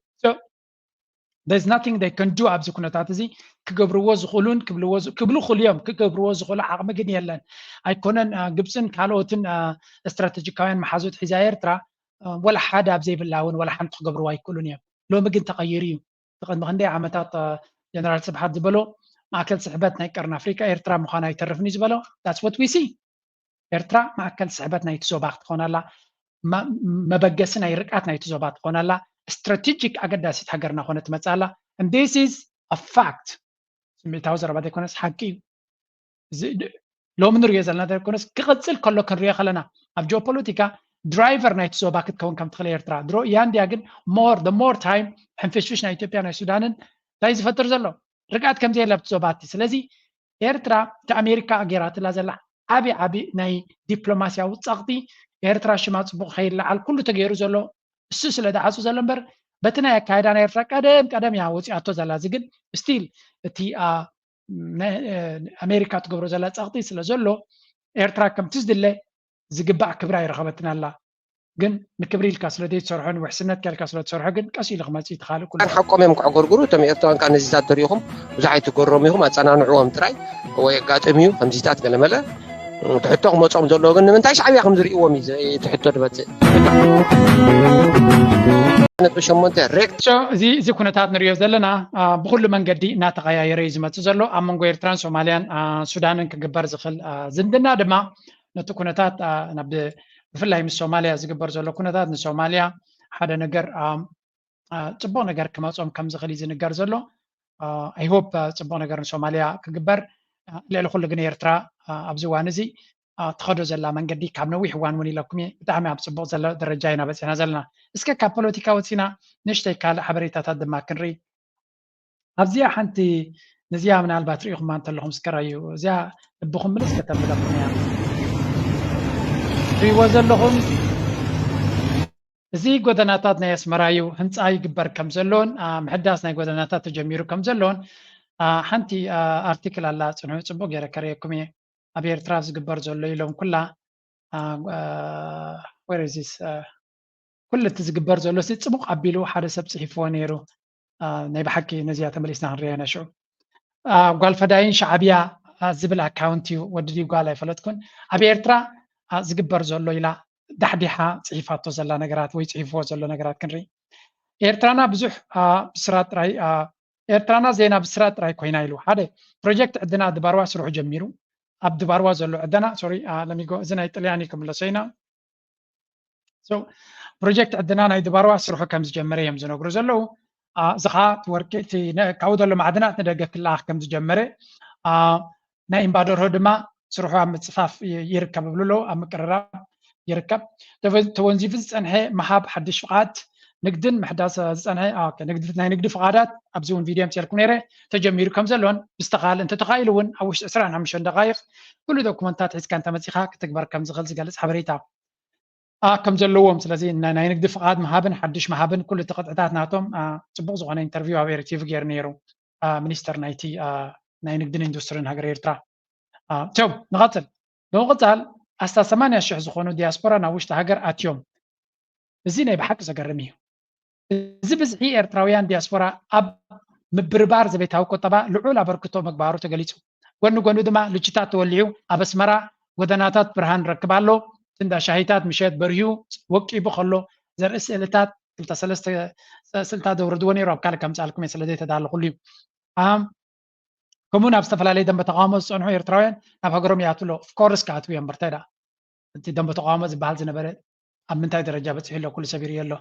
there's nothing they can do ኣብዚ ኩነታት እዚ ክገብርዎ ዝኽእሉን ክብልዎ ክብሉ ክልዮም ክገብርዎ ዝኽእሉ ዓቕሚ ግን የለን። ኣይኮነን ግብፅን ካልኦትን ስትራተጂካውያን መሓዙት ሒዛ ኤርትራ ወላ ሓደ ኣብ ዘይብላ እውን ወላ ሓንቲ ክገብርዎ ኣይክእሉን እዮም። ሎሚ ግን ተቐይሩ እዩ። ቅድሚ ክንደይ ዓመታት ጀነራል ስብሓት ዝበሎ ማእከል ስሕበት ናይ ቀርኒ ኣፍሪካ ኤርትራ ምዃና ኣይተርፍን እዩ ዝበሎ። That's what we see። ኤርትራ ማእከል ስሕበት ናይቲ ዞባ ክትኾን ኣላ፣ መበገሲ ናይ ርቃት ናይቲ ዞባ ትኾን ኣላ፣ ስትራቴጂክ ኣገዳሲት ሃገርና ኮነ ትመፅእ ኣላ። And this is a fact። ስምዒታዊ ዘረባ ዘይኮነስ ሓቂ እዩ። ሎሚ ንሪኦ ዘለና ዘይኮነስ ክቕፅል ከሎ ክንሪኦ ከለና ኣብ ጂኦፖለቲካ ድራይቨር ናይቲ ዞባ ክትከውን ከም ትኽእል ኤርትራ ድሮ እያ እንድያ። ግን more the more time ሕንፍሽፍሽ ናይ ኢትዮጵያ ናይ ሱዳንን እንታይ ዝፈጥር ዘሎ ርቃት ከምዘየለ ኣብቲ ዞባ እቲ። ስለዚ ኤርትራ እቲ ኣሜሪካ ገይራትላ ዘላ ዓቢ ዓቢ ናይ ዲፕሎማስያዊ ጸቕጢ ኤርትራ ሽማ ጽቡቕ ከይለዓል ኩሉ ተገይሩ ዘሎ እሱ ስለ ዝዓጹ ዘሎ እምበር በቲ ናይ ኣካይዳ ናይ ኤርትራ ቀደም ቀደም እያ ወጺኣቶ ዘላ። እዚ ግን ስቲል እቲ ኣሜሪካ ትገብሮ ዘላ ጸቕጢ ስለ ዘሎ ኤርትራ ከምቲ ዝድለ ዝግባእ ክብራ ይረኸበትን ኣላ። ግን ንክብሪ ኢልካ ስለ ዘይትሰርሖ ንውሕስነትካ ኢልካ ስለ ትሰርሖ ግን ቀስ ኢሉ ክመፅእ እዩ። ትኻልእ ኩሉ ሓቆም እዮም ክዕጎርጉሩ እቶም ኤርትራውያን ካ ነዚታት ተሪኢኹም ብዙሕ ኣይትገረሙ ኢኹም ኣፀናንዕዎም ጥራይ ወይ ኣጋጥም እዩ ከምዚታት ገለመለ ትሕቶ ክመፆም ዘለዎ ግን ንምንታይ ሻዕብያ ከም ዝርእዎም እዩ ትሕቶ ድመፅእ ነጥቢ ሸሞንተ ሬክት እዚ ኩነታት ንሪኦ ዘለና ብኩሉ መንገዲ እናተቐያየረ እዩ ዝመፅእ ዘሎ ኣብ መንጎ ኤርትራን ሶማልያን ሱዳንን ክግበር ዝኽእል ዝምድና ድማ ነቲ ኩነታት ብፍላይ ምስ ሶማልያ ዝግበር ዘሎ ኩነታት ንሶማልያ ሓደ ነገር ፅቡቕ ነገር ክመፆም ከም ዝኽእል እዩ ዝንገር ዘሎ። I hope ፅቡቕ ነገር ንሶማልያ ክግበር። ልዕሊ ኩሉ ግን ኤርትራ ኣብዚ እዋን እዚ ትኸዶ ዘላ መንገዲ ካብ ነዊሕ እዋን እውን ኢለኩም እየ ብጣዕሚ ኣብ ፅቡቕ ዘሎ ደረጃ ኢና በፂሕና ዘለና። እስከ ካብ ፖለቲካ ወፂና ንእሽተይ ካልእ ሓበሬታታት ድማ ክንርኢ። ኣብዚኣ ሓንቲ ነዚኣ ምናልባት ርኢኹማ እንተለኹም እስከ ራዩ እዚኣ ልብኹም ምልስ ከተብለኩም እያ። ትሪእዎ ዘለኹም እዚ ጎደናታት ናይ ኣስመራ እዩ። ህንፃ ይግበር ከም ዘሎን ምሕዳስ ናይ ጎደናታት ተጀሚሩ ከም ዘሎን ሓንቲ ኣርቲክል ኣላ። ፅንሑ ፅቡቅ ገይረ ከርእየኩም እየ። ኣብ ኤርትራ ዝግበር ዘሎ ኢሎም ኩላ ወረዚስ ኩሉ እቲ ዝግበር ዘሎ ሲ ፅቡቕ ኣቢሉ ሓደ ሰብ ፅሒፍዎ ነይሩ። ናይ ብሓቂ ነዚኣ ተመሊስና ክንሪኣ ኢና ሽዑ። ጓል ፈዳይን ሻዕብያ ዝብል ኣካውንት እዩ ወዲ ድዩ ጓል ኣይፈለጥኩን። ኣብ ኤርትራ ዝግበር ዘሎ ኢላ ዳሕዲሓ ፅሒፋቶ ዘላ ነገራት ወይ ፅሒፍዎ ዘሎ ነገራት ክንርኢ። ኤርትራና ብዙሕ ብስራት ጥራይ ኤርትራና ዜና ብስራት ጥራይ ኮይና ኢሉ ሓደ ፕሮጀክት ዕድና ድባርዋ ስርሑ ጀሚሩ። ኣብ ድባርዋ ዘሎ ዕደና ሶሪ ለሚጎ እዚ ናይ ጥልያን እዩ ክምለሶ ኢና። ፕሮጀክት ዕድና ናይ ድባርዋ ስርሑ ከም ዝጀመረ እዮም ዝነግሩ ዘለዉ። እዚ ከዓ ወርቂ ካብኡ ዘሎ ማዕድናት ንደገ ክለኣኽ ከም ዝጀመረ ናይ እምባደርሆ ድማ ስርሑ ኣብ ምፅፋፍ ይርከብ ይብሉ ኣለዉ ኣብ ምቅርራብ ይርከብ። ተወንዚፉ ዝፀንሐ ምሃብ ሓድሽ ፍቓድ ንግድን ምሕዳስ ዝፀንሐ ናይ ንግዲ ፍቓዳት ኣብዚ እውን ቪድዮ ምፅኤልኩም ነይረ ተጀሚሩ ከም ዘሎን ብዝተኻል እንተተኻኢሉ እውን ኣብ ውሽጢ ዕስራን ሓሙሽተን ደቃይቕ ኩሉ ዶኩመንታት ሒዝካ እንተመፂኻ ክትግበር ከም ዝኽእል ዝገልፅ ሓበሬታ ኣ ከም ዘለዎም። ስለዚ ናይ ናይ ንግዲ ፍቓድ ምሃብን ሓድሽ ምሃብን ኩሉ እቲ ቅጥዕታት ናቶም፣ ኣ፣ ጽቡቕ ዝኾነ ኢንተርቪው ኣብ ኤሪ ቲቪ ገይሩ ነይሩ፣ ኣ፣ ሚኒስተር ናይቲ፣ ኣ፣ ናይ ንግድን ኢንዱስትሪን ሃገር ኤርትራ። ኣ፣ ቶም ንቐጽል። ብምቕጻል ኣስታት ሰማንያ ሽሕ ዝኾኑ ዲያስፖራ ናብ ውሽጢ ሃገር ኣትዮም። እዚ ናይ ብሓቂ ዘገርም እዩ። እዚ ብዝሒ ኤርትራውያን ዲያስፖራ ኣብ ምብርባር ዘቤታዊ ቁጠባ ልዑል ኣበርክቶ ምግባሩ ተገሊጹ። ጎኒ ጎኒ ድማ ልጅታት ተወሊዑ ኣብ ኣስመራ ጎደናታት ብርሃን ረክብ ኣሎ። እንዳ ሻሂታት ምሸት በሪሁ ወቂቡ ከሎ ዘርኢ ስእልታት ክልተ ሰለስተ ስእልታት ዘውርድዎ ነይሩ። ኣብ ካልእ ከምጽኣልኩም እየ ስለ ዘይተዳለኹሉ እዩ። ኣም፣ ከምኡ ናብ ዝተፈላለየ ደንበ ተቃውሞ ዝጸንሑ ኤርትራውያን ናብ ሃገሮም ይኣትዉ ኣለዉ። ኦፍኮርስ ክኣትዉ እዮም። በርታይ ደኣ። እቲ ደንበ ተቃውሞ ዝበሃል ዝነበረ ኣብ ምንታይ ደረጃ በጺሑ ኣሎ? ኩሉ ሰብ ይርእዮ ኣሎ።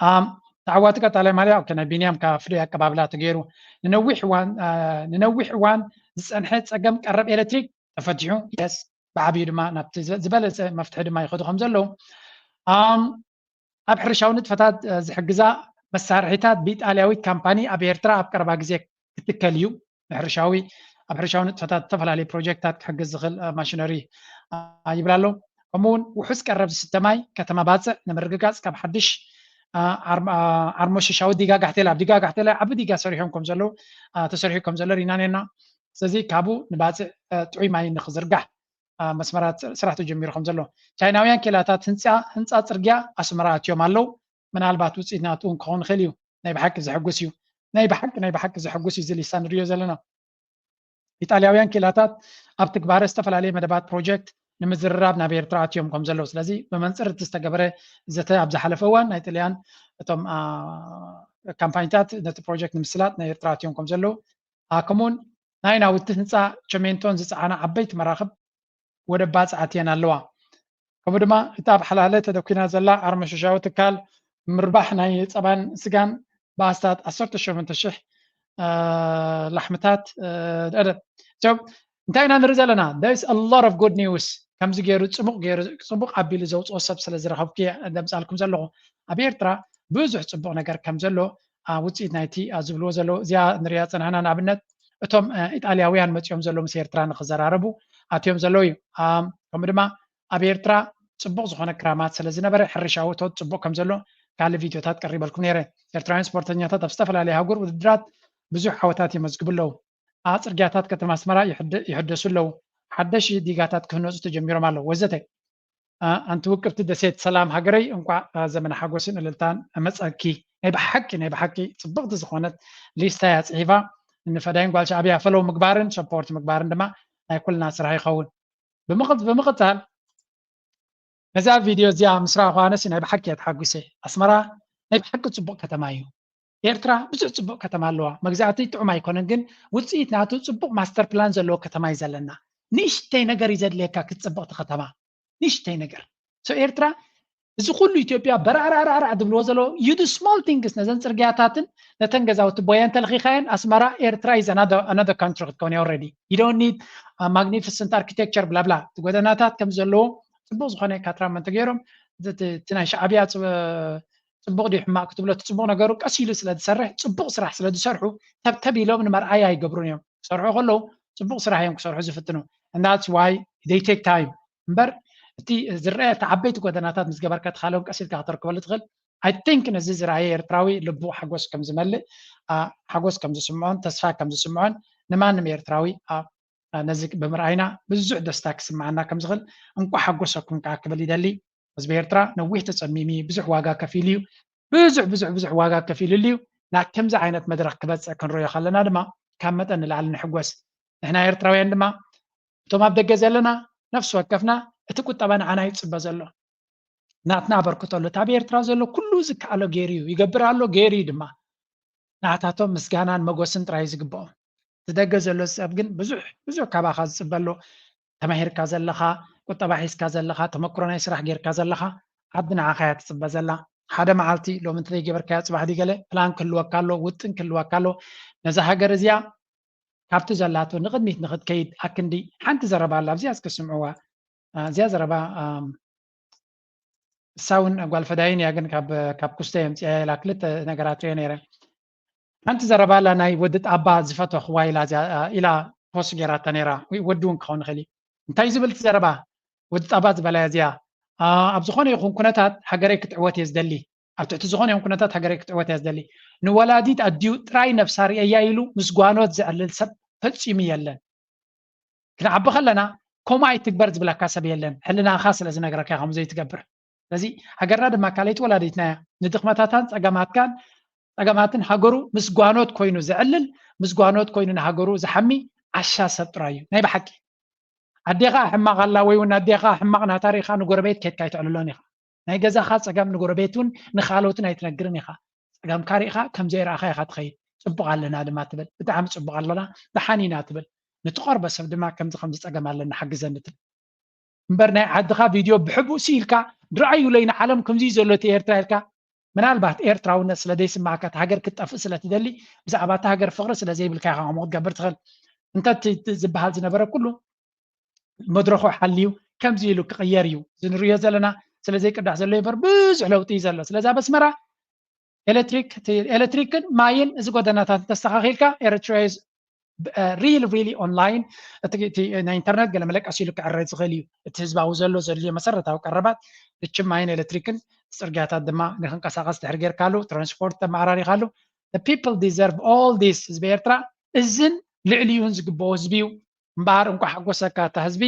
ኣም፣ ተዓዋቲ ቀጣላይ ማልያ፣ ኦኬ፣ ናይ ቢንያም ካብ ፍሉይ ኣቀባብላ ተገይሩ። ንነዊሕ እዋን፣ ኣ፣ ንነዊሕ እዋን ዝጸንሐ ጸገም ቀረብ ኤሌክትሪክ ተፈቲሑ። የስ፣ ብዓብዩ ድማ ናብቲ ዝበ-፣ ዝበለጸ መፍትሒ ድማ ይኸዱ ከም ዘለዉ። ኣም፣ ኣብ ሕርሻዊ ንጥፈታት፣ እ፣ ዝሕግዛ መሳርሒታት ብኢጣልያዊት ካምፓኒ ኣብ ኤርትራ ኣብ ቀረባ ግዜ ክትከል እዩ። ንሕርሻዊ፣ ኣብ ሕርሻዊ ንጥፈታት ዝተፈላለዩ ፕሮጀክትታት ክሕግዝ ዝኽእል፣ እ፣ ማሽነሪ፣ እ፣ ይብል ኣሎ። ከምኡ እውን ውሑስ ቀረብ ዝስተ ማይ ከተማ ባጽዕ ንምርግጋጽ ካብ ሓድሽ፣ እ፣ ዓር-፣ እ፣ ዓርሞሽሻዊ ዲጋ ጋሕቴላ፣ ኣብ ዲጋ ጋሕቴላ ዓቢ ዲጋ ሰሪሖም ከም ዘለዉ፣ እ፣ ተሰሪሑ ከም ዘሎ ርኢና ነርና። ስለዚ ካብኡ ንባጽዕ፣ እ፣ ጥዑይ ማይ ንኽዝርጋሕ፣ እ፣ መስመራት ስራሕ ተጀሚሩ ከም ዘሎ። ቻይናውያን ኬላታት ህንጻ፣ ህንጻ ጽርግያ ኣስመራ ኣትዮም ኣለዉ። ምናልባት ውጽኢት ናቱ እውን ክኸውን ይኽእል እዩ። ናይ ብሓቂ ዘሐጉስ እዩ። ናይ ብሓቂ፣ ናይ ብሓቂ ዘሐጉስ እዩ እዚ ሊስታ ንሪኦ ዘለና። ኢጣልያውያን ኪላታት ኣብ ትግባረ ዝተፈላለየ መደባት ፕሮጀክት ንምዝርራብ ናብ ኤርትራ ኣትዮም ከም ዘለዉ። ስለዚ ብመንጽር እቲ ዝተገበረ ዘተ ኣብ ዝሓለፈ እዋን ናይ ጥልያን እቶም፣ ኣ፣ ካምፓኒታት ነቲ ፕሮጀክት ንምስላጥ ናብ ኤርትራ ኣትዮም ከም ዘለዉ፣ ኣ፣ ከምኡውን ናይ ናውቲ ህንጻ ቸሜንቶን ዝጸዓና ዓበይቲ መራኽብ ወደብ ባጽዕ ኣትየን ኣለዋ። ከምኡ ድማ እቲ ኣብ ሓላለ ተደኲና ዘላ ዓርሞሽሻዊ ትካል ምርባሕ ናይ ጸባን ስጋን ብኣስታት ዓሰርተ ሸሞንተ ሽሕ፣ እ፣ ላሕምታት፣ እ፣ እ፣ እ፣ so እንታይ ኢና ንርኢ ዘለና? There is a lot of good news። ከምዚ ገይሩ ጽቡቕ ገይሩ፣ ጽቡቕ ኣቢሉ ዘውጽኦ ሰብ ስለ ዝረኸብኩ እየ ዘምጻልኩም ዘለኹ። ኣብ ኤርትራ ብዙሕ ጽቡቕ ነገር ከም ዘሎ፣ ኣ፣ ውጽኢት ናይቲ፣ ኣ፣ ዝብልዎ ዘለዉ እዚኣ ንሪኣ ጸናሕና። ንኣብነት እቶም፣ እ፣ ኢጣልያውያን መጺኦም ዘለዉ ምስ ኤርትራ ንኽዘራረቡ ኣትዮም ዘለዉ እዩ። ኣም፣ ከምኡ ድማ ኣብ ኤርትራ ጽቡቕ ዝኾነ ክራማት ስለ ዝነበረ ሕርሻዊ እቶት ጽቡቕ ከም ዘሎ ካልእ ቪድዮታት ቀሪበልኩም ነይረ። ኤርትራውያን ስፖርተኛታት ኣብ ዝተፈላለየ ኣህጉር ውድድራት ብዙሕ ዓወታት የመዝግቡ ኣለዉ። ኣ፣ ጽርግያታት ከተማ ኣስመራ ይሕደ-፣ ይሕደሱ ኣለዉ። ሓደሽ ዲጋታት ክህነጹ ተጀሚሮም ኣለዉ ወዘተ። ኣ፣ ኣንቲ ውቅብቲ ደሴት ሰላም ሃገረይ፣ እንቋዕ፣ ኣ፣ ዘመነ ሓጎስን እልልታን መጸኪ። ናይ ብሓቂ፣ ናይ ብሓቂ ጽብቕቲ ዝኾነት ሊስታ እያ ጽሒፋ። ንፈዳይን ጓል ሻዕብያ ፈለው ምግባርን ሰፖርት ምግባርን ድማ ናይ ኩልና ስራሕ ይኸውን። ብምቕጽ-፣ ብምቕጻል ነዛ ቪድዮ እዚኣ ምስ ረኣኹ ኣነሲ ናይ ብሓቂ እየ ተሓጒሰ። ኣስመራ ናይ ብሓቂ ጽቡቕ ከተማ እዩ። ኤርትራ ብዙሕ ጽቡቕ ከተማ ኣለዋ። መግዛእቲ ጥዑም ኣይኮነን፣ ግን ውጽኢት ናቱ ጽቡቕ ማስተር ፕላን ዘለዎ ከተማ እዩ ዘለና። ንእሽተይ ነገር እዩ ዘድልየካ ክትጽብቕ እቲ ከተማ። ንእሽተይ ነገር። So ኤርትራ እዚ ኩሉ ኢትዮጵያ በራዕራዕራዕራዕ ዝብልዎ ዘለዉ you do small things፣ ነዘን ጽርግያታትን ነተን ገዛውቲ ቦያን ተለኺኻየን ኣስመራ ኤርትራ is another, another country ክትከውን እያ already። You don't need, uh, magnificent architecture blah blah። እቲ ጎደናታት ከም ዘለዎ ጽቡቕ ዝኾነ ካትራመንት ገይሮም፣ እቲ፣ እቲ፣ እቲ ናይ ሻዕብያ ጽ-፣ ጽቡቕ ድዩ ሕማቕ ክትብሎ፣ እቲ ጽቡቕ ነገሩ ቀስ ኢሉ ስለ ዝሰርሕ፣ ጽቡቕ ስራሕ ስለ ዝሰርሑ ተብተብ ኢሎም ንመርኣያ ኣይገብሩን እዮም። ክሰርሑ ከለዉ ጽቡቕ ስራሕ እዮም ክሰርሑ ዝፍትኑ። And that's why they take time። እምበር እቲ ዝረአ፣ እቲ ዓበይቲ ጎደናታት ምስ ገበርካ፣ እቲ ካልኦን ቀስ ኢልካ ከተርክበሉ ትኽእል። I think ነዚ ዝረኣየ ኤርትራዊ ልቡ ሓጎስ ከም ዝመልእ፣ ኣ፣ ሓጎስ ከም ዝስምዖን ተስፋ ከም ዝስምዖን ንማንም ኤርትራዊ፣ ኣ፣ ኣ፣ ነዚ ብምርኣይና ብዙሕ ደስታ ክስምዓና ከም ዝኽእል እንቋዕ ሓጎሰኩም ከኣ ክብል ይደሊ። ህዝቢ ኤርትራ ነዊሕ ተጸሚሙ እዩ፣ ብዙሕ ዋጋ ከፊሉ እዩ። ብዙሕ፣ ብዙሕ፣ ብዙሕ ዋጋ ከፊሉሉ እዩ። ናብ ከምዚ ዓይነት መድረኽ ክበጽሕ ክንርእዮ ከለና ድማ ካብ መጠን ንላዕሊ ንሕጎስ። ንሕና ኤርትራውያን ድማ እቶም ኣብ ደገ ዘለና ነፍሲ ወከፍና እቲ ቁጠባ ንዓና ይጽበ ዘሎ። ናትና ኣበርክቶ ኣሎ። እቲ ኣብ ኤርትራ ዘሎ ኩሉ ዝከኣሎ ገይሩ እዩ፣ ይገብር ኣሎ፣ ገይሩ እዩ ድማ። ናታቶም ምስጋናን መጎስን ጥራይ እዩ ዝግብኦም። እቲ ደገ ዘሎ ሰብ ግን ብዙሕ፣ ብዙሕ ካባኻ ዝጽበ ኣሎ። ተማሂርካ ዘለኻ፣ ቁጠባ ሒዝካ ዘለኻ፣ ተመክሮ ናይ ስራሕ ጌርካ ዘለኻ፣ ዓዲ ንዓኻ እያ ትጽበ ዘላ። ሓደ መዓልቲ ሎሚ እንተዘይገበርካዮ ጽባሕ ድዩ ገለ ፕላን ክህልወካ ኣሎ፣ ውጥን ክህልወካ ኣሎ። ነዛ ሃገር እዚኣ ካብቲ ዘላቶ ንቕድሚት ንኽትከይድ ኣክንዲ ሓንቲ ዘረባ ኣላ፣ ኣብዚኣ እስከ ስምዕዋ። ኣ፣ እዚኣ ዘረባ፣ ኣም፣ እሳ እውን ጓል ፈዳይን እያ፣ ግን ካብ፣ ካብ ኩስተ የምጽያ ኢላ ክልተ ነገራት ሪኦ ነይረ። ሓንቲ ዘረባ ኣላ፣ ናይ ወዲ ጣባ ዝፈተኽዋ ኢላ፣ እዚኣ፣ ኣ፣ ኢላ ፖስት ጌራታ ነይራ። ወይ ወዲ እውን ክኸውን ይኽእል እዩ። እንታይ ዝብል እቲ ዘረባ? ወዲ ጣባ ዝበላ እያ እዚኣ። ኣብ ዝኾነ ይኹን ኩነታት ሃገረይ ክትዕወት እየ ዝደሊ። ኣብ ትሕቲ ዝኾነ ይኹን ኩነታት ሃገረይ ክትዕወት እየ ዝደሊ። ንወላዲት ኣዲኡ ጥራይ ነብሳ ርእያ ኢሉ ምስ ጓኖት ዘዕልል ሰብ ፈጺሙ የለን። ክንዓቢ ከለና ከምኡ ኣይትግበር ዝብለካ ሰብ የለን። ሕልናኻ ስለ ዝነግረካ ከምኡ ዘይትገብር። ስለዚ ሃገርና ድማ ካልኣይቲ ወላዲትና እያ። ንድኽመታታን ጸገማትካን ጸገማትን ሃገሩ ምስ ጓኖት ኮይኑ ዘዕልል፣ ምስ ጓኖት ኮይኑ ንሃገሩ ዝሓሚ ዓሻ ሰብ ጥራይ እዩ። ናይ ብሓቂ። ኣዴኻ ሕማቕ ኣላ ወይ እውን ኣዴኻ ሕማቕ ናታ ርኢኻ ንጎረቤት ኬድካ ኣይተዕልሎን ኢኻ። ናይ ገዛኻ ጸገም ንጎረቤት እውን ንኻልኦትን ኣይትነግርን ኢኻ። ጸገምካ ርኢኻ ከም ዘይረኣኻ ኢኻ ትኸይድ። ጽቡቕ ኣለና ድማ ትብል። ብጣዕሚ ጽቡቕ ኣለና፣ ደሓን ኢና ትብል። ንትቐርቦ ሰብ ድማ ከምዚ ከምዚ ጸገም ኣለና ሓግዘኒ ትብል። እምበር ናይ ዓድኻ ቪድዮ ብሕቡእ ኢልካ ድረኣዩለይ ንዓለም ከምዚ ዘሎ እቲ ኤርትራ ኢልካ ምናልባት ኤርትራውነት ስለ ዘይስማዓካ እታ ሃገር ክትጠፍእ ስለ ትደሊ ብዛዕባ እታ ሃገር ፍቕሪ ስለ ዘይብልካ ኢኻ ከምኡ ክትገብር ትኽእል። እንተ እቲ ዝበሃል ዝነበረ ኩሉ መድረኹ ሓልዩ ከምዚ ኢሉ ክቕየር እዩ። እዚ ንሪኦ ዘለና ስለ ዘይቅዳሕ ዘሎ እምበር ብዙሕ ለውጢ እዩ ዘሎ። ስለዚ ኣብ ኣስመራ ኤሌክትሪክ ኤሌክትሪክን ማይን እዚ ጎደናታት እንተስተኻኺልካ ኤርትራ ሪል ሪሊ ኦንላይን እቲ ናይ ኢንተርነት ገለ መለቀስ ኢሉ ክዕረ ዝኽእል እዩ። እቲ ህዝባዊ ዘሎ ዘድልዮ መሰረታዊ ቀረባት ንችም ማይን ኤሌክትሪክን ጽርግያታት ድማ ንክንቀሳቐስ ድሕር ጌርካሉ ትራንስፖርት ተመዓራሪኻሉ people deserve all this። ህዝቢ ኤርትራ እዝን ልዕሊኡን ዝግብኦ ህዝቢ እዩ። እምበኣር እንኳ ሓጎሰካ እታ ህዝቢ።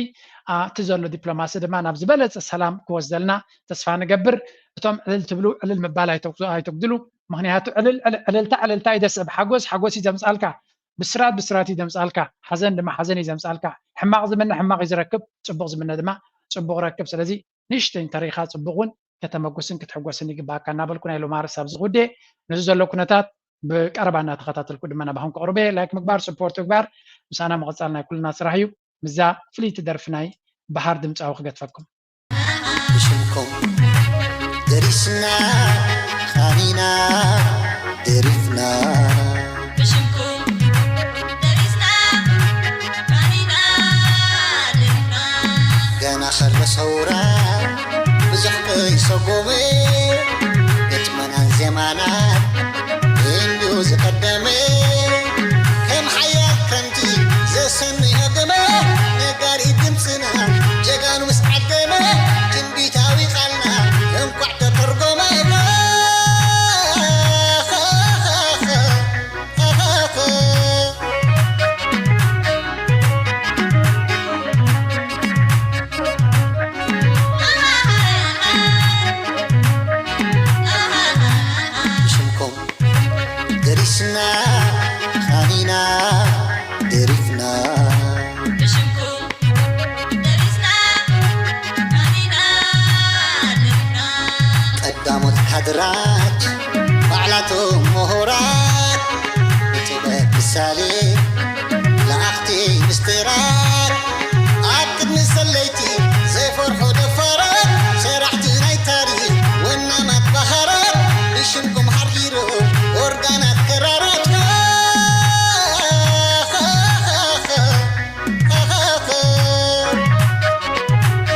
እቲ ዘሎ ዲፕሎማሲ ድማ ናብ ዝበለፀ ሰላም ክወስደልና ተስፋ ንገብር። እቶም ዕልል ትብሉ ዕልል ምባል ኣይተጉድሉ። ምክንያቱ ዕልልታ ዕልልታ እዩ ዘስዕብ። ሓጎስ ሓጎስ እዩ ዘምፃልካ። ብስራት ብስራት እዩ ዘምፃልካ። ሓዘን ድማ ሓዘን እዩ ዘምፃልካ። ሕማቕ ዝምነ ሕማቕ እዩ ዝረክብ፣ ፅቡቕ ዝምነ ድማ ፅቡቕ ረክብ። ስለዚ ንእሽተይ እንተሪኢኻ ፅቡቕ እውን ከተመጉስን ክትሕጎስን ይግባኣካ እናበልኩ ናይ ሎማርስ ኣብዚ ጉዴ ነዚ ዘሎ ኩነታት ብቀረባ እናተኸታተልኩ ድማ ናባኹም ከቕርበ ላይክ ምግባር ስፖርት ምግባር ምሳና ምቕፃል ናይ ኩልና ስራሕ እዩ። ምዛ ፍልይቲ ደርፊ ናይ በሃር ድምፃዊ ክገትፈኩም። ብሽምኩም ደሪስና ኻኒና ደሪፍና ብሽምኩም ደሪስና ኻኒና ደሪፍና ገና ከሎ ሰውራ ብዙሕ ከይሰጎመ ግጥመናን ዜማናን እንዲዩ ዝቐደመ ከም ሓያል ክረምቲ ዘሰንዮ ገመ ነጋሪ ድምፅና ጀጋኑ ምስ ዓደመ ትንቢታዊ ቃልና እንኳዕ ተተርጎመ። ብሽምኩም ደሪስና ኻኒና ደሪፍና ብሽምኩም ደሪስና ኻኒና ደሪፍና ቀዳሞት ካድራት ባዕላቶም ምሁራት ብጥበብ ምሳሌ